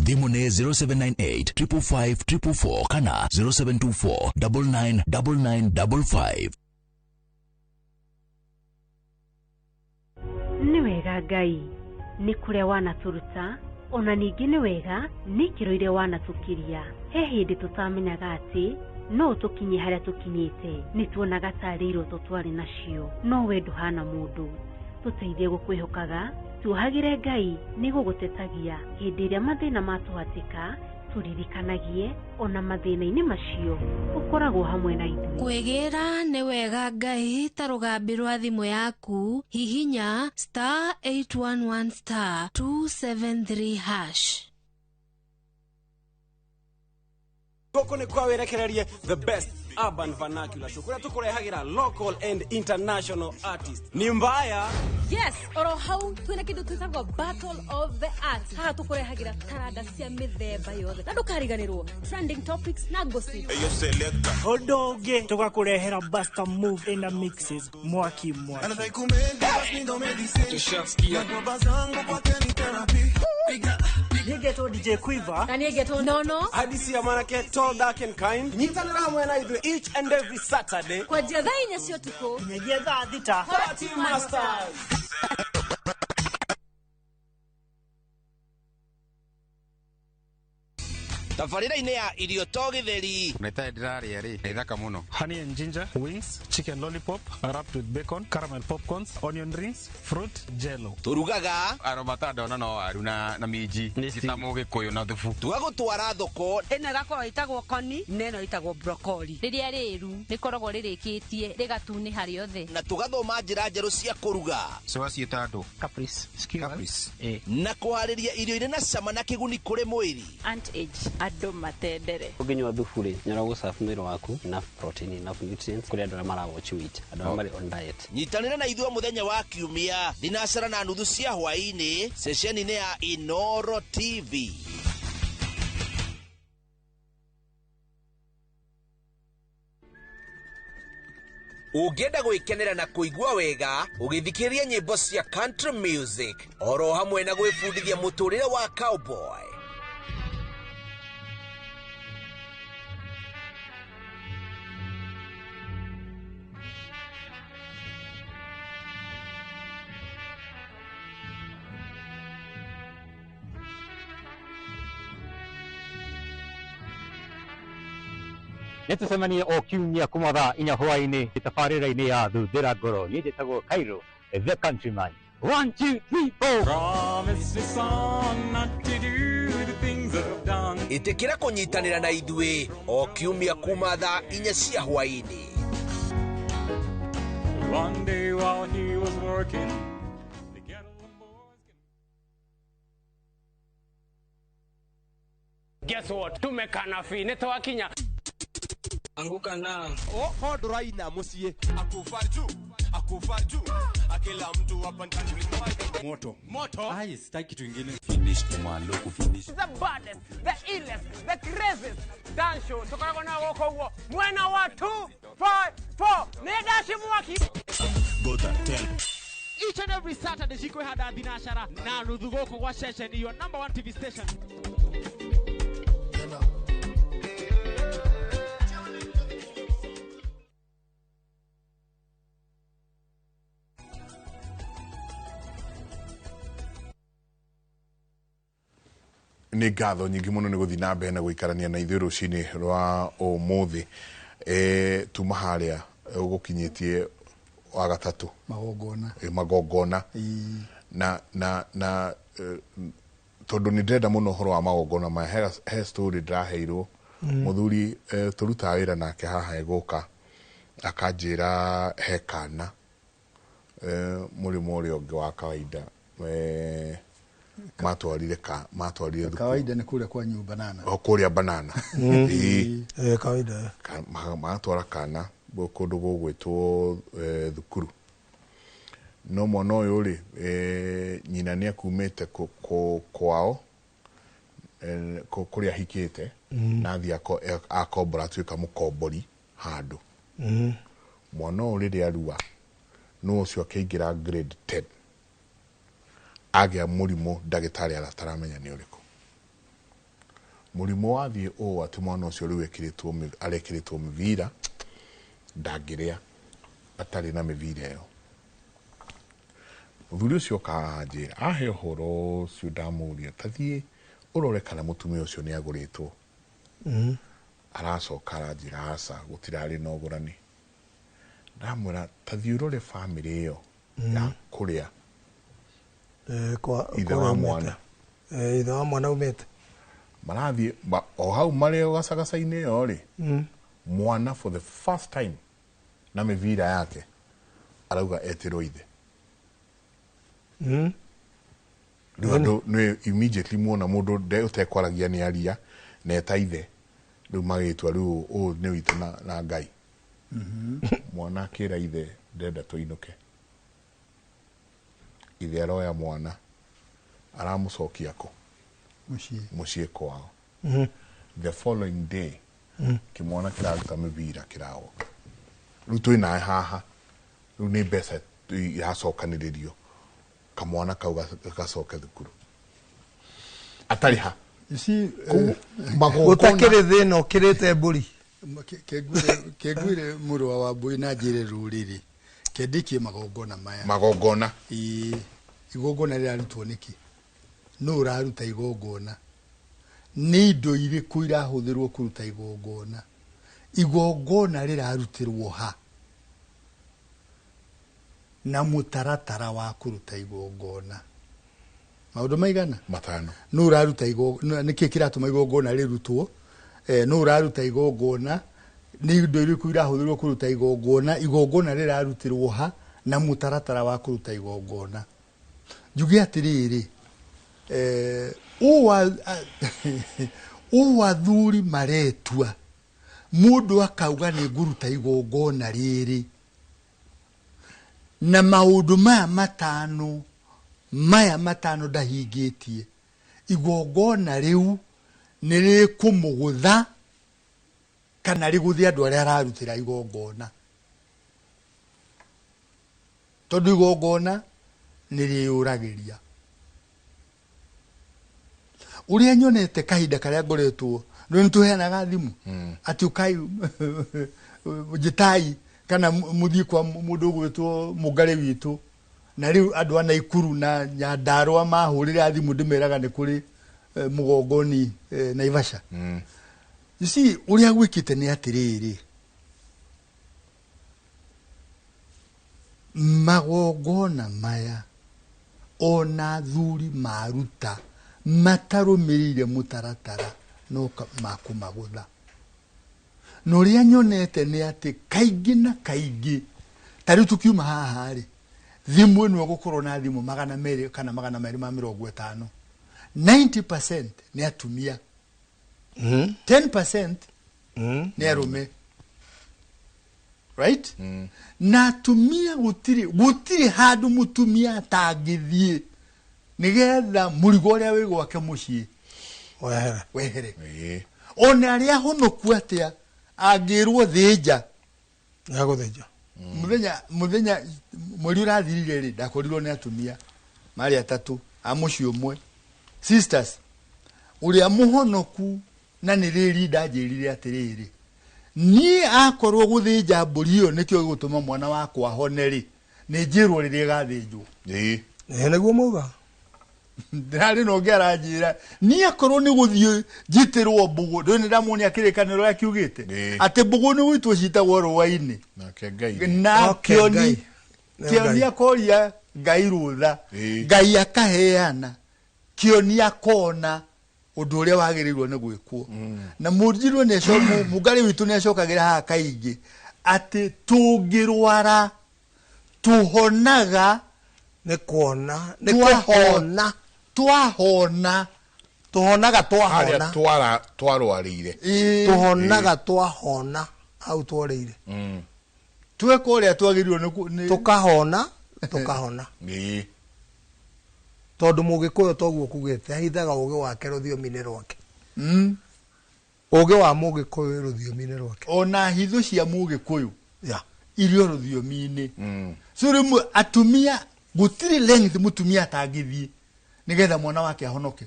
Thimũ nĩ 0798 555 444 kana 0724 999955. Nĩ wega Ngai nĩ kũrĩa wanatũruta ona ningĩ nĩ wega nĩ ikĩro iria wanatũkiria. He hĩndĩ tũtamenyaga atĩ no tũkinye harĩa tũkinyĩte nĩ tuonaga tarĩ iroto twarĩ nacio no we ndũhana mũndũ. Tũteithie gũkwĩhokaga tuohagĩre Ngai nĩ gũgũtetagia hĩndĩ ĩrĩa mathĩna matũhatĩka tũririkanagie ona mathĩna-inĩ macio ũkoragwo hamwe na ithuĩ. Kwĩgĩra nĩ wega Ngai ta rũgambi rwa thimũ yaku hihinya star 811 star 273 hash. Gũkũ nĩ kwa wĩrekererie the best urban vernacular show kũrĩa tũkũrehagĩra local and international artists. Ni mbaya. Yes, oro hau twina kindu twitagwo Battle of the Arts. Haha tukurehagira taranda cia mithemba yothe. Na ndukariganirwo trending topics na gossip. Ũndũ ũngĩ tũgakũrehera Buster Move in the mixes mwaki mwaki. Nigetwo DJ Quiver. Na nigetwo Nono. Hadisi ya manake tall dark and kind. Nyitanĩra hamwe na ithuĩ each and every Saturday. Kwa njia thaa inya cia ũtukũ. Nginyagia thaa thita. Party Masters. Tabarĩra-inĩ ya irio to gĩtheri. Na itarĩ ndĩrarĩa rĩ, nĩ thaka mũno. Honey and ginger wings, chicken lollipop wrapped with bacon, caramel popcorns, onion rings, fruit jello. Tũrugaga aromata ndona no waru na minji ta mũgĩkũyũ na thubu. Tũgagũtwara thoko. Ĩno ĩgakorwo ĩtagwo koni na ĩno ĩtagwo broccoli. Rĩrĩa rĩru rĩkoragwo rĩrĩkĩtie rĩgatunĩha rĩothe. Na tũgathoma njĩra njerũ cia kũruga. Soa ciĩta andũ. Caprice. Caprice. Na kũharĩria irio irĩ na cama na kĩguni kũrĩ mwĩrĩ. Aunt age. Andũ matendere. Ũngĩnyua thubu rĩ, nĩ ũragũ mwĩrĩ waku enough protein, enough nutrients kũrĩ andũ arĩa mara watch weight, andũ arĩa marĩ on diet. Nyitanĩra na ithuĩ mũthenya wa kiumia 4:30 cia hwaĩ-inĩ ceceni-inĩ ya Inoro TV. Ũngĩenda gwĩkenera na kũigua wega ũgĩthikĩrĩria nyĩmbo cia country music oro hamwe na gwĩbundithia mũtũrĩre wa cowboy. Nĩtũcemanie o kiumia kuma thaa 4 hwaĩ-inĩ tabarĩra-inĩ ya Thuthĩra Ngoro. Niĩ njĩtagwo Cairo the Countryman. 1 2 3 4. Promise me son not to do the things I've done. Ĩtĩkĩra kũnyitanĩra na ithuĩ o kiumia kuma thaa 4 cia hwaĩ-inĩ. One day while he was working. Guess what? Tumekana fi nĩtwakinya. Anguka na oh nduraina muciĩ akufa juu akila mtu hapa ndani moto moto. Ai, sitaki kitu kingine. Finish kumaloku finish. The baddest, the illest, the craziest dance show tukoragwo na gũkũ ũguo mwena wa 2 5 4 nĩ ndaci mwaki. Gota tell. Each and every Saturday cikwĩhanda 4:30 gũkũ gwa ceceni your number 1 TV station. Nĩ ngatho nyingĩ mũno nĩ gũthiĩ na mbere na gũikarania na ithuĩ rũcinĩ rwa ũmũthĩ. Tuma harĩa ũgũkinyĩtie wa gatatũ magongona magongona na na na tondũ nĩ ndĩrenda mũno ũhoro wa magongona maya. He story ndĩraheirwo mũthuri tũrutaga wĩra nake haha egũka akanjĩra he kana mũrĩmo ũrĩa ũngĩ wa kawaida matwarire thukuru. Kawaida nĩ kũrĩa kwa nyumba banana. O kũrĩa banana. Kawaida. Matwara kana kũndũ gũgwĩtwo thukuru. No mwana ũyũ rĩ nyina nĩ akumĩte kwao kũrĩa ahikĩte na athiĩ akombora atuĩka mũkombori handũ. Mwana ũyũ rĩrĩa arua no ũcio akĩingĩra grade 10 agĩa mũrimũ ndagĩtarĩ ataramenya nĩ ũrĩkũ. Mũrimũ wathiĩ ũũ atĩ mwana ũcio rĩu arekĩrĩtwo mĩbira ndangĩrĩa atarĩ na mĩbira ĩyo. Mũthuri ũcio oka anjĩra ahe ũhoro ũcio ndamũria tathiĩ ũrore kana mũtumia ũcio nĩ agũrĩtwo. Aracoka aranjĩra aca gũtirarĩ na ũgũrani. Ndamwĩra tathiĩ ũrore bamĩrĩ ĩyo ya kũrĩa ithe wa mwana. Ithe wa mwana umĩte. Marathiĩ o hau marĩ gacagaca-inĩ ĩyo rĩ mwana for the first time na mĩbira yake arauga etĩrwo ithe. Rĩu andũ nĩ immediately muona mũndũ ũtekwaragia nĩ aria na eta ithe rĩu magĩtua rĩu ũũ nĩ witũ na Ngai. Mwana akĩra ithe ndenda tũinũke. Ithe aroya mwana aramũcokia kũ? Mũciĩ kwao. The following day kĩmwana kĩraruta mĩbira kĩrawoka. Rĩu twĩ nawe haha rĩu nĩ mbeca iracokanĩrĩrio kamwana kau gacoke thukuru atarĩ ha. Gũtakĩrĩ thĩna ũkĩrĩte mbũri. Kengwire mũrũ wa Wambui na njĩre rũrĩrĩ kendikie magongona maya. Magongona. Igongona rĩrarutwo nĩkĩ? Nũ ũraruta igongona? Nĩ indo irĩkũ irahũthĩrwo kũruta igongona? Igongona rĩrarutĩrwo ha? Na mũtaratara wa kũruta igongona. Maũndũ maigana? Matano. Nũ ũraruta igongona? Nĩkĩ kĩratũma igongona rĩrutwo? Nũ ũraruta igongona? Nĩ indo irĩkũ irahũthĩrwo kũruta igongona? Igongona rĩrarutĩrwo ha? Na mũtaratara wa kũruta igongona. Njuge atĩrĩrĩ, Ũũ athuri maretua mũndũ akauga nĩ ngũruta igongona rĩrĩ na maũndũ maya matano, maya matano ndahingĩtie, igongona rĩu nĩ rĩkũmũgũtha kana rĩgũthe andũ arĩa ararutĩra igongona, tondũ igongona nĩ rĩyũragĩria. Ũrĩa nyonete kahinda karĩa ngoretwo nĩ tũheanaga thimũ atĩ ũkai njĩtai kana mũthiĩ kwa mũndũ ũgwĩtwo mũngarĩ witũ, na rĩu andũ a Naikuru na Nyandarũa mahũrĩra thimũ ndĩmeraga nĩ kũrĩ mũgongoni Naivasha. You see, ũrĩa gwĩkĩte nĩ atĩrĩrĩ, magongona maya ona athuri maruta matarũmĩrĩire mũtaratara no makũmagũtha. Na ũrĩa nyonete nĩ atĩ kaingĩ na kaingĩ, ta rĩu tũkiuma haha rĩ, thimũ ĩno ĩgũkorwo na thimũ 200 kana 250, 90% nĩ atumia, 10% nĩ arũme, right? Na atumia gũtirĩ handũ mũtumia atangĩthiĩ nĩgetha mũrigo ũrĩa wĩ gwake mũciĩ wehere. Ona arĩa ahonoku atĩa angĩrwo thĩnja Nĩagũthĩnja. Mũthenya mweri ũrathirire rĩ, ndakorirwo nĩ atumia marĩ atatũ a mũciĩ ũmwe, sisters, ũrĩa mũhonoku, na nĩ rĩri ndanjĩrire atĩrĩrĩ, niĩ akorwo gũthĩnja mbũri ĩyo nĩkĩo gĩgũtũma mwana wakwa ahone rĩ, nĩ njĩrwo rĩrĩa ĩgathĩnjwo. Ĩĩ nĩguo mauga. Ndĩrarĩ na ũngĩ aranjĩra niĩ akorwo nĩ gũthiĩ njitĩrwo mbũgũ, ndũĩ nĩ ndamuonia kĩrĩkanĩro ũrĩa kiugĩte atĩ mbũgũ nĩ gũitwo citagwo rũa-inĩ. Nake Ngai. Na Ngai. Kĩoni akoria Ngai rũtha, Ngai akaheana, kĩoni akona ũndũ ũrĩa wagĩrĩirwo nĩ gwĩkwo. Na mũnjirwo nĩ mũngarĩ witũ nĩ acokagĩra haha kaingĩ atĩ tũngĩrwara tũhonaga nĩ kuona, nĩ kũhona, twahona, tũhonaga twahona, harĩa twarwarĩire, tũhonaga twahona hau tworĩire, tweka ũrĩa twagĩrĩirwo nĩ tũkahona, tũkahona. Tondũ mũgĩkũyũ toguo kugĩte ahithaga ũgĩ wake rũthiomi-inĩ rwake. Ũgĩ wa mũgĩkũyũ rũthiomi-inĩ rwake. Ona hitho cia mũgĩkũyũ irio rũthiomi-inĩ. So rĩmwe atumia gũtirĩ length mũtumia atangĩthiĩ nĩgetha mwana wake ahonoke.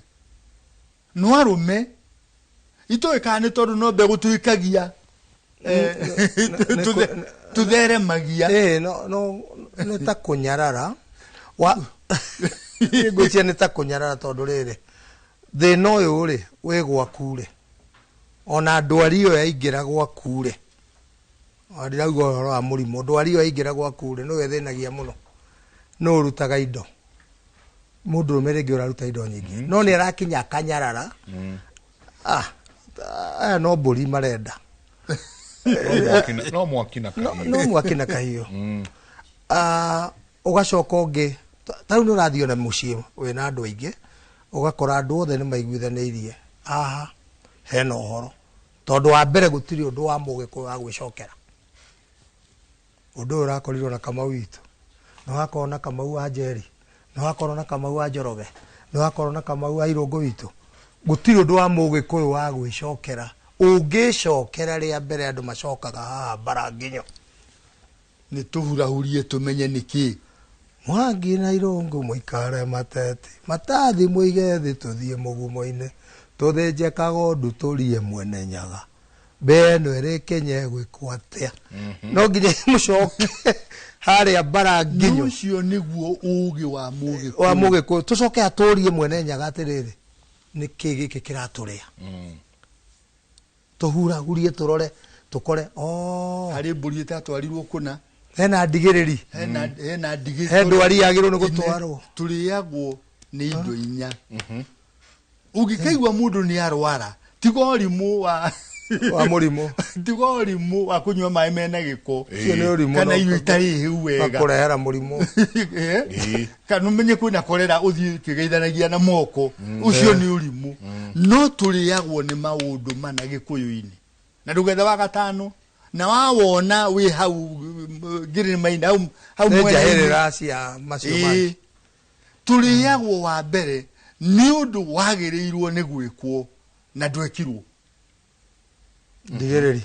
No arũme itoĩ kana nĩ tondũ no mbegũ tũikagia, tũtheremagia. No nĩ ta kũnyarara wa ngwĩciria nĩ ta kũnyarara tondũ rĩrĩ thĩna ũyũ rĩ wĩ gwaku rĩ, ona ndwari ĩyo yaingĩra gwaku rĩ, ndirauga ũhoro wa mũrimũ, ndwari ĩyo yaingĩra gwaku rĩ nĩwe ĩthĩnagia mũno, nĩ ũrutaga indo, mũndũrũme rĩngĩ ũraruta indo nyingĩ, no nĩ arakinya akanyarara, aya no mbũri marenda, no mwaki na kahiũ, no mwaki na kahiũ. Ũgacoka ũngĩ ta rĩu nĩ ũrathiĩ ona mũciĩ wĩna andũ aingĩ, ũgakora andũ othe nĩ maiguithanĩirie haha hena ũhoro, tondũ wa mbere gũtirĩ ũndũ wa mũgĩkũyũ wa gwĩcokera. Ũndũ ũyũ ũrakorirwo na Kamau witũ, nĩ wakorwo na Kamau wa Njeri, nĩ wakorwo na Kamau wa Njoroge, nĩ wakorwo na Kamau wa Irũngũ witũ. Gũtirĩ ũndũ wa mũgĩkũyũ wa gwĩcokera. Ũngĩcokera rĩa mbere andũ macokaga haha mbara nginyo. Nĩ tũhurahurie tũmenye nĩkĩ. Mwangi na Irũngũ mũikare mateti, matathi mũige thĩ tũthiĩ mũgumo-inĩ, tũthĩnje kagondu tũrie mwene nyaga, mbĩa ĩno ĩrĩkĩnye gwĩkwo atĩa. No nginya mũcoke harĩa mbara nginyo. Ũcio nĩguo ũgĩ wa mũgĩkũyũ. Wa mũgĩkũyũ. Tũcoke atũrie mwene nyaga atĩrĩrĩ, nĩkĩ gĩkĩ kĩratũrĩa? Tũhurahurie tũrore tũkore, harĩ mbũri ĩtatwarirwo kũna, hena ndigĩrĩri, hena ndigĩrĩri, he ndwari yagĩrĩirwo nĩ gũtwarwo. Tũrĩagwo nĩ indo inya. Ũngĩkaigua mũndũ nĩ arwara, tiga ũrimũ wa Wa mũrimũ. Tiga ũrimũ wa kũnyua maĩ mena gĩko. Ũcio nĩ ũrimũ Kana na irio itarĩ hĩu wega. Kũrehera mũrimũ. Kana ũmenye kwĩna korera ũthiĩ ũkĩgeithanagia na moko. Ũcio nĩ ũrimũ. No tũrĩagwo nĩ maũndũ mana gĩkũyũ-inĩ. Na ndũgethe wa gatano. Na wawona wĩ hau ngirima-inĩ hau hau Nĩ mwena-inĩ. njahĩrĩra cia macio mangĩ. Tũrĩagwo wa mbere nĩ ũndũ wagĩrĩirwo nĩ gwĩkwo na ndwekirwo. Ndigĩrĩri.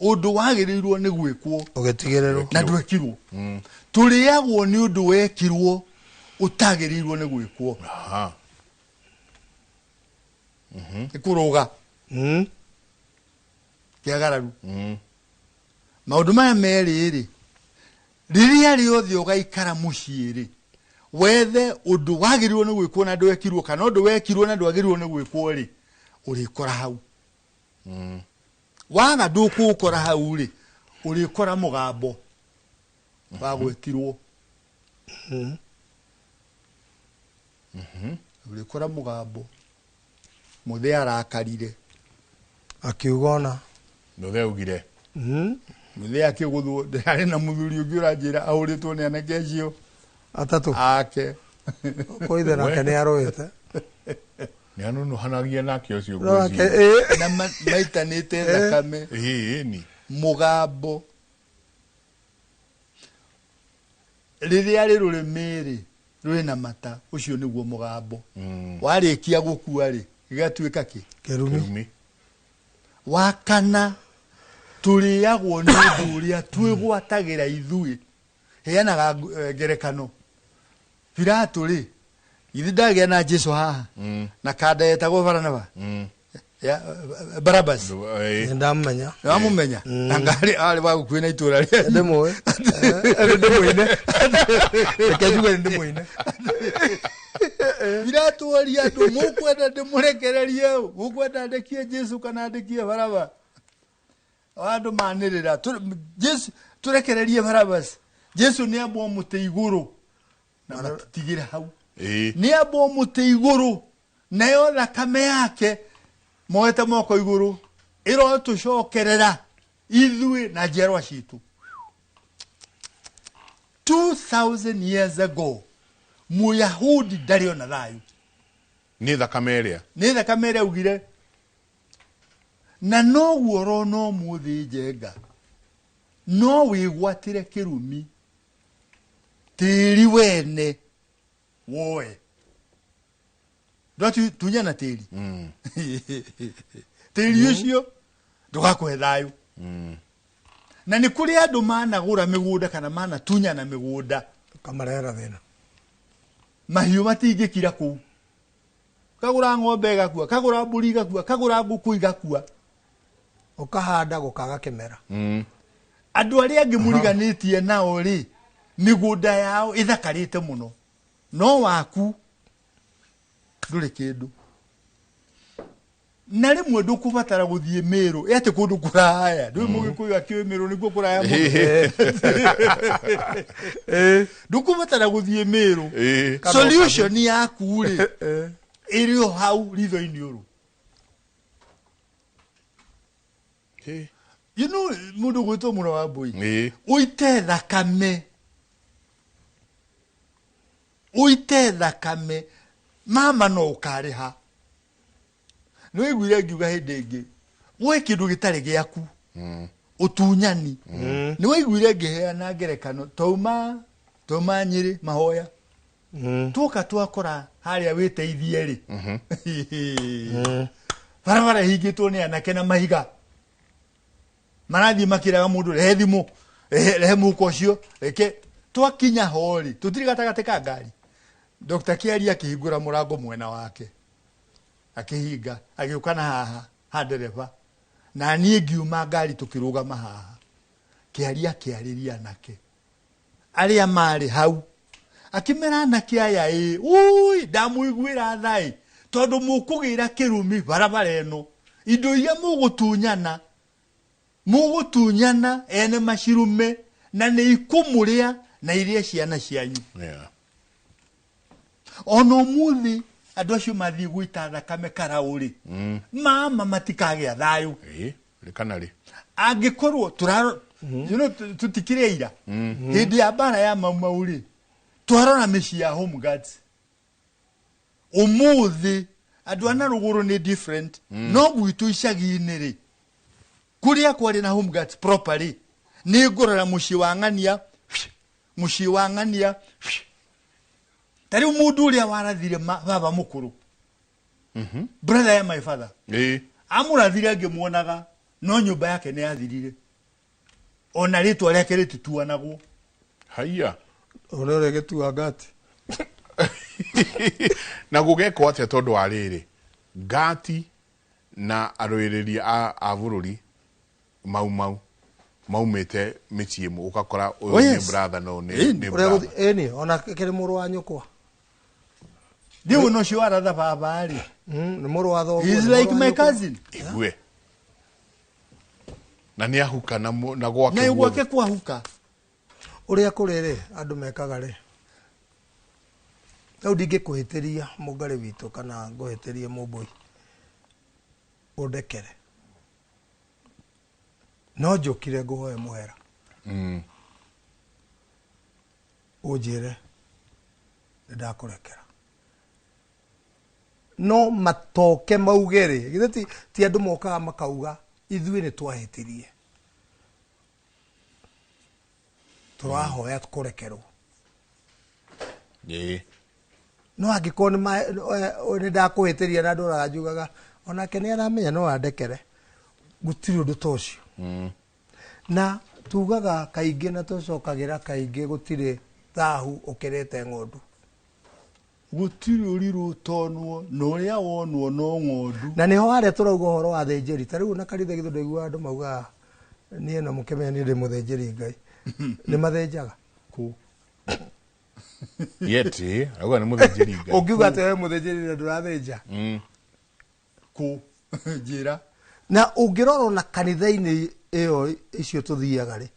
Ũndũ wagĩrĩirwo nĩ gwĩkwo Ũgĩtigĩrĩrwo. na ndwekirwo. Tũrĩagwo nĩ ũndũ wekirwo ũtagĩrĩirwo nĩ gwĩkwo. Nĩ kũrũga. Kĩagararu. Maũndũ maya merĩ rĩ, rĩrĩa rĩothe ũgaikara mũciĩ rĩ, wethe ũndũ wagĩrĩirwo nĩ gwĩkwo na ndwekirwo kana ũndũ wekirwo na ndwagĩrĩirwo nĩ gwĩkwo rĩ, ũrĩkora hau. Waga ndũkũũkora hau rĩ, ũrĩkora mũgambo wagwetirwo. Ũrĩkora mũgambo. Mũthee arakarire. Akiuga ona. Mũthee augire. Mũthee akĩgũthwo, ndĩrarĩ na mũthuri ũngĩ ũranjĩra ahũrĩtwo nĩ anake acio. Atatũ. Ake. Kwa ithe nake nĩ arũĩte. Nĩ anunuhanagia nake ũcio No, ake, ngwĩciria. ĩ. Na maitanĩte thakame. Ĩ, ni. Mũgambo. Rĩrĩa rĩ rũrĩmĩ rĩ, rwĩna mata, ũcio nĩguo mũgambo. Warĩkia gũkua rĩ, gĩgatuĩka kĩ? Kĩrumi. Wa kana, tũrĩagwo nĩ ũndũ ũrĩa twĩgwatagĩra ithuĩ. Heanaga ngerekano. Pilato rĩ, githĩ ndagĩa na Jesu haha? Na kanda yetagwo Baranaba? Ya, Barabas. Nĩ ndamũmenya. Nĩwamũmenya? Na ngarĩ arĩ wa gũkuhĩ na itũũra rĩanyu. Ndĩmũĩ. Nĩ ndĩmũine. Reke njuge nĩ ndĩmũine. Pilato oria andũ, mũkwenda ndĩmũrekererie ũ? Mũkwenda ndekie Jesu kana ndekie Baraba? Andũ manĩrĩra, Jesu, tũrekererie Barabas. Jesu nĩ ambwo mũtĩ igũrũ. Na matitigĩre hau. Nĩ ambwo mũtĩ igũrũ. Nayo thakame yake moete moko igũrũ ĩrotũcokerera ithuĩ na njiarwa citũ. 2000 years ago Mũyahudi ndarĩ ona thayũ. Nĩ thakame ĩrĩa. Nĩ thakame ĩrĩa augire. Na noguo ũrona ũmũthĩ Njenga, no wĩgwatĩre kĩrumi tĩri wene woe. Ndwatunyana tĩri. Tĩri ũcio ndũgakũhe thayũ. Na nĩ kũrĩ andũ managũra mĩgũnda kana manatunyana mĩgũnda. Ũkamarehera thĩna. Mahiũ matingĩkira kũu. Kagũra ng'ombe ĩgakua, kagũra mbũri ĩgakua, kagũra ngũkũ igakua. Ũkahanda gũkaga kĩmera. Andũ arĩa angĩ mũriganĩtie nao rĩ, mĩgũnda yao ĩthakarĩte mũno. No waku ndũrĩ kĩndũ. Na rĩmwe ndũkũbatara gũthiĩ Mĩrũ, ĩ atĩ kũndũ kũraya. Ndũĩ Mũgĩkũyũ akĩũĩ Mĩrũ nĩkuo kũraya mũno. Ndũkũbatara gũthiĩ Mĩrũ. Solution yaku rĩ, ĩrĩ o hau ritho-inĩ ũrũ. You know, mũndũ ũgwĩtwo Mũra wa Mbũi. Ũite thakame. Ũite thakame. Mama no ũkarĩha. Nĩ waiguire ngiuga hĩndĩ ĩngĩ, woe kĩndũ gĩtarĩ gĩaku. Ũtunyani. Nĩ waiguire ngĩheana ngerekano, tauma Nyĩrĩ mahoya. Tuoka twakora harĩa wĩteithie rĩ. Barabara ĩhingĩtwo nĩ anake na mahiga. Marathiĩ makĩraga mũndũ, rehe thimũ, rehe mũhuko ũcio, reke. Twakinya ho rĩ, tũtirĩ gatagatĩ ka ngari. Dr. Kiaria akĩhingũra mũrango mwena wake. Akĩhinga, agĩũka na haha, ha ndereba. Na niĩ ngiuma ngari tũkĩrũgama haha. Kĩaria akĩarĩria anake. Arĩa marĩ hau. Akĩmera anake aya ĩ, ui, ndamũiguĩra tha ĩ, tondũ mũkũgĩra kĩrumi barabara ĩno. Indo iria mũgũtunyana, mũgũtunyana ene macirume, na nĩ ikũmũrĩa na iria ciana cianyu. Ona ũmũthĩ Andũ acio mathiĩ gũita thakame karaũ rĩ, mama matikagĩa thayũ. Ĩĩ, rĩ kana rĩ. Angĩkorwo tũraro, you know, tũtikĩrĩ aira. Hĩndĩ ya mbara ya Mau Mau rĩ, twarora mĩciĩ ya Home Guards. Ũmũthĩ andũ a na rũgũrũ nĩ different, no gwitũ icagi-inĩ rĩ, kũrĩa kwarĩ na Home Guards properly, nĩ ngũrora mũciĩ wa ng'ania, mũciĩ wa ng'ania. Ta rĩu mũndũ ũrĩa warathire baba mũkũrũ, brother ya my father, amũrathire ngĩmuonaga, no nyũmba yake nĩ yathirire, ona rĩtwa rĩake rĩtituanagwo. Haiya. Ũrĩa ũrĩa gĩtua ngati. Na gũgekwo atĩa tondũ wa rĩrĩ, ngati na arũĩrĩri a bũrũri Mau Mau maumĩte mĩciĩ ĩmwe, ũgakora ũyũ Oh, nĩ yes. brother no nĩ Ũrĩa nĩ brother. ĩni ona kĩrĩ mũrũ wa nyũkwa. Rĩu ona ũcio waratha baba rĩ, nĩ mũrũ wa thoguo, He is nĩ mũrũ like wa my nyũkwa. cousin. Igue. Na nĩ ahuka na na gwake Na guothe. gwake kwahuka. Ũrĩa kũrĩ rĩ, andũ mekaga rĩ, rĩu ndingĩkũhĩtĩria mũngarĩ witũ kana ngũhĩtĩrie mũmbũi, ũndekere, no njũkire ngũhoe mũhera, ũnjĩre nĩ ndakũrekera, no matoke mauge rĩ, githĩ ti andũ mokaga makauga ithuĩ nĩ twahĩtirie, tũrahoya kũrekerwo. No angĩkorwo nĩ ndakũhĩtĩria na ndũraga njugaga onake nĩ aramenya no andekere, gũtirĩ ũndũ ta ũcio. Na tugaga kaingĩ na tũcokagĩra kaingĩ, gũtirĩ thahu ũkĩrĩte ng'ondu. Gũtirĩ ũrirũ ũtonwo na ũrĩa wonwo no ng'ondu. Na nĩho harĩa tũrauga ũhoro wa thĩnjĩri, ta rĩu na kanitha githĩ ndũiguaga andũ maugaga niĩ na mũkĩmenya niĩ ndĩ mũthĩnjĩri Ngai. Nĩ mathĩnjaga? Kũ? Yet, auga nĩ mũthĩnjĩri Ngai. Ũngiuga atĩ we mũthĩnjĩri na ndũrathĩnja? Kũ? Njĩra. Na ũngĩrora ona kanitha-inĩ ĩyo icio tũthiaga rĩ,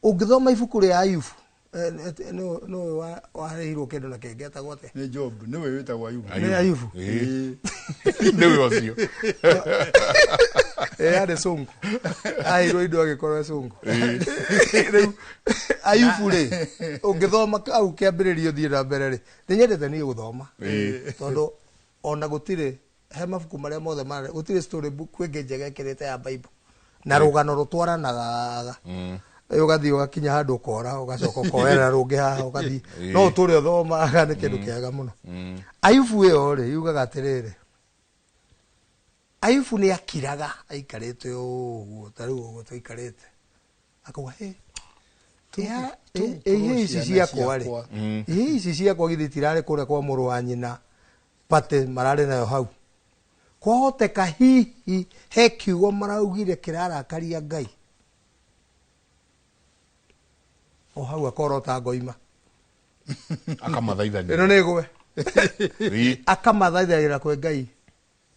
ũngĩthoma ibuku rĩa Ayubu, nĩwe waheirwo kĩndũ na kĩngĩ etagwo atĩa? Nĩ Job, nĩwe wĩtagwo Ayubu. Nĩ Ayubu. Nĩwe ũcio. Arĩ cũngũ. Aheirwo indo agĩkorwo e cũngũ. Rĩu Ayubu rĩ, ũngĩthoma hau kĩambĩrĩria ũthiĩ na mbere rĩ, nĩ nyendete niĩ gũthoma. Tondũ ona gũtirĩ he mabuku marĩa mothe marĩ, gũtirĩ story book ĩngĩ njega ĩkĩrĩte ya Bible. Na rũgano rũtwaranaga. Ũgathiĩ ũgakinya handũ ũkora, ũgacoka ũkoerera rũngĩ haha, ũgathiĩ. No ũtũre ũthomaga, nĩ kĩndũ kĩega mũno. Ayubu ĩyo rĩ, yugaga atĩrĩrĩ, Ayubu nĩ akiraga aikarĩte ũguo, ta rĩu ũguo tũikarĩte. Akauga, hĩ, ihe ici ciakwa rĩ, ihe ici ciakwa githĩ itirarĩ kũrĩa kwa mũrũ wa nyina, pate mararĩ nayo hau. Kwahoteka hihi he kiugo maraugire kĩrarakaria Ngai. O hau akorota ngoima. Akamathaithania. Ĩno nĩ ĩgwe. Akamathaithanĩra kwĩ Ngai.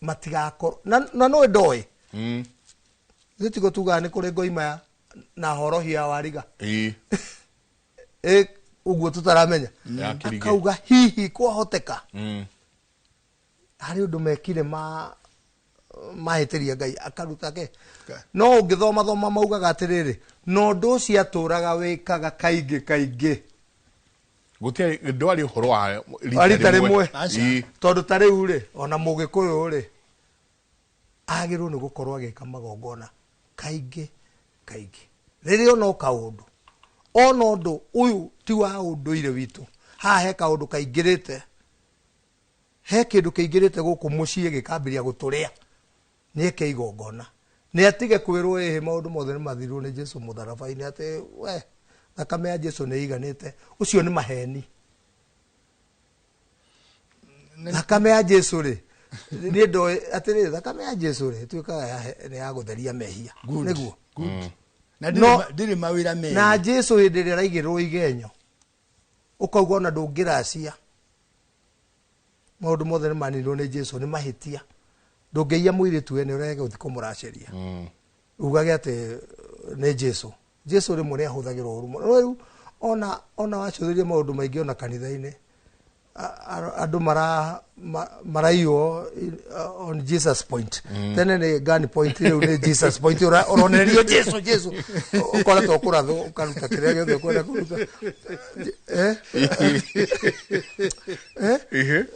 Matigakorwo. Na no ndoĩ. Ithuĩ tigo tugaga nĩ kũrĩ ngoima na horohia wa riga. Ũguo tũtaramenya. Ya kĩrigĩ. Akauga hihi kwahoteka. Harĩ ũndũ mekire mahĩtĩria Ngai akaruta ke. No ũngĩthoma thoma maugaga atĩrĩrĩ, na ũndũ ũcio atũraga wĩkaga kaingĩ kaingĩ. Gũtiarĩ, ndwarĩ ũhoro wa Wa rita rĩmwe. Tondũ ta rĩu rĩ, ona Mũgĩkũyũ rĩ, agĩrĩirwo nĩ gũkorwo agĩka magongona kaingĩ kaingĩ. Rĩrĩa ona kaũndũ, ona ũndũ ũyũ ti wa ũndũire witũ, haha he kaũndũ kaingĩrĩte, he kĩndũ kĩingĩrĩte gũkũ mũciĩ gĩkambĩrĩria gũtũrĩa, nĩ eke igongona. Nĩ atige kwĩrwo ĩhĩ maũndũ mothe nĩ mathirwo nĩ Jesũ mũtharaba-inĩ, atĩ we thakame ya Jesũ nĩ ĩiganĩte. Ũcio nĩ maheni. Thakame ya Jesũ rĩ, niĩ ndoĩ atĩrĩrĩ, thakame ya Jesũ rĩ, ĩtuĩkaga nĩ ya gũtheria mehia. Good. Nĩguo? Good. Na ndĩrĩ mawĩra merĩ. Na Jesũ hĩndĩ ĩrĩa araigĩrĩrwo igenyo, ũkauga ona ndũngĩracia. Maũndũ mothe nĩ maninwo nĩ Jesũ, nĩ mahĩtia. Ndũngĩiya mũirĩtu we nĩ ũrege gũthiĩ kũmũracĩria. Ugage atĩ nĩ Jesũ. Jesũ rĩmwe nĩ ahũthagĩrwo ũru mũno. Rĩu ona wacũthĩrĩria maũndũ maingĩ ona kanitha-inĩ, Andũ maraiywo on Jesus point. Tene nĩ gun point, rĩu nĩ Jesus point, ũronererio Jesu Jesu, ũkoretwo kũrathwo ũkaruta kĩrĩa gĩothe ũkwenda kũruta.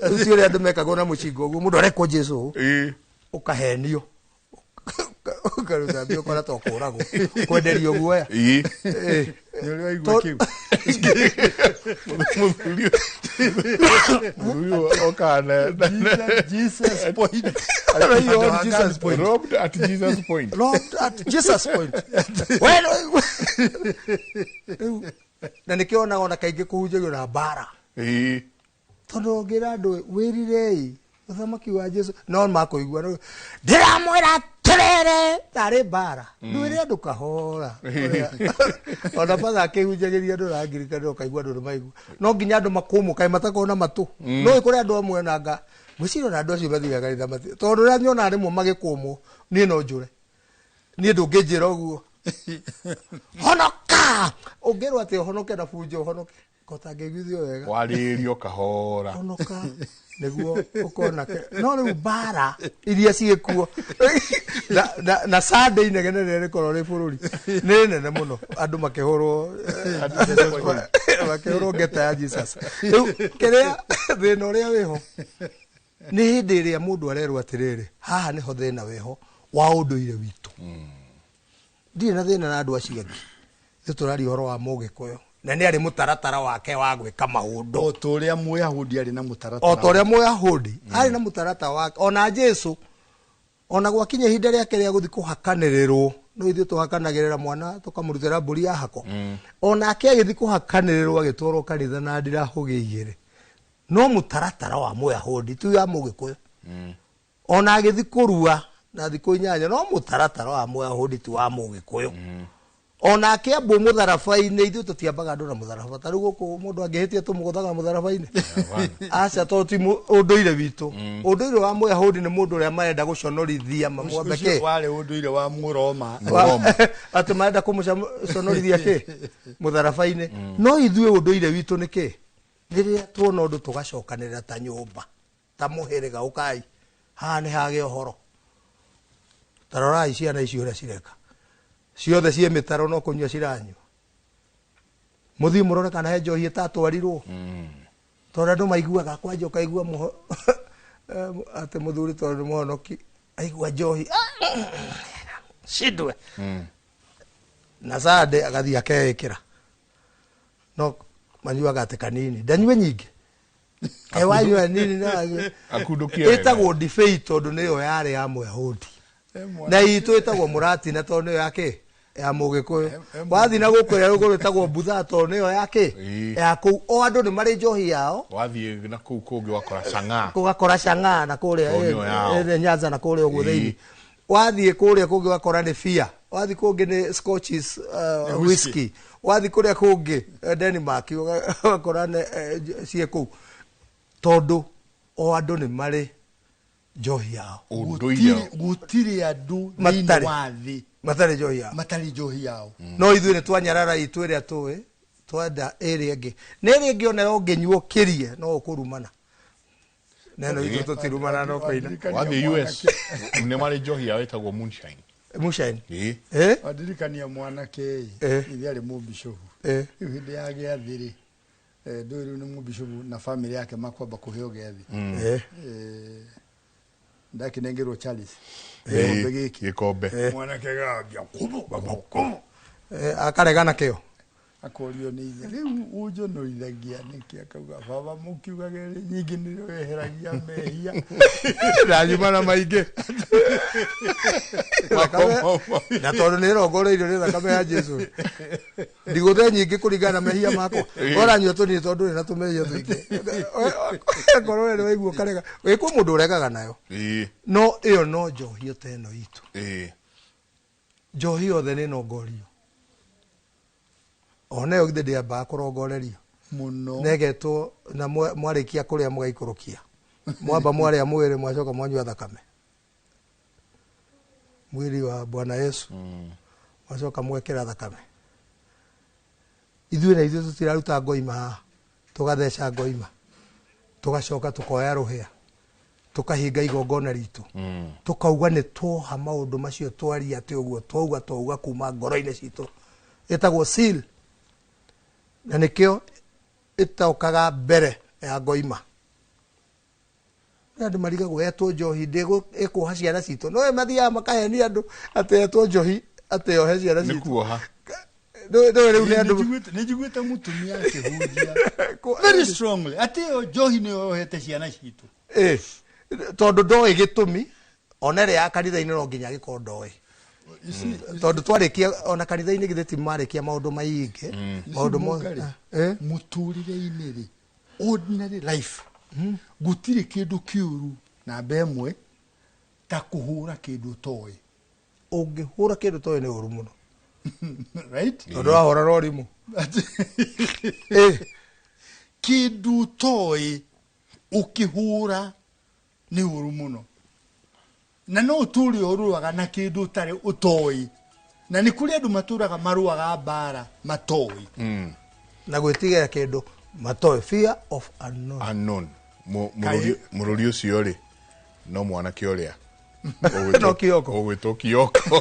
Rĩu ti ũrĩa andũ mekagwo na mũcingo ũguo, mũndũ arekwo Jesu ũũ, ũkahenio ũkaruta mbia, ũkoretwo kũragwo kwenderio guoya. Nĩ ũrĩ waigua kĩu? Mũthuri okana Jesus point. Araiywo on Jesus point. Robbed at Jesus point. Robbed at Jesus point. Well, na nĩkĩo onaga ona kaingĩ kũhunjagio na mbara, tondũ ũngĩra andũ wĩrirei ũthamaki wa Jesu no makũigua, no ndĩramwĩra atĩrĩrĩ tarĩ mbara, ndwĩre andũ kahora. Ona batha akĩhunjagĩria andũ rangirikana ũkaigua andũ nĩmaigua, no nginya andũ makũmũkae matakorwo na matũ. No kũrĩ andũ amwe nanga ngwĩciria ona andũ acio mathiaga kanitha mati, tondũ rĩrĩa nyonaga rĩmwe magĩkũmwo niĩ no njũre, niĩ ndũngĩnjĩra ũguo honoka, ũngĩrwo atĩ ũhonoke na bunjo ũhonoke kotangĩiguithio wega, warĩrio kahora, honoka nĩguo ũkona. No rĩu mbara iria ciĩkuo na Sunday inegene rĩrĩa rĩkorwo rĩ bũrũri nĩ nene mũno, andũ makĩhũrwo ngeta ya Jesus. Rĩu kĩrĩa thĩna ũrĩa wĩho nĩ hĩndĩ ĩrĩa mũndũ arerwo atĩrĩrĩ, haha nĩho thĩna wĩho wa ũndũire witũ. Ndirĩ na thĩna na andũ acio angĩ, ithuĩ tũraria ũhoro wa Mũgĩkũyũ, na nĩ arĩ mũtaratara wake wa gwĩka maũndũ, o ta ũrĩa Mũyahudi arĩ na mũtaratara, o ta ũrĩa Mũyahudi arĩ na mũtaratara wake. Ona Jesu ona gwakinya ihinda rĩake rĩa gũthiĩ kũhakanĩrĩrwo, no ithuĩ tũhakanagĩrĩra mwana tũkamũrutĩra mbũri ya hako, onake agĩthiĩ kũhakanĩrĩrwo agĩtwarwo kanitha na ndirahũgĩ igĩrĩ, no mũtaratara wa Mũyahudi tu ya Mũgĩkũyũ. Ona agĩthiĩ kũrua na thikũ 8, no mũtaratara wa Mũyahudi tu wa Mũgĩkũyũ. Ona akĩambwo mũtharaba-inĩ, ithuĩ tũtiambaga andũ na mũtharaba, ta rĩu gũkũ mũndũ angĩhĩtia tũmũgũthaga mũtharaba-inĩ, aca, tondũ ti ũndũire witũ. Ũndũire wa Mũyahudi nĩ mũndũ ũrĩa marenda gũconorithia mamwambe kĩ, warĩ ũndũire wa Mũroma, atĩ marenda kũmũconorithia kĩ mũtharaba-inĩ. No ithuĩ ũndũire witũ nĩ kĩ, rĩrĩa tuona ũndũ tũgacokanĩrĩra ta nyũmba, ta mũhĩrĩga, ũkai haha nĩ hagĩa ũhoro, ta rorai ciana icio ũrĩa cireka, ciothe ciĩ mĩtaro no kũnyua ciranyua, mũthiĩ mũrore kana he njohi ĩtatwarirwo, tondũ andũ maiguaga kwanja, ũkaigua atĩ mũthuri tondũ nĩ mũhonoki aigua njohi cindwe na Sunday agathiĩ akeĩkĩra, no manyuaga atĩ kanini, ndanyue nyingĩ, wanyua nini ĩtagwo ndibei tondũ nĩyo yarĩ ya Mũyahudi, na itũ ĩtagwo mũratina tondũ nĩyo ya kĩ, ya Mũgĩkũyũ. Wathiĩ na gũkũ ĩrĩa rũgũrũ ĩtagwo mbutha tondũ nĩyo ya kĩ, ya kũu. O andũ nĩ marĩ njohi yao. Wathiĩ na kũu kũngĩ wakora cang'aa, ũgakora cang'aa na kũrĩa Nyanza na kũrĩa ũguo thĩinĩ. Wathiĩ kũrĩa kũngĩ ũgakora nĩ bia, wathiĩ kũngĩ nĩ Scotches whisky, wathiĩ kũrĩa kũngĩ Denmark ũgakora ciĩ kũu, tondũ o andũ nĩ marĩ njohi yao. Gũtirĩ andũ thĩinĩ wa thĩ matarĩ njohi yao, matarĩ njohi yao. No ithuĩ nĩ twanyarara itũ ĩrĩa tũĩ, twenda ĩrĩa ĩngĩ, na ĩrĩa ĩngĩ onayo ũngĩnyua ũkĩrie no ũkũrumana, neno itũ tũtirumana no kũina. Wathiĩ US nĩ marĩ njohi yao ĩtagwo moonshine. Moonshine. Wandirikania mwanake ithe arĩ mũbishobu, rĩu hĩndĩ ya gĩathĩ rĩ, ndũĩ rĩu nĩ mũbishobu na bamĩrĩ yake makwamba kũheo gĩathĩ, ndakinengerwo Charles gĩkombe gĩkĩ, gĩkombe mwanake gambia kubu akaregana kĩo, akorio nĩ ithe rĩu ũnjonorithagia nĩkĩ, akauga baba mũkiugaga ĩrĩ nyingĩ nĩrĩo weheragia mehia ndanyuma na maingĩ na tondũ nĩ ĩrongoreirio nĩ thakame ya Jesu, ndigũthe nyingĩ kũringana na mehia makwa, ũranyua tũnini tondũ ndũrĩ na tũmehia tũingĩ, korwo we nĩ waigua ũkarega, kwĩ mũndũ ũregaga nayo, no ĩyo no njohi ta ĩno itũ. Njohi yothe nĩ nongorio, ona ĩyo githĩ ndĩambaga kũrongorerio mũno, negetwo na mwarĩkia kũrĩa mũgaikũrũkia, mwamba mwarĩa mwĩrĩ mwacoka mwanyua thakame, mwĩrĩ wa Bwana Yesu, mwacoka mwekĩra thakame. Ithuĩ na ithuĩ tũtiraruta ngoima haha, tũgatheca ngoima, Tũgacoka tũkoya rũhĩa, tũkahinga igongona ritũ, tũkauga nĩ twoha maũndũ macio twaria atĩ ũguo twauga twauga kuma ngoro-inĩ citũ. Ĩtagwo seal, na nĩkĩo ĩtokaga mbere ya ngoima. Nĩ andũ marigagwo etwo njohi ĩkuoha ciana citũ, no mathiaga makahenia andũ atĩ etwo njohi atĩ yohe ciana Nĩ citũ. kuoha. Nĩ rĩu nĩ andũ Nĩ njiguĩte mũtumia akĩhunjia very strongly atĩ ĩyo njohi nĩyo yohete ciana citũ. Tondũ ndoĩ gĩtũmi, ona ĩrĩa ya kanitha-inĩ no nginya agĩkorwo ndoĩ, tondũ twarĩkia ona kanitha-inĩ githĩ ti marĩkia maũndũ maingĩ, maũndũ mothe. Mũtũrĩre-inĩ rĩ, ordinary life, gũtirĩ kĩndũ kĩũru namba ĩmwe ta kũhũra kĩndũ ũtoĩ. Ũngĩhũra kĩndũ ũtoĩ nĩ ũru mũno. Right? Tondũ wahũra na ũrimũ. Kĩndũ ũtoĩ ũkĩhũra nĩ ũru mũno, na no ũtũre ũrũaga na kĩndũ ũtarĩ ũtoĩ, na nĩ kũrĩ andũ matũraga marũaga mbara matoĩ. Na gwĩtigĩra kĩndũ matoĩ, fear of unknown. Unknown. Mũrũri ũcio rĩ, no mwanake ũrĩa No Kioko. Ũgwĩtwo Kioko.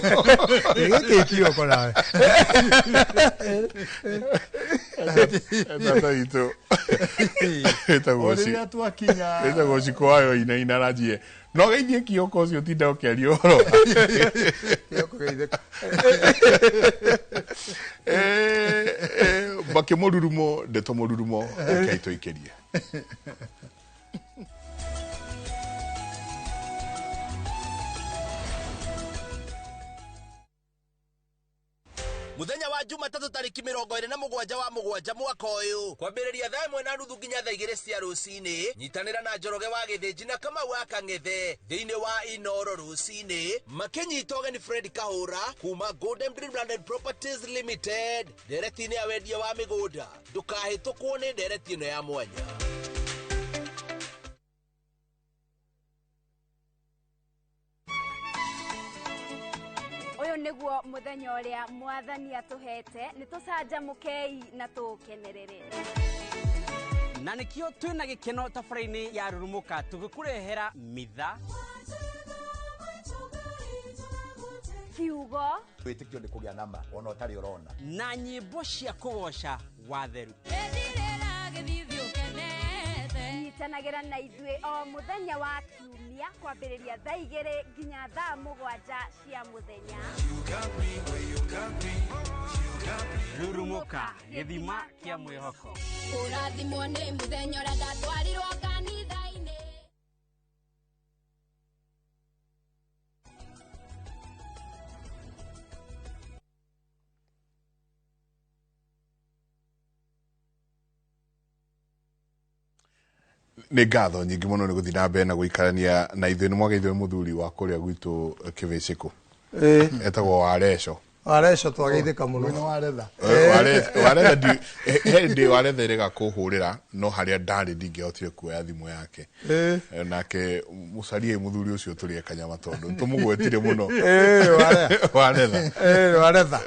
Gĩkĩ Kioko nawe. Tata witũ ĩtagwo O rĩrĩa twakinya ĩtagwo Cikũ wayo inaina aranjie no geithie Kioko ũcio ũtinda ũkĩaria ũhoro. Kioko geithĩka. Makĩmũrurumo ndeto mũrurumo, rekei tũikĩrie. Muthenya wa Jumatatũ tarĩki 27 wa mũgwanja mwaka ũyũ, kwambĩrĩria thaa 1:30 nginya thaa 2 cia rũcinĩ, nyitanĩra na Njoroge wa Gĩthĩnji na Kamau wa Kang'ethe thĩinĩ wa Inoro rũcinĩ, makĩnyita ũgeni Fred Kahũra kuma Golden Dreamland Properties Limited ndereti-inĩ ya wendia wa mĩgũnda. Ndũkahĩtũkwo nĩ ndereti ĩno ya mwanya. Ũyũ nĩguo mũthenya ũrĩa mwathani atũhete, nĩ tũcanjamũkei na tũũkenerere. Na nĩkĩo twĩna gĩkeno tabarĩra-inĩ ya Rurumũka tũgĩkũrehera mitha, kiugo, wĩtĩkio nĩ kũgĩa nama ona ũtarĩ ũrona, na nyĩmbo cia kũgoca watheru. Nyitanagĩra na ithuĩ o mũthenya wa kiumia kwambĩrĩria thaa 2 nginya thaa 7 cia mũthenya. Rurumũka, gĩthima kĩa mwĩhoko. Kũrathimwo nĩ mũthenya ũrĩa ndatwarirwo kanitha-inĩ. Nĩ ngatho nyingĩ mũno nĩ gũthiĩ na mbere na gũikarania na ithuĩ. Nĩ mwageithio nĩ mũthuri wa kũrĩa gwitũ Kĩbĩcĩkũ, etagwo Wareco. Wareco twageithĩka mũno. Mwena wa Retha. Waretha he ndĩ Waretha ĩrega kũhũrĩra, no harĩa ndarĩ ndingĩahotire kuoya thimũ yake. Nake mũcarie mũthuri ũcio tũrĩe kanyama tondũ tũmũgwetire mũno. Waretha. Waretha.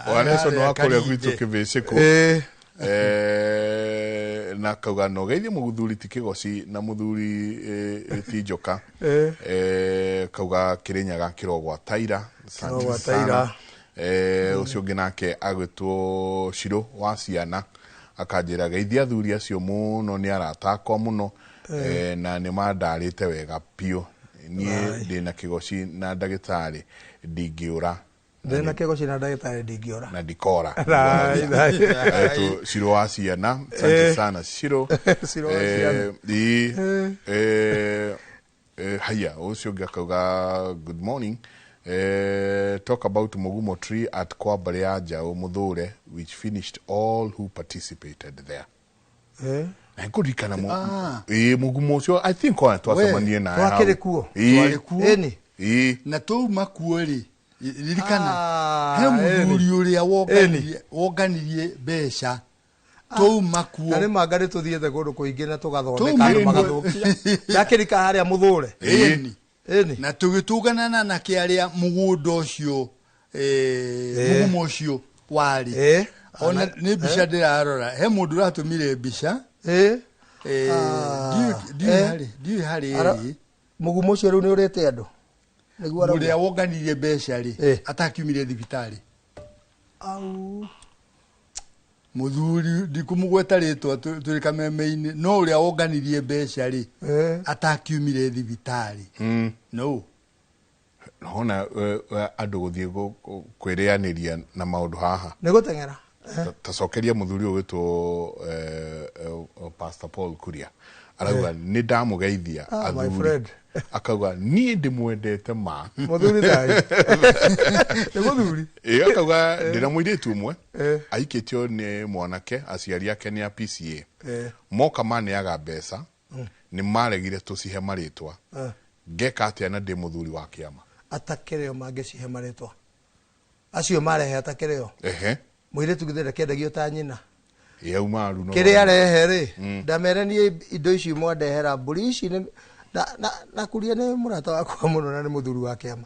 Wareco nĩ wa kũrĩa gwitũ Kĩbĩcĩkũ. Na kauga no geithie mũthuri ti Kĩgoci na mũthuri ti Njoka. Kauga Kĩrĩnyaga kĩrogwa Taira. Kĩrogwa Taira. Ũcio ũngĩ nake agwĩtwo Shiro wa ciana, akanjĩra geithia athuri acio mũno, nĩ arata akwa mũno, na nĩ mandarĩte wega biũ. Niĩ ndĩna Kĩgoci na ndagĩtarĩ ndingĩũra. Ndĩna Kĩgoci na ndagĩtarĩ ndingĩũra. Na ndikora. Shiro wa ciana, asante sana Shiro. Shiro wa ciana. Haya, ũcio ũngĩ akauga good morning. Talk about Mugumo tree at Kwambare ya Njaũ Muthure, which finished all who participated there. Na ngũririkana Mugumo ũcio, I think ona twacemanie naye hau. Twakĩrĩ kuo. Twarĩ kuo. Na twauma kuo rĩ, ririkana he mũthuri ũrĩa wonganirie mbeca twauma kuo. Na nĩ manga nĩ tũthiĩte kũndũ kũingĩ na tũgathondeka andũ magathũkia. Ndakĩrika harĩa Mũthũre. Na tũgĩtũnganana na kĩarĩa mũgũnda ũcio, mũgumo ũcio warĩ. Ona nĩ mbica ndĩrarora, he mũndũ ũratũmire mbica. Ndiũĩ harĩ ĩrĩ. Mũgumo ũcio rĩu nĩ ũrĩte andũ. Nĩguo arauga. Ũrĩa wonganirie mbeca rĩ, atakiumire thibitarĩ. Au. Mũthuri ndikũmũgweta rĩtwa tũrĩ kameme-inĩ, no ũrĩa wonganirie mbeca rĩ, atakiumire thibitarĩ. No. Nona andũ gũthiĩ kwĩrĩanĩria na maũndũ haha. Nĩ gũteng'era. Tacokeria mũthuri ũgwĩtwo Pastor Paul Kuria. Arauga nĩ ndamũgeithia athuri. Akauga niĩ ndĩmwendete ma. Mũthuri thayũ. Nĩ mũthuri. Ĩĩ akauga ndĩna mũirĩtu ũmwe aikĩtio nĩ mwanake aciari ake nĩ a PCA. Moka maneaga mbeca nĩ maregire tũcihe marĩtwa. Ngeka atĩa na ndĩ mũthuri wa kĩama? Atakĩrĩo mangĩcihe marĩtwa. Acio marehe atakĩrĩo. Ehe. Mũirĩtu githĩ ndakĩendagio ta nyina. Yauma runo. Kĩrĩa arehe rĩ, ndamere niĩ indo ici mwandehera mbũri ici nĩ na Kuria nĩ mũrata wakwa mũno na nĩ mũthuri wa kĩama.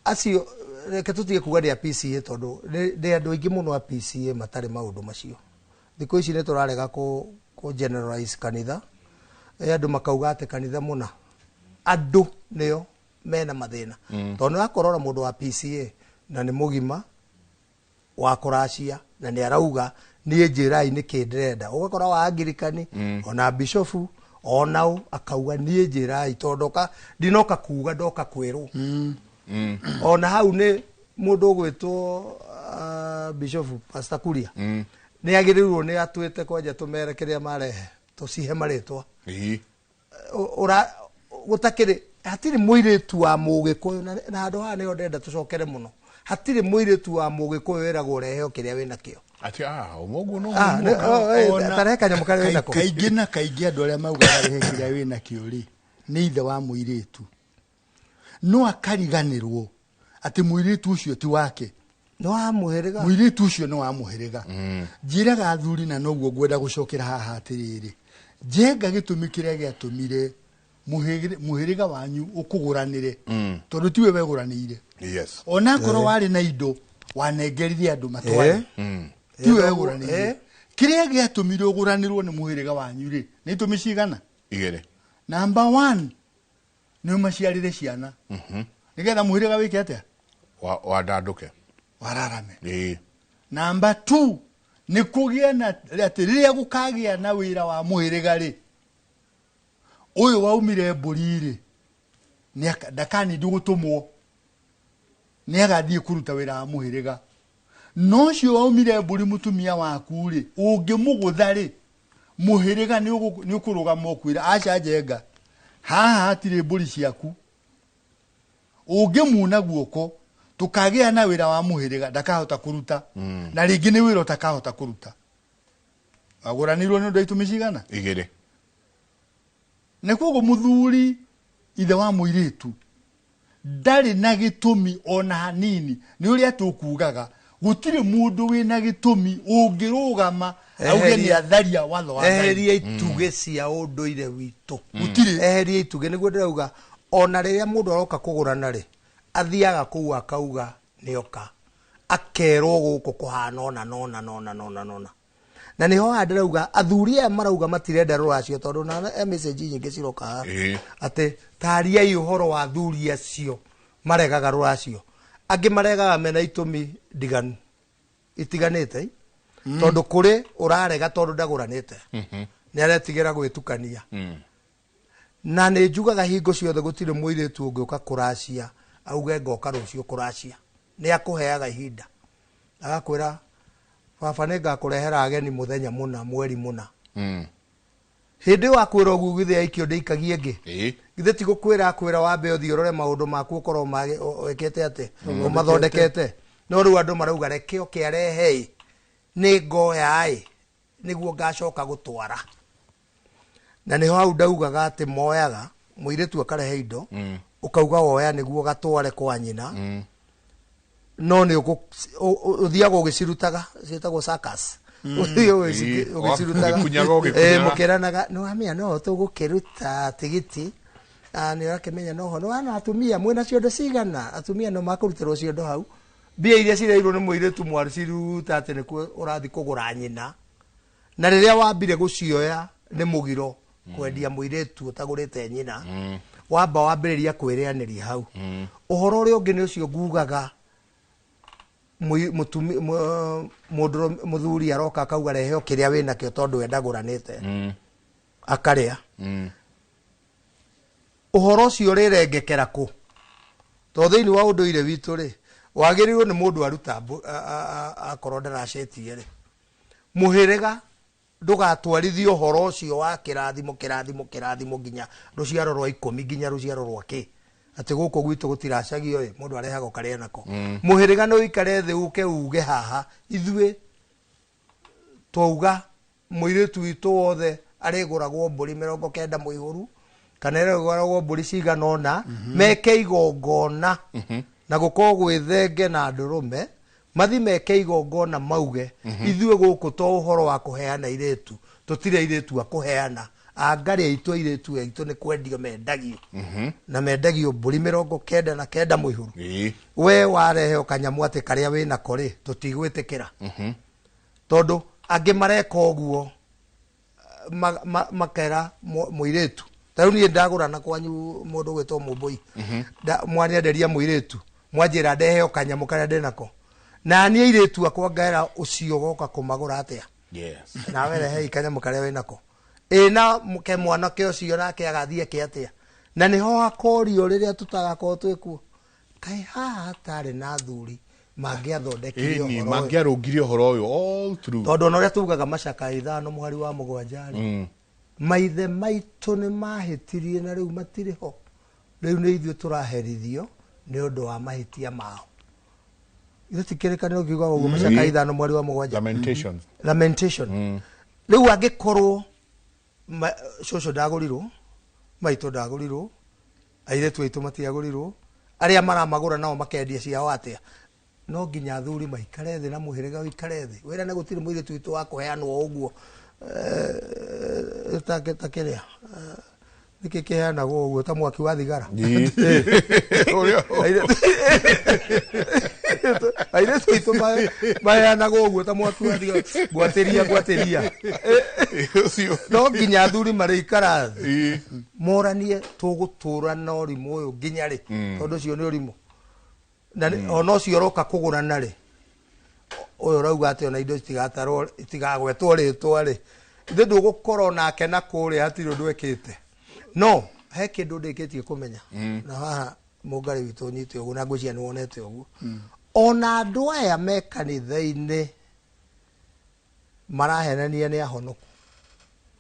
Acio reke tũtige kuga nĩ a PCA tondũ nĩ andũ aingĩ mũno a PCA matarĩ maũndũ macio. Thikũ ici nĩ tũrarega kũ generalize kanitha. Andũ makauga atĩ kanitha mũna. Andũ nĩo mena mathĩna. Tondũ nĩ wakorora mũndũ wa PCA na nĩ mũgima wa kũracia na nĩ arauga niĩ njĩrai nĩkĩ ndĩrenda. Ũgakora wa Angirikani ona bishofu onao akauga niĩ njĩrai tondũ ndinoka kuga ndoka kwĩrwo. Ona hau nĩ mũndũ ũgwĩtwo bishofu Pastor Kuria nĩ agĩrĩirwo nĩ atwĩte kwanja tũmere kĩrĩa marehe tũcihe marĩtwa. Gũtakĩrĩ hatirĩ mũirĩtu wa mũgĩkũyũ na handũ haha nĩho ndĩrenda tũcokere mũno. Hatirĩ mũirĩtu wa mũgĩkũyũ wĩragwo ũrehe o kĩrĩa wĩnakĩo. Ati ũguo no tarehe kanyamũ karĩa wĩnako. Kaingĩ na kaingĩ andũ arĩa maugaga rehe kĩrĩa wĩnakĩo rĩ, nĩ ithe wa mũirĩtu. No akariganĩrwo atĩ mũirĩtu ũcio ti wake. Nĩ wa mũhĩrĩga. Mũirĩtu ũcio nĩ wa mũhĩrĩga. Njĩraga athuri na noguo ngwenda gũcokera haha atĩrĩrĩ. Njenga gĩtũmi kĩrĩa gĩatũmire mũhĩrĩga wanyu ũkũgũranĩre. Tondũ tiwe wegũranĩire. Yes. Ona korwo warĩ na indo wanengerire andũ matware. Tiwe wegũranĩire. Kĩrĩa gĩatũmire ũgũranĩrwo nĩ mũhĩrĩga wanyu rĩ, nĩ itũmi cigana? Igĩrĩ. Number 1 nĩ ũmaciarĩre ciana. Nĩgetha mũhĩrĩga wĩke atĩa? Wandandũke. Wararame. Number 2 nĩ kũgĩa na atĩ rĩrĩa gũkagĩa na wĩra wa mũhĩrĩga rĩ, ũyũ waumire mbũri rĩ, ndakanindi gũtũmwo, nĩ agathiĩ kũruta wĩra wa mũhĩrĩga. No ũcio waumire mbũri mũtumia waku rĩ, ũngĩmũgũtha rĩ, mũhĩrĩga nĩ ũkũrũgama ũkwĩra aca njenga, haha hatirĩ mbũri ciaku. Ũngĩmuna guoko, tũkagĩa na wĩra wa mũhĩrĩga ndakahota kũruta. Na rĩngĩ nĩ wĩra ũtakahota kũruta. Wagũranĩirwo nĩ ũndũ wa itũmi cigana? Igĩrĩ. Na koguo mũthuri ithe wa mũirĩtu ndarĩ na gĩtũmi ona hanini. Nĩ ũrĩa tũkugaga gũtirĩ mũndũ wĩna gĩtũmi ũngĩrũgama auge nĩ atharia watho wa Ngai. Eheria itugĩ cia ũndũire witũ. Gũtirĩ. Eheria itugĩ nĩguo ndĩrauga ona rĩrĩa mũndũ aroka kũgũrana rĩ, athiaga kũu akauga nĩoka akerwo gũkũ kũhana ona nona nona nona nona. Na nĩho haha ndĩrauga athuri aya marauga matirenda rũracio tondũ na message nyingĩ ciroka haha atĩ tariai ũhoro wa athuri acio maregaga rũracio. Angĩ maregaga mena itũmi ndiganu itiganĩte tondũ kũrĩ ũrarega tondũ ndagũranĩte nĩ aretigĩra gwĩtukania. Na nĩ njugaga hingo ciothe gũtirĩ mũirĩtu ũngĩũka kũracia auge ngoka rũciũ kũracia. Nĩ akũheaga ihinda agakwĩra baba nĩ ngakũrehera ageni mũthenya mũna mweri mũna. Hĩndĩ ĩyo akwĩra ũguo githĩ aikio ndĩikagie ĩngĩ. Githĩ ti gũkwĩra akwĩra wambe ũthiĩ ũrore maũndũ maku ũkorwo wĩkĩte atĩ ũmathondekete. No rĩu andũ marauga reke oke arehe nĩ ngoya ĩ nĩguo ngacoka gũtwara. Na nĩho hau ndaugaga atĩ moyaga mũirĩtu akarehe indo ũkauga woya nĩguo gatware kwa nyina. No nĩ ũthiaga ũgĩcirutaga ciĩtagwo circus. Ũthiaga ũgĩcirutaga. Mũkĩranaga nĩ wamenya no tũgũkĩruta tigiti. Nĩ ũrakĩmenya noho nĩ wana atumia mwĩna ciondo cigana atumia no makũrutĩrwo ciondo hau mbia iria cireirwo nĩ mũirĩtu mwaru ciruta atĩ nĩkuo ũrathiĩ kũgũra nyina. Na rĩrĩa wambire gũcioya nĩ mũgiro kwendia mũirĩtu ũtagũrĩte nyina wamba wambĩrĩria kwĩrĩanĩria hau. Ũhoro ũrĩa ũngĩ nĩ ũcio ngugaga mũthuri aroka akauga rehe kĩrĩa wĩnakĩo tondũ we ndagũranĩte akarĩa. Ũhoro ũcio ũrĩrengekera kũ? Tondũ thĩinĩ wa ũndũire witũ rĩ, wagĩrĩirwo nĩ mũndũ aruta akorwo ndaracetie rĩ, mũhĩrĩga ndũgatwarithie ũhoro ũcio wa kĩrathimo kĩrathimo kĩrathimo nginya rũciaro rwa 10 nginya rũciaro rwa kĩ, atĩ gũkũ gwitũ gũtiracagio ĩ, mũndũ arehaga ũkarĩa nako. Mũhĩrĩga nĩ ũikare thĩ ũke uge haha ithuĩ twauga mũirĩtu witũ wothe arĩgũragwo mbũri 90 mũihũru kana arĩgũragwo mbũri cigana ũna, meke igongona na gũkorwo gwĩthenge na ndũrũme, mathi meke igongona mauge ithuĩ gũkũ to ũhoro wa kũheana irĩtu, tũtirĩ airĩtu a kũheana, angarĩ aitũ airĩtu aitũ nĩ kwendio mendagio na mendagio mbũri 99 mũihũru. We warehe kanyamũ atĩ karĩa wĩnako rĩ, tũtigwĩtĩkĩra tondũ angĩ mareka ũguo makera mũirĩtu. Ta rĩu niĩ ndagũrana kwanyu mũndũ gwĩtwo Mũmbũi, mwanyenderia mũirĩtu mwanjĩra ndehe kanyamũ karĩa ndĩnako, na niĩ airĩtu akwa ngaera ũcio goka kũmagũra atĩa? Nawe rehe kanyamũ karĩa wĩnako. Ĩ na ke mwanake ũcio nake agathiĩ eke atĩa? Na nĩho hakorio rĩrĩa tũtagakorwo twĩkuo, kaĩ haha hatarĩ na athuri mangĩathondekire ũhoro ũyũ, mangĩarũngire ũhoro ũyũ all through. Tondũ ona ũrĩa tugaga Macaka 5 mũhari wa 7 rĩ, maithe maitũ nĩ mahĩtirie na rĩu matirĩ ho, rĩu nĩ ithuĩ tũraherithio nĩ ũndũ wa mahĩtia mao. Ithuĩ ti kĩrĩkanĩro kiugaga ũguo, Macaka 5 mũhari wa 7. Lamentation. Lamentation. Rĩu angĩkorwo cũcũ ndagũrirwo, maitũ ndagũrirwo, airĩtu aitũ matiagũrirwo, arĩa maramagũra nao makendia ciao atĩa? No nginya athuri maikare thĩ na mũhĩrĩga ũikare thĩ wĩra nĩ gũtirĩ mũirĩtu witũ wa kũheanwo ũguo ta kĩrĩa nĩkĩ kĩheanagwo ũguo ta mwaki wa thigara. Airĩtu aitũ maheanagwo ũguo ta mwaki wa thigara, ngwatĩria ngwatĩria. No nginya athuri marĩikara thĩ moranie tũgũtũra na ũrimũ ũyũ nginya rĩ, tondũ ũcio nĩ ũrimũ. Na ona ũcio ũroka kũgũrana rĩ, ũyũ ũrauga atĩ ona indo itigatarwo itigagwetwo rĩtwa rĩ, ithe ndũgũkorwo nake na kũrĩa hatirĩ ũndũ ekĩte. No he kĩndũ ndĩkĩtie kũmenya na haha mũngarĩ witũ ũnyite ũguo na ngwĩciria nĩ wonete ũguo, ona andũ aya me kanitha-inĩ marahenania nĩ ahonoku.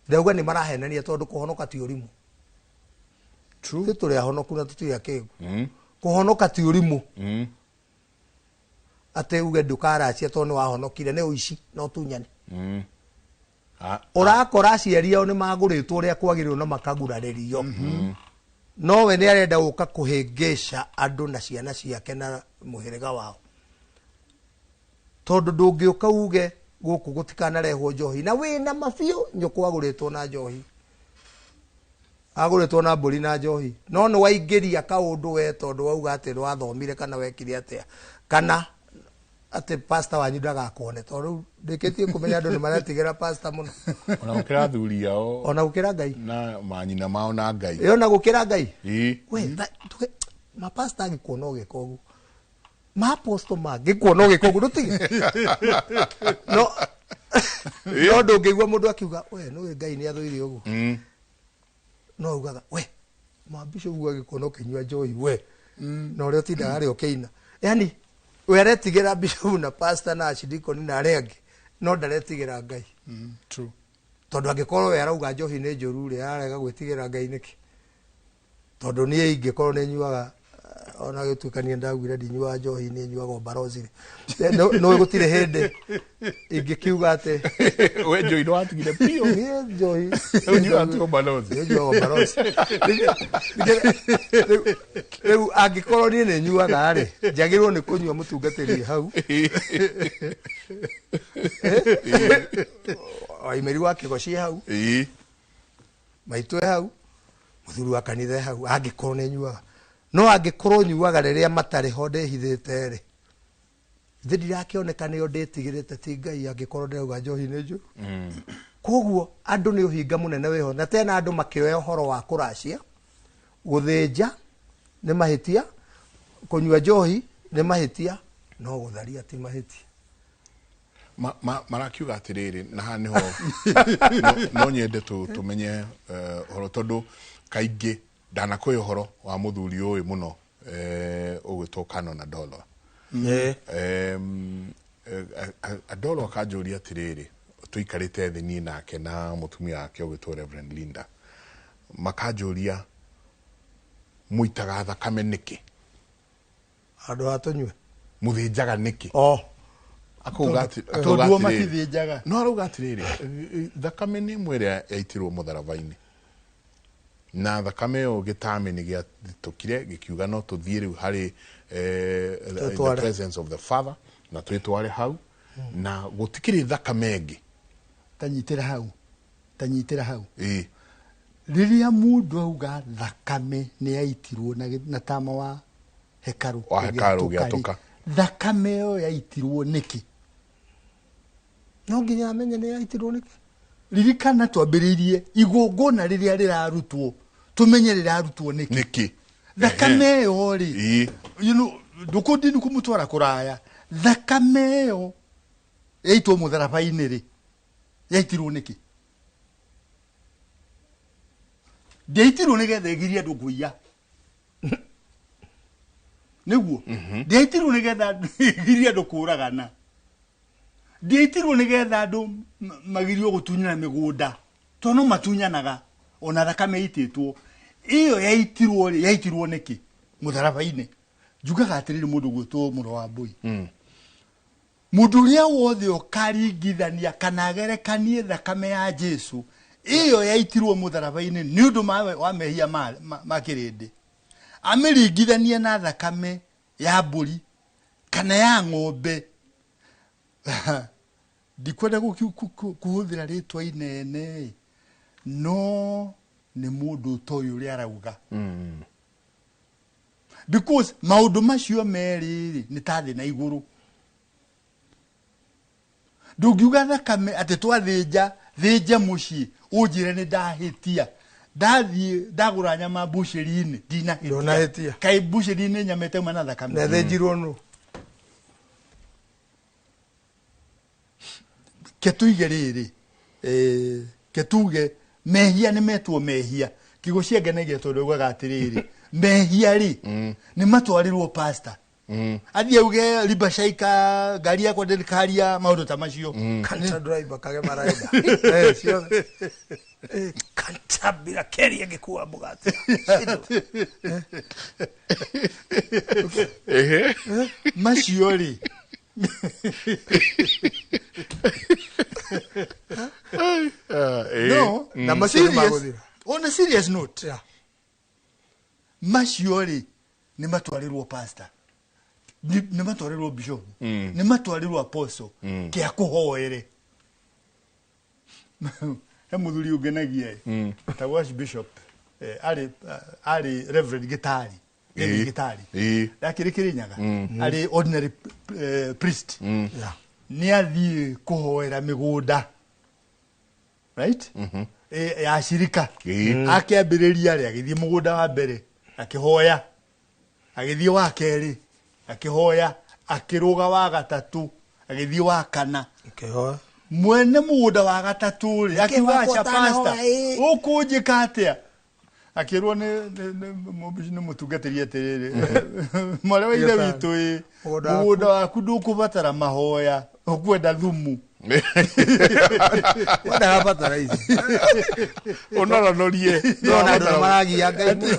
Ndauga nĩ marahenania tondũ kũhonoka ti ũrimũ. Ithuĩ tũrĩ ahonoku na tũtirĩ akĩgu. Kũhonoka ti ũrimũ atĩ uge ndũkaracia tondũ nĩ wahonokire, nĩ ũici na ũtunyani. Ũrakora aciari ao nĩ magũrĩtwo ũrĩa kwagĩrĩirwo na makagurarĩrio, no we nĩ arenda gũka kũhĩngĩca andũ na ciana ciake na mũhĩrĩga wao, tondũ ndũngĩũka uge gũkũ gũtikanarehwo njohi na wĩna mabiũ nyũkwa agũrĩtwo na njohi, agũrĩtwo na mbũri na njohi, no nĩ waingĩria kaũndũ we tondũ wauga atĩ nĩ wathomire kana wekire atĩa, kana atĩ pastor wanyu ndagakuone, tondũ rĩu ndĩkĩtie kũmenya andũ nĩ maretigĩra pastor mũno, ona gũkĩra athuri ao, ona gũkĩra Ngai na manyina mao na Ngai, ĩ ona gũkĩra Ngai. We mapasta angĩkuona ũgĩka ũguo, maaposto mangĩkuona ũgĩka ũguo ndũtige. No no ndũngĩigua mũndũ akiuga we nĩũĩ Ngai nĩ athũire ũguo, no augaga we mabishopu agĩkuona ũkĩnyua njohi we na ũrĩa ũtindaga harĩa ũkĩina, yani we aretigĩra bishopu na pastor na archdeacon na arĩa angĩ, no ndaretigĩra Ngai. True. Tondũ angĩkorwo we arauga njohi nĩ njũru rĩ, ararega gwĩtigĩra Ngai nĩkĩ? Tondũ niĩ ingĩkorwo nĩ nyuaga, ona gĩtuĩka niĩ ndaugire ndinyuaga njohi, niĩ nyuaga ũbarozi rĩ, no gũtirĩ hĩndĩ ingĩkiuga atĩ we njohi nĩ watigire biũ. Niĩ njohi Ũnyuaga tu ũbarozi. Niĩ nyuaga ũbarozi. Rĩu angĩkorwo niĩ nĩ nyuaga rĩ, njagĩrĩirwo nĩ kũnyua mũtungatĩri hau. Waimeri wa kĩgoci hau, maitũ e hau, mũthuri wa kanitha e hau, angĩkorwo nĩ nyuaga. No angĩkorwo nyuaga rĩrĩa matarĩ ho ndĩhithĩte rĩ, thĩ ndirakĩoneka nĩo ndĩtigĩrĩte ti Ngai, angĩkorwo ndĩrauga njohi nĩ njũru. Koguo andũ nĩ ũhinga mũnene wĩho na tena andũ makĩoya ũhoro wa kũracia, gũthĩnja nĩ mahĩtia, kũnyua njohi nĩ mahĩtia, no gũtharia ti mahĩtia. Marakiuga atĩrĩrĩ, na haha nĩho no nyende tũmenye ũhoro, tondũ kaingĩ ndanakwĩ ũhoro wa mũthuri ũyũ mũno ũgwĩtwo Canon Adolo. Adolo akanjũria atĩrĩrĩ, tũikarĩte thĩ niĩ nake na mũtumia wake ũgwĩtwo Reverend Linda, makanjũria mũitaga thakame nĩkĩ? Andũ a tũnyue. Mũthĩnjaga nĩkĩ? Akauga Tondũ o matithĩnjaga. No arauga atĩrĩrĩ, thakame nĩ ĩmwe ĩrĩa yaitirwo mũtharaba-inĩ, na thakame ĩyo gĩtame nĩ gĩathitũkire gĩkiuga no tũthiĩ rĩu harĩ the presence of the Father, na twĩtware hau, na gũtikĩrĩ thakame ĩngĩ. Tanyitĩra hau. Rĩrĩa mũndũ auga thakame nĩ yaitirwo na tama wa hekarũ ũgĩatũka, thakame ĩyo yaitirwo nĩkĩ? No nginya amenye nĩ yaitirwo nĩkĩ. Ririkana twambĩrĩirie igongona rĩrĩa rĩrarutwo, tũmenye rĩrarutwo nĩkĩ. Thakame ĩyo rĩ, you know, ndũkũndini kũmũtwara kũraya, thakame ĩyo yaitwo mũtharaba-inĩ rĩ, yaitirwo nĩkĩ? Ndĩaitirwo nĩgetha ĩgirie andũ kũiya. Nĩguo? Ndĩaitirwo nĩgetha ĩgirie andũ kũũragana. Ndĩaitirwo nĩgetha andũ magirio gũtunyana mĩgũnda, tondũ no matunyanaga ona thakame ĩitĩtwo. Ĩyo yaitirwo rĩ, yaitirwo nĩkĩ? Mũtharaba-inĩ. Njugaga atĩrĩrĩ, mũndũ gwĩtwo mũro wa mbũi, mũndũ ũrĩa wothe ũkaringithania kana agerekanie thakame ya Jesu ĩyo yaitirwo mũtharaba-inĩ nĩ ũndũ wa mehia ma kĩrĩndĩ, amĩringithanie na thakame ya mbũri kana ya ng'ombe, ndikwenda kũhũthĩra rĩtwa inene, no nĩ mũndũ ũtoĩ ũrĩa arauga. Because maũndũ macio merĩ rĩ, nĩ ta thĩ na igũrũ. Ndũngiuga thakame atĩ twathĩnja thĩnje mũciĩ ũnjĩre nĩ ndahĩtia, ndathiĩ ndagũra nyama mbucĩri-inĩ ndinahĩtia, kaĩ mbucĩri-inĩ nyama ĩtauma na thakame? Na ĩthĩnjirwo nũ? Ke tuige rĩrĩ, ke tuge mehia nĩ metwo mehia. Kiugo cia ngenagia tondũ augaga atĩrĩrĩ, mehia rĩ nĩ matwarĩrwo pastor, athiĩ auge ribashaika ngari yakwa ndĩrikaria, maũndũ ta macio. Kanta driver kage maraida. Ciothe. Kanta bila keri angĩkua mũgate. Macio rĩ, no, na macio nĩ magũthira. On a serious note, macio rĩ nĩ matwarĩrwo pastor, nĩ matwarĩrwo bishop, nĩ matwarĩrwo apostle, kĩa kũhoere. He mũthuri ũngenagia etagwo Archbishop, arĩ Reverend Gitari, David Gitari, akĩrĩ Kĩrĩnyaga, arĩ ordinary priest. Nĩ athiĩ kũhoera mĩgũnda, right, ya cirika. Akĩambĩrĩria rĩ, agĩthiĩ mũgũnda wa mbere akĩhoya, agĩthiĩ wa kerĩ akĩhoya, akĩrũga wa gatatũ, agĩthiĩ wa kana akĩhoya. Mwene mũgũnda wa gatatũ rĩ, akiuga aca pastor, ũkũnjĩka atĩa? Akĩrwo nĩ mũtungatĩri atĩrĩrĩ, mwarĩ wa ithe witũ ĩ, mũgũnda waku ndũkũbatara mahoya, ũkwenda thumu. Wendaga bataraitha. Ũnoranorie. No, ona andũ nĩ maragia Ngai mũno.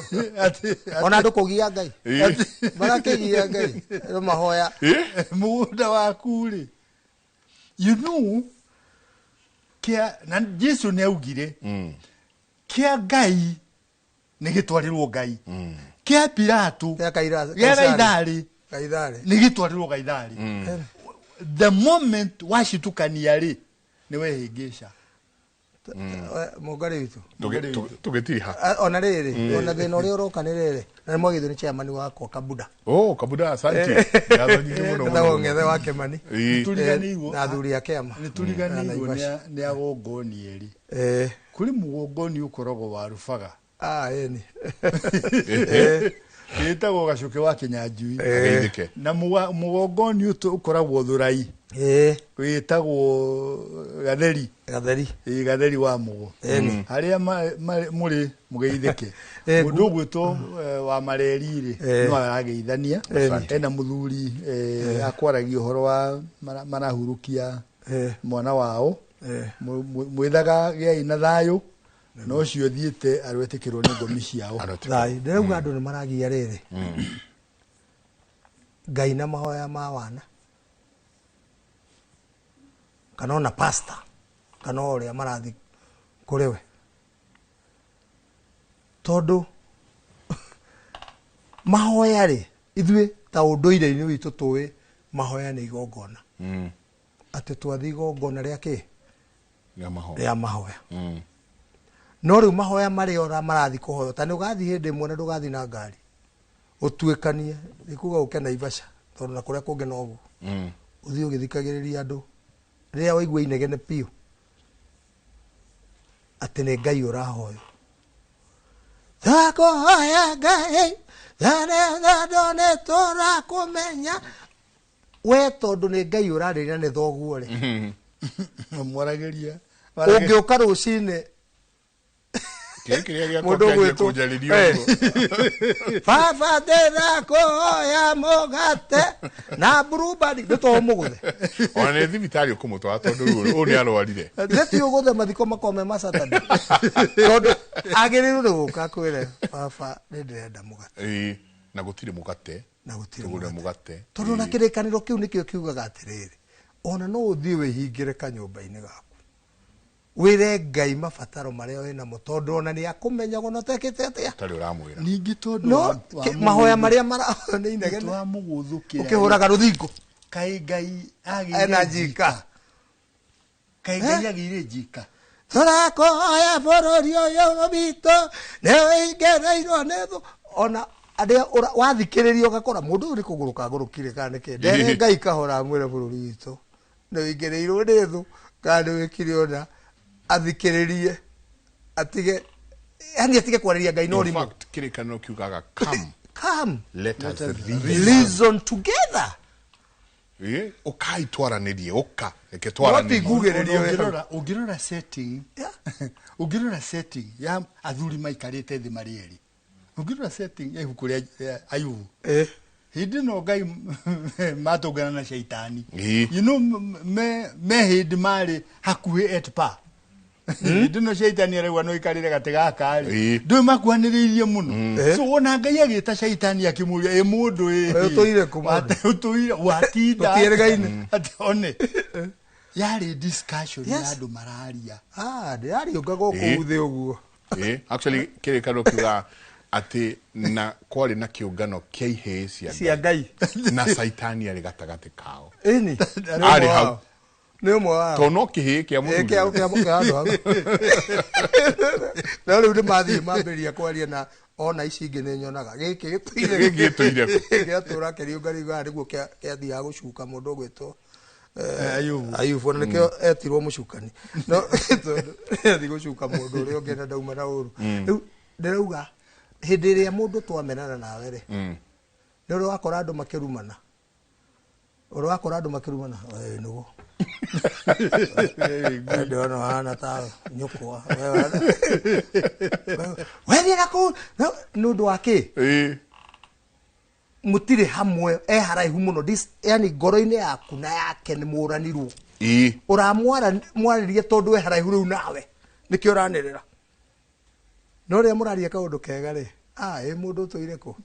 Ona andũ kũgia Ngai. Marakĩgia Ngai. No mahoya. Mũgũnda waku rĩ, you know, kĩa na Jesu nĩ augire, kĩa Ngai nĩ gĩtwarĩrwo Ngai, kĩa Pilato gĩa Kaitharĩ nĩ gĩtwarĩrwo Kaitharĩ. The moment wacitukania rĩ, nĩ wehĩngĩca. Mũngarĩ witũ. Tũgĩtiriha. Ona rĩrĩ, ona thĩna ũrĩa ũroka nĩ rĩrĩ, na nĩ mwagithio nĩ chairman wakwa Kabuda. Oh, Kabuda, asante. Ngatho nyingĩ mũno mũno. Etagwo Ng'ethe wa Kĩmani. Nĩtũriganĩirwo. Na athuri a kĩama. Nĩtũriganĩirwo Na nĩ agongoni erĩ. Kũrĩ mũgongoni ũkoragwo wa Rũbaga. Ah, ĩni. Wĩtagwo Gacũke wa Kĩnyanjui. Ageithĩke. Na mũgongoni ũyũ ũkoragwo Thurai. Wĩtagwo Gatheri. Gatheri. Ĩĩ, Gatheri wa Mũgo. Ĩni. Harĩa mũrĩ mũgeithĩke. Mũndũ ũgwĩtwo wa Mareri rĩ, no arageithania. Ĩni. Ena mũthuri akwaragia ũhoro wa marahurũkia mwana wao. Mwĩthaga gĩai na thayũ. Na ũcio ũthiĩte arwetĩkĩrwo nĩ ngomi ciao. Thayũ. Ndĩrauga andũ nĩ maragia rĩrĩ. Ngai na mahoya ma wana. Kana ona pastor. Kana ũrĩa marathi kũrĩ we. Tondũ mahoya rĩ, ithuĩ ta ũndũire-inĩ witũ tũĩ mahoya nĩ igongona. Atĩ twathiĩ igongona rĩa kĩ? Rĩa mahoya. Rĩa mahoya. No rĩu mahoya marĩa ũra marathi kũhoya, ta nĩ ũgathiĩ hĩndĩ ĩmwe na ndũgathiĩ na ngari. Ũtuĩkanie, nĩ kuga ũke Naivasha, tondũ na kũrĩa kũngĩ noguo. Ũthiĩ ũgĩthikagĩrĩria andũ. Rĩrĩa waigua inegene biũ, atĩ nĩ Ngai ũrahoywo. Twakũhoya Ngai, tondũ nĩ tũrakũmenya. We tondũ nĩ Ngai ũrarĩria nĩ thoguo rĩ. Mwaragĩria. Ũngĩũka rũcinĩ Kĩrĩa gĩakwa Mũndũ kĩanjia ũgwĩtwo- kũnjarĩria ũguo. Baba ndĩrakũhoya mũgate na blueband nĩ to mũgũthe. Ona nĩ thibitarĩ ũkũmũtwara tondũ rĩu ũyũ nĩ arwarire. Nĩ ti ũgũthe mathiko makorwo me ma Saturday. Tondũ agĩrĩirwo nĩ gũka akwĩre baba nĩ ndĩrenda mũgate. Ĩĩ, na gũtirĩ mũgate. Na gũtirĩ Tũgũre mũgate. Tondũ na kĩrĩkanĩro kĩu nĩkĩo kiugaga atĩrĩrĩ, ona no ũthiĩ wĩhingĩre kanyũmba-inĩ gaku. Wĩre Ngai mabataro marĩa wĩnamo tondũ ona nĩ akũmenyaga ona ũtekĩte atĩa. Ũtarĩ ũramwĩra. Ningĩ tondũ No, wa mahoya mũgũthũ- marĩa marahoywo nĩ inegene. Tondũ wa mũgũthũkĩra. Ũkĩhũraga rũthingo. Kaĩ Ngai agĩire Ena njika. Kaĩ Ngai agĩire njika. Tũrakũhoya bũrũri ũyũ witũ nĩ ũingĩrĩirwo nĩ thũ. Ona arĩa wathikĩrĩria ũgakora mũndũ ũyũ nĩ kũgũrũka agũrũkire kana nĩ kĩ. Ndere Ngai kahora amwĩre bũrũri witũ nĩ ũingĩrĩirwo nĩ thũ kana nĩ wĩkire ũna. Athikĩrĩrie atige, yani atige kwarĩria Ngai no In ũrimũ. fact, kĩrĩkanĩro kiugaga come. Come. Let us reason reason together. Ũkai twaranĩrie, ũka, reke No ti twaranĩrie. ngugĩrĩrio we hau. Ũngĩrora setting, ũngĩrora setting ya athuri maikarĩte thĩ marĩ erĩ. Ũngĩrora setting ya ibuku rĩa Ayubu. Hĩndĩ ĩno Ngai matũngana na Shaitani. You know, me hĩndĩ marĩ hakuhĩ at par. Hĩndĩ ĩno Shaitani arauga no ikarĩre gatĩ gaka rĩ. Ndũĩ makuhanĩrĩirie mũno. So ona Ngai agĩta Shaitani akĩmũria, ĩ mũndũ ĩ. Ũtũire kũ mũndũ? Ũtũire, watinda. Tũtiĩrĩgaine. Atĩ one. Yarĩ discussion ya Yes. andũ mararia. Ah, ndĩrariũngaga kũu thĩ ũguo. Actually, kĩrĩkanĩro kiugaga atĩ na kwarĩ na kĩũngano kĩa ihĩĩ Cia Ngai. Na Shaitani arĩ gatagatĩ kao. Ĩni. Arĩ hau. Nĩ ũmwe wao. Tondũ no kĩhĩĩ kĩa Ĩ, kĩa andũ hau. No rĩu nĩ mathiĩ mambĩrĩria kwaria na ona ici ingĩ nĩ nyonaga. Gĩkĩ gĩtũire. Gĩkĩ gĩtũire kũ? Gĩatũra kĩriũngariũngaga nĩguo kĩathiaga gũcuka mũndũ ũgwĩtwo Ayubu. Ayubu, ona nĩkĩo etirwo mũcukani. No tondũ athiĩ gũcuka mũndũ ũrĩa ũngĩ na ndauma na ũru. Rĩu ndĩrauga hĩndĩ ĩrĩa mũndũ twamenana nawe rĩ, nĩ ũrĩ wakora andũ makĩrumana. Ũrĩ wakora andũ makĩrumana, ĩĩ nĩguo. Ndĩrona ũhana ta nyũkwa. We thiĩ na kũu. Nĩ ũndũ wa kĩ? Mũtirĩ hamwe, e haraihu mũno. This, yani ngoro-inĩ yaku na yake nĩ mũranirwo. Ũramwarĩria tondũ e haraihu rĩu nawe. Nĩkĩo ũranĩrĩra. No rĩrĩa mũraria kaũndũ kega rĩ, ĩ mũndũ ũtũire kũ?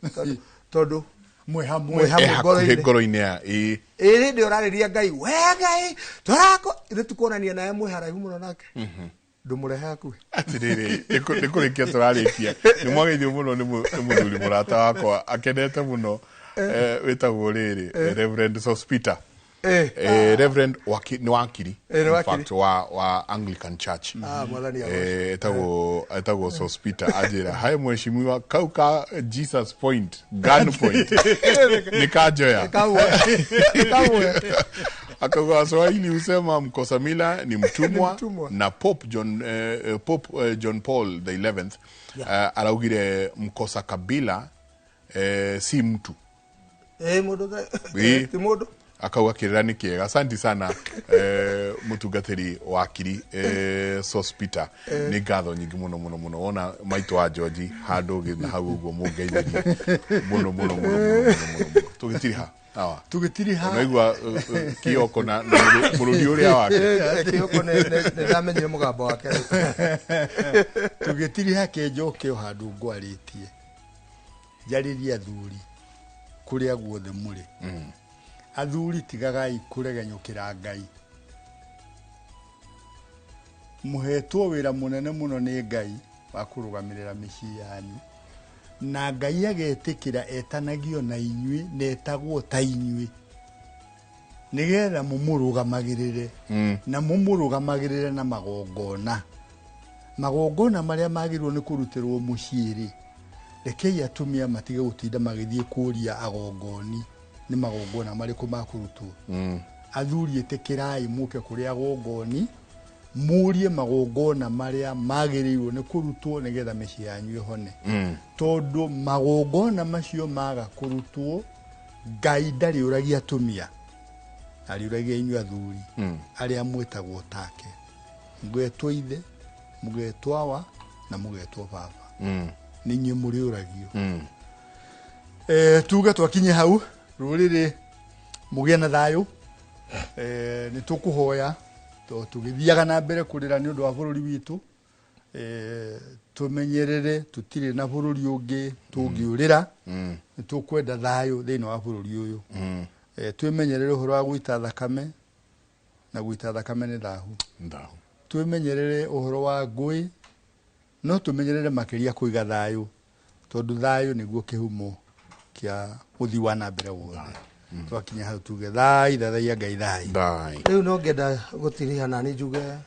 Tondũ mwĩ hamwe. Mwĩ hamwe E hakuhĩ ngoro-inĩ. ngoro-inĩ ya, ĩĩ. Ĩ hĩndĩ ũrarĩria Ngai, we Ngai, tũrako, ithuĩ tukuonania nawe mwĩ haraihu mũno nake. Ndũmũrehe hakuhĩ. Atĩrĩrĩ, nĩ kũrĩkia tũrarĩkia. Nĩ mwageithio mũno nĩ mũthuri mũrata wakwa, akenete mũno, wĩtagwo rĩrĩ, Reverend Sospita. Reverend waki, nĩ wakiri. Nĩ In wakiri. fact, wa Anglican Church. Ah, mwathani agocwo. Etagwo Sospita anjĩra hai mheshimiwa kau ka Jesus point gun point nĩ kanjoya. Kamwe. Akauga Waswahili husema mkosa mila ni mtumwa, Mtumwa. Na Pope John, Pope John Paul the 11th araugire mkosa kabila si mtu. Mũndũ ti mũndũ. Akauga kĩrĩra nĩ kĩega. Asanti sana mũtungatĩri wakiri Sospita. Nĩ ngatho nyingĩ mũno mũno mũno wona maitũ wa George handũ ũngĩ na hau ũguo mũngeithagia mũno mũno mũno mũno mũno mũno mũno. Tũgĩtiriha awa Tũgĩtiriha. Unaigua Kioko na mũrũri ũrĩa wake. Kioko nĩ ndamenyire mũgambo wake. Tũgĩtiriha kĩnjoke o handũ ngwarĩtie njarĩrie athuri kũrĩa guothe mũrĩ. Athuri tigagai kũregenyũkĩra Ngai. Mũhetwo wĩra mũnene mũno nĩ Ngai wa kũrũgamĩrĩra mĩciĩ yanyu, na Ngai agetĩkĩra etanagio na inyuĩ na etagwo ta inyuĩ nĩgetha mũmũrũgamagĩrĩre. Na mũmũrũgamagĩrĩre na magongona. Magongona marĩa magĩrĩirwo nĩ kũrutĩrwo mũciĩ rĩ, rekei atumia matige gũtinda magĩthiĩ kũria agongoni nĩ magongona marĩkũ makũrutwo. Athuri ĩtĩkĩrai mũke kũrĩ agongoni mũrie magongona marĩa magĩrĩirwo nĩ kũrutwo nĩgetha mĩciĩ yanyu ĩhone. Tondũ magongona macio maga kũrutwo, Ngai ndarĩũragia atumia, arĩũragia inyuĩ athuri arĩa mwĩtagwo take, mũgetwo ithe, mũgetwo awa na mũgetwo baba. Nĩ inyuĩ mũrĩũragio. Tuge twakinye hau rũrĩrĩ mũgĩe na thayũ. Nĩ tũkũhoya to tũgĩthiaga na mbere kũrĩra nĩ ũndũ wa bũrũri witũ. Tũmenyerere tũtirĩ na bũrũri ũngĩ tũngĩũrĩra. Nĩ tũkwenda thayũ thĩinĩ wa bũrũri ũyũ. Twĩmenyerere ũhoro wa gũita thakame, na gũita thakame nĩ thahu. Thahu. Twĩmenyerere ũhoro wa ngũĩ, no tũmenyerere makĩria kũiga thayũ, tondũ thayũ nĩguo kĩhumo kĩa ũthii wa na mbere wothe. Twakinya hau tuge thai, thathaiya Ngai thai. Thai. Rĩu no ngenda gũtiriha na niĩ njuge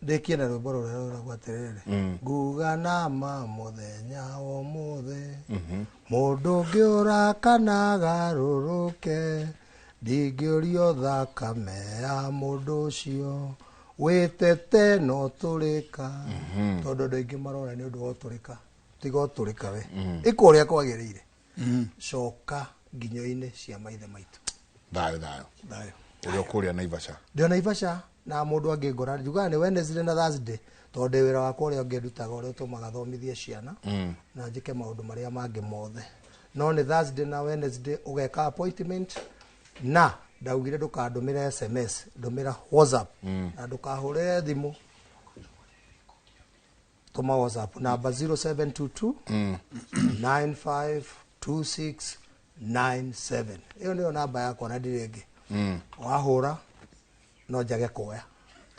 ndĩkie na rwĩmbo rũrĩa rũragwo atĩrĩrĩ. Nguga na ma mũthenya ũmũthĩ, mũndũ ũngĩ ũrakana garũrũke, ndingĩũrio thakame ya mũndũ ũcio wĩtete no tũrĩka. Tondũ andũ aingĩ marona nĩ ũndũ wa ũtũrĩka. Tiga ũtũrĩka we. Ĩka ũrĩa kwagĩrĩire. Coka nginyo-inĩ cia maithe maitũ. Thayũ, thayũ. Thayũ. Ũrĩa ũkũrĩa Naivasha. Ndĩ o Naivasha na mũndũ angĩngora njugaga nĩ Wednesday na Thursday, tondũ ndĩ wĩra wakwa ũrĩa ũngĩ ndutaga ũrĩa ũtũmaga thomithie ciana na njĩke maũndũ marĩa mangĩ mothe. No nĩ Thursday na Wednesday ũgeka appointment, na ndaugire ndũkandũmĩre SMS, ndũmĩra WhatsApp. Na ndũkahũrĩre thimũ, tũma WhatsApp namba 0722 952697. Ĩyo nĩyo namba yakwa na ndirĩ ĩngĩ. Wahũra no njage kuoya,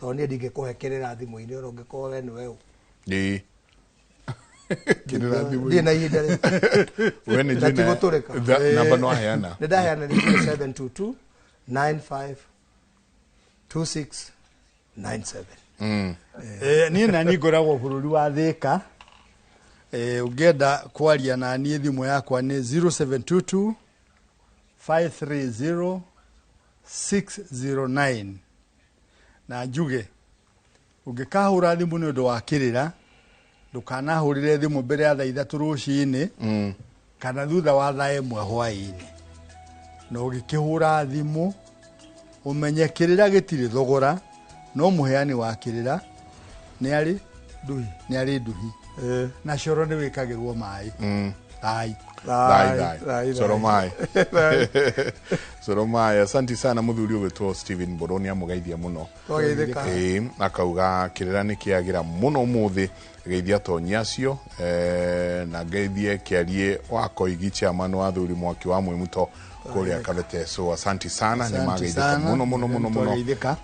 tondũ niĩ ndingĩkũhe kĩrĩra thimũ-inĩ ona ũngĩkorwo we nĩwe ũ. Ĩĩ. Kĩrĩra thimũ-inĩ. Ndirĩ na ihinda rĩu. We nĩ Na njũĩ ti gũtũrĩka. Namba no aheana. Nĩ ndaheana nĩ 0722 952697. Niĩ na niĩ ngoragwo bũrũri wa Thĩka. Ũngĩenda kwaria na niĩ thimũ yakwa nĩ 0722 530 609. Na njuge ũngĩkahũra thimũ nĩ ũndũ wa kĩrĩra, ndũkanahũrĩre thimũ mbere ya thaa 3 rũcinĩ kana thutha wa thaa 1 hwaĩ-inĩ. Na ũgĩkĩhũra thimũ ũmenye kĩrĩra gĩtirĩ thogora, no mũheani wa kĩrĩra nĩ arĩ nduhi, nĩ arĩ nduhi. Na coro nĩ wĩkagĩrwo maĩ. Thai. Thai, thai. Coro maĩ. Coro maĩ. Asante sana mũthuri ũgwĩtwo Stephen Mboro, nĩ amũgeithia mũno. Twageithĩka. Akauga kĩrĩra nĩ kĩagĩra mũno ũmũthĩ, geithia tonyi acio, na ngeithie kĩarie wa Koigi chairman wa athuri mwaki wa Mwĩmuto kũrĩa Kabeteso. Asante sana, nĩ Asante mageithĩka sana. mũno mũno mũno mũno. Twageithĩka.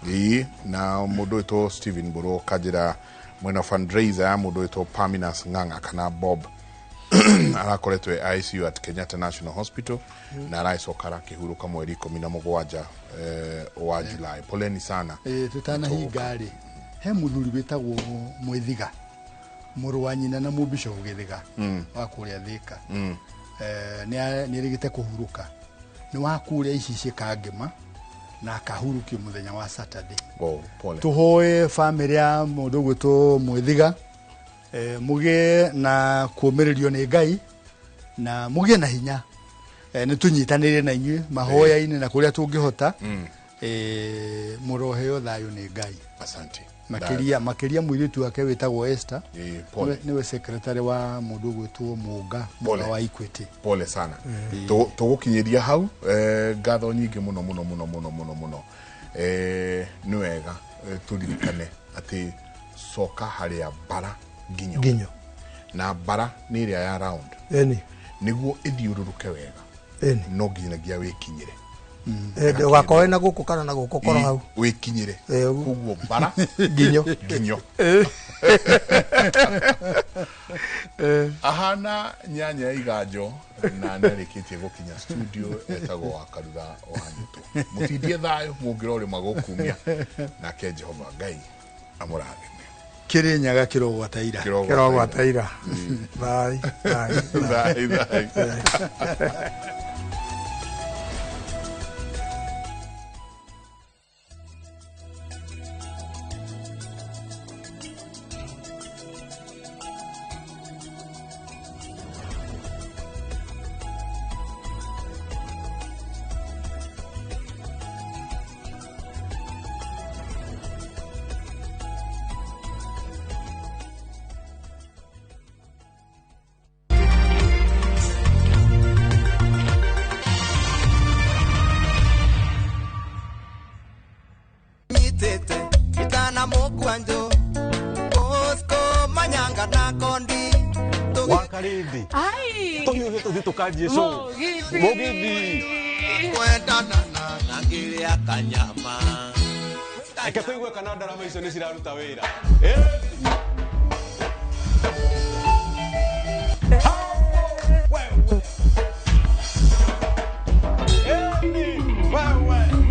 Na mũndũ wĩtwo Stephen Mboro kanjĩra mwena fundraiser ya mũndũ wĩtwo Paminas Ng'ang'a kana Bob. Arakoretwo e ICU at Kenyatta National Hospital na aracoka arakĩhurũka mweri 17 wa July. Poleni sana. Tutanahinga rĩ, he mũthuri wĩtagwo Mwĩthiga, mũrũ wa nyina na mũbishofu Gĩthĩga wa kũrĩa Thĩka. Nĩ erĩgĩte kũhurũka, nĩ wa kũrĩa ici ciĩkangĩma na akahurũkio mũthenya wa Saturday. Oh, pole. Tũhoe bamĩrĩ ya mũndũ ũgwĩtwo Mwĩthiga, mũgĩe na kũũmĩrĩrio nĩ Ngai na mũgĩe na hinya. Nĩ tũnyitanĩire na inyuĩ mahoya-inĩ na kũrĩa tũngĩhota. Mũroheo thayũ nĩ Ngai. Asante. Makĩria mũirĩtu wake wĩtagwo Esther, pole. Nĩwe secretary wa mũndũ ũgwĩtwo Mũnga Pole. wa Equity. Pole sana. Tũgũkinyĩria hau. Ngatho nyingĩ mũno mũno mũno mũno mũno mũno. Nĩ wega tũririkane atĩ coka harĩa bara nginyo na bara nĩ ĩrĩa ya round eni nĩguo ĩthiũrũrũke wega eni no nginyagia wĩkinyĩre. Ũgakorwo na gũkũ kana na gũkũ korwo hau wĩkinyĩre, koguo bara nginyo nginyo. Ahana nyanya ya iganjo na nĩarĩkĩtie gũkinya studio, etagwo wa Karura wa Nyũtũ. Mũtindie thayũ mũngĩrorĩma gũkumia, nake Jehova Ngai amũrathime. Kĩrĩnyaga kĩrogwata ira. Kĩrogwata ira. Bye bye. Bye bye. Wakarindi. Tũhiũhe tũthiĩ tũkanjie show. Mũgithi. Mũgithi. Kwendana na ngĩrĩa kanyama. Reke tũigue kana ndarama icio nĩ ciraruta wĩra.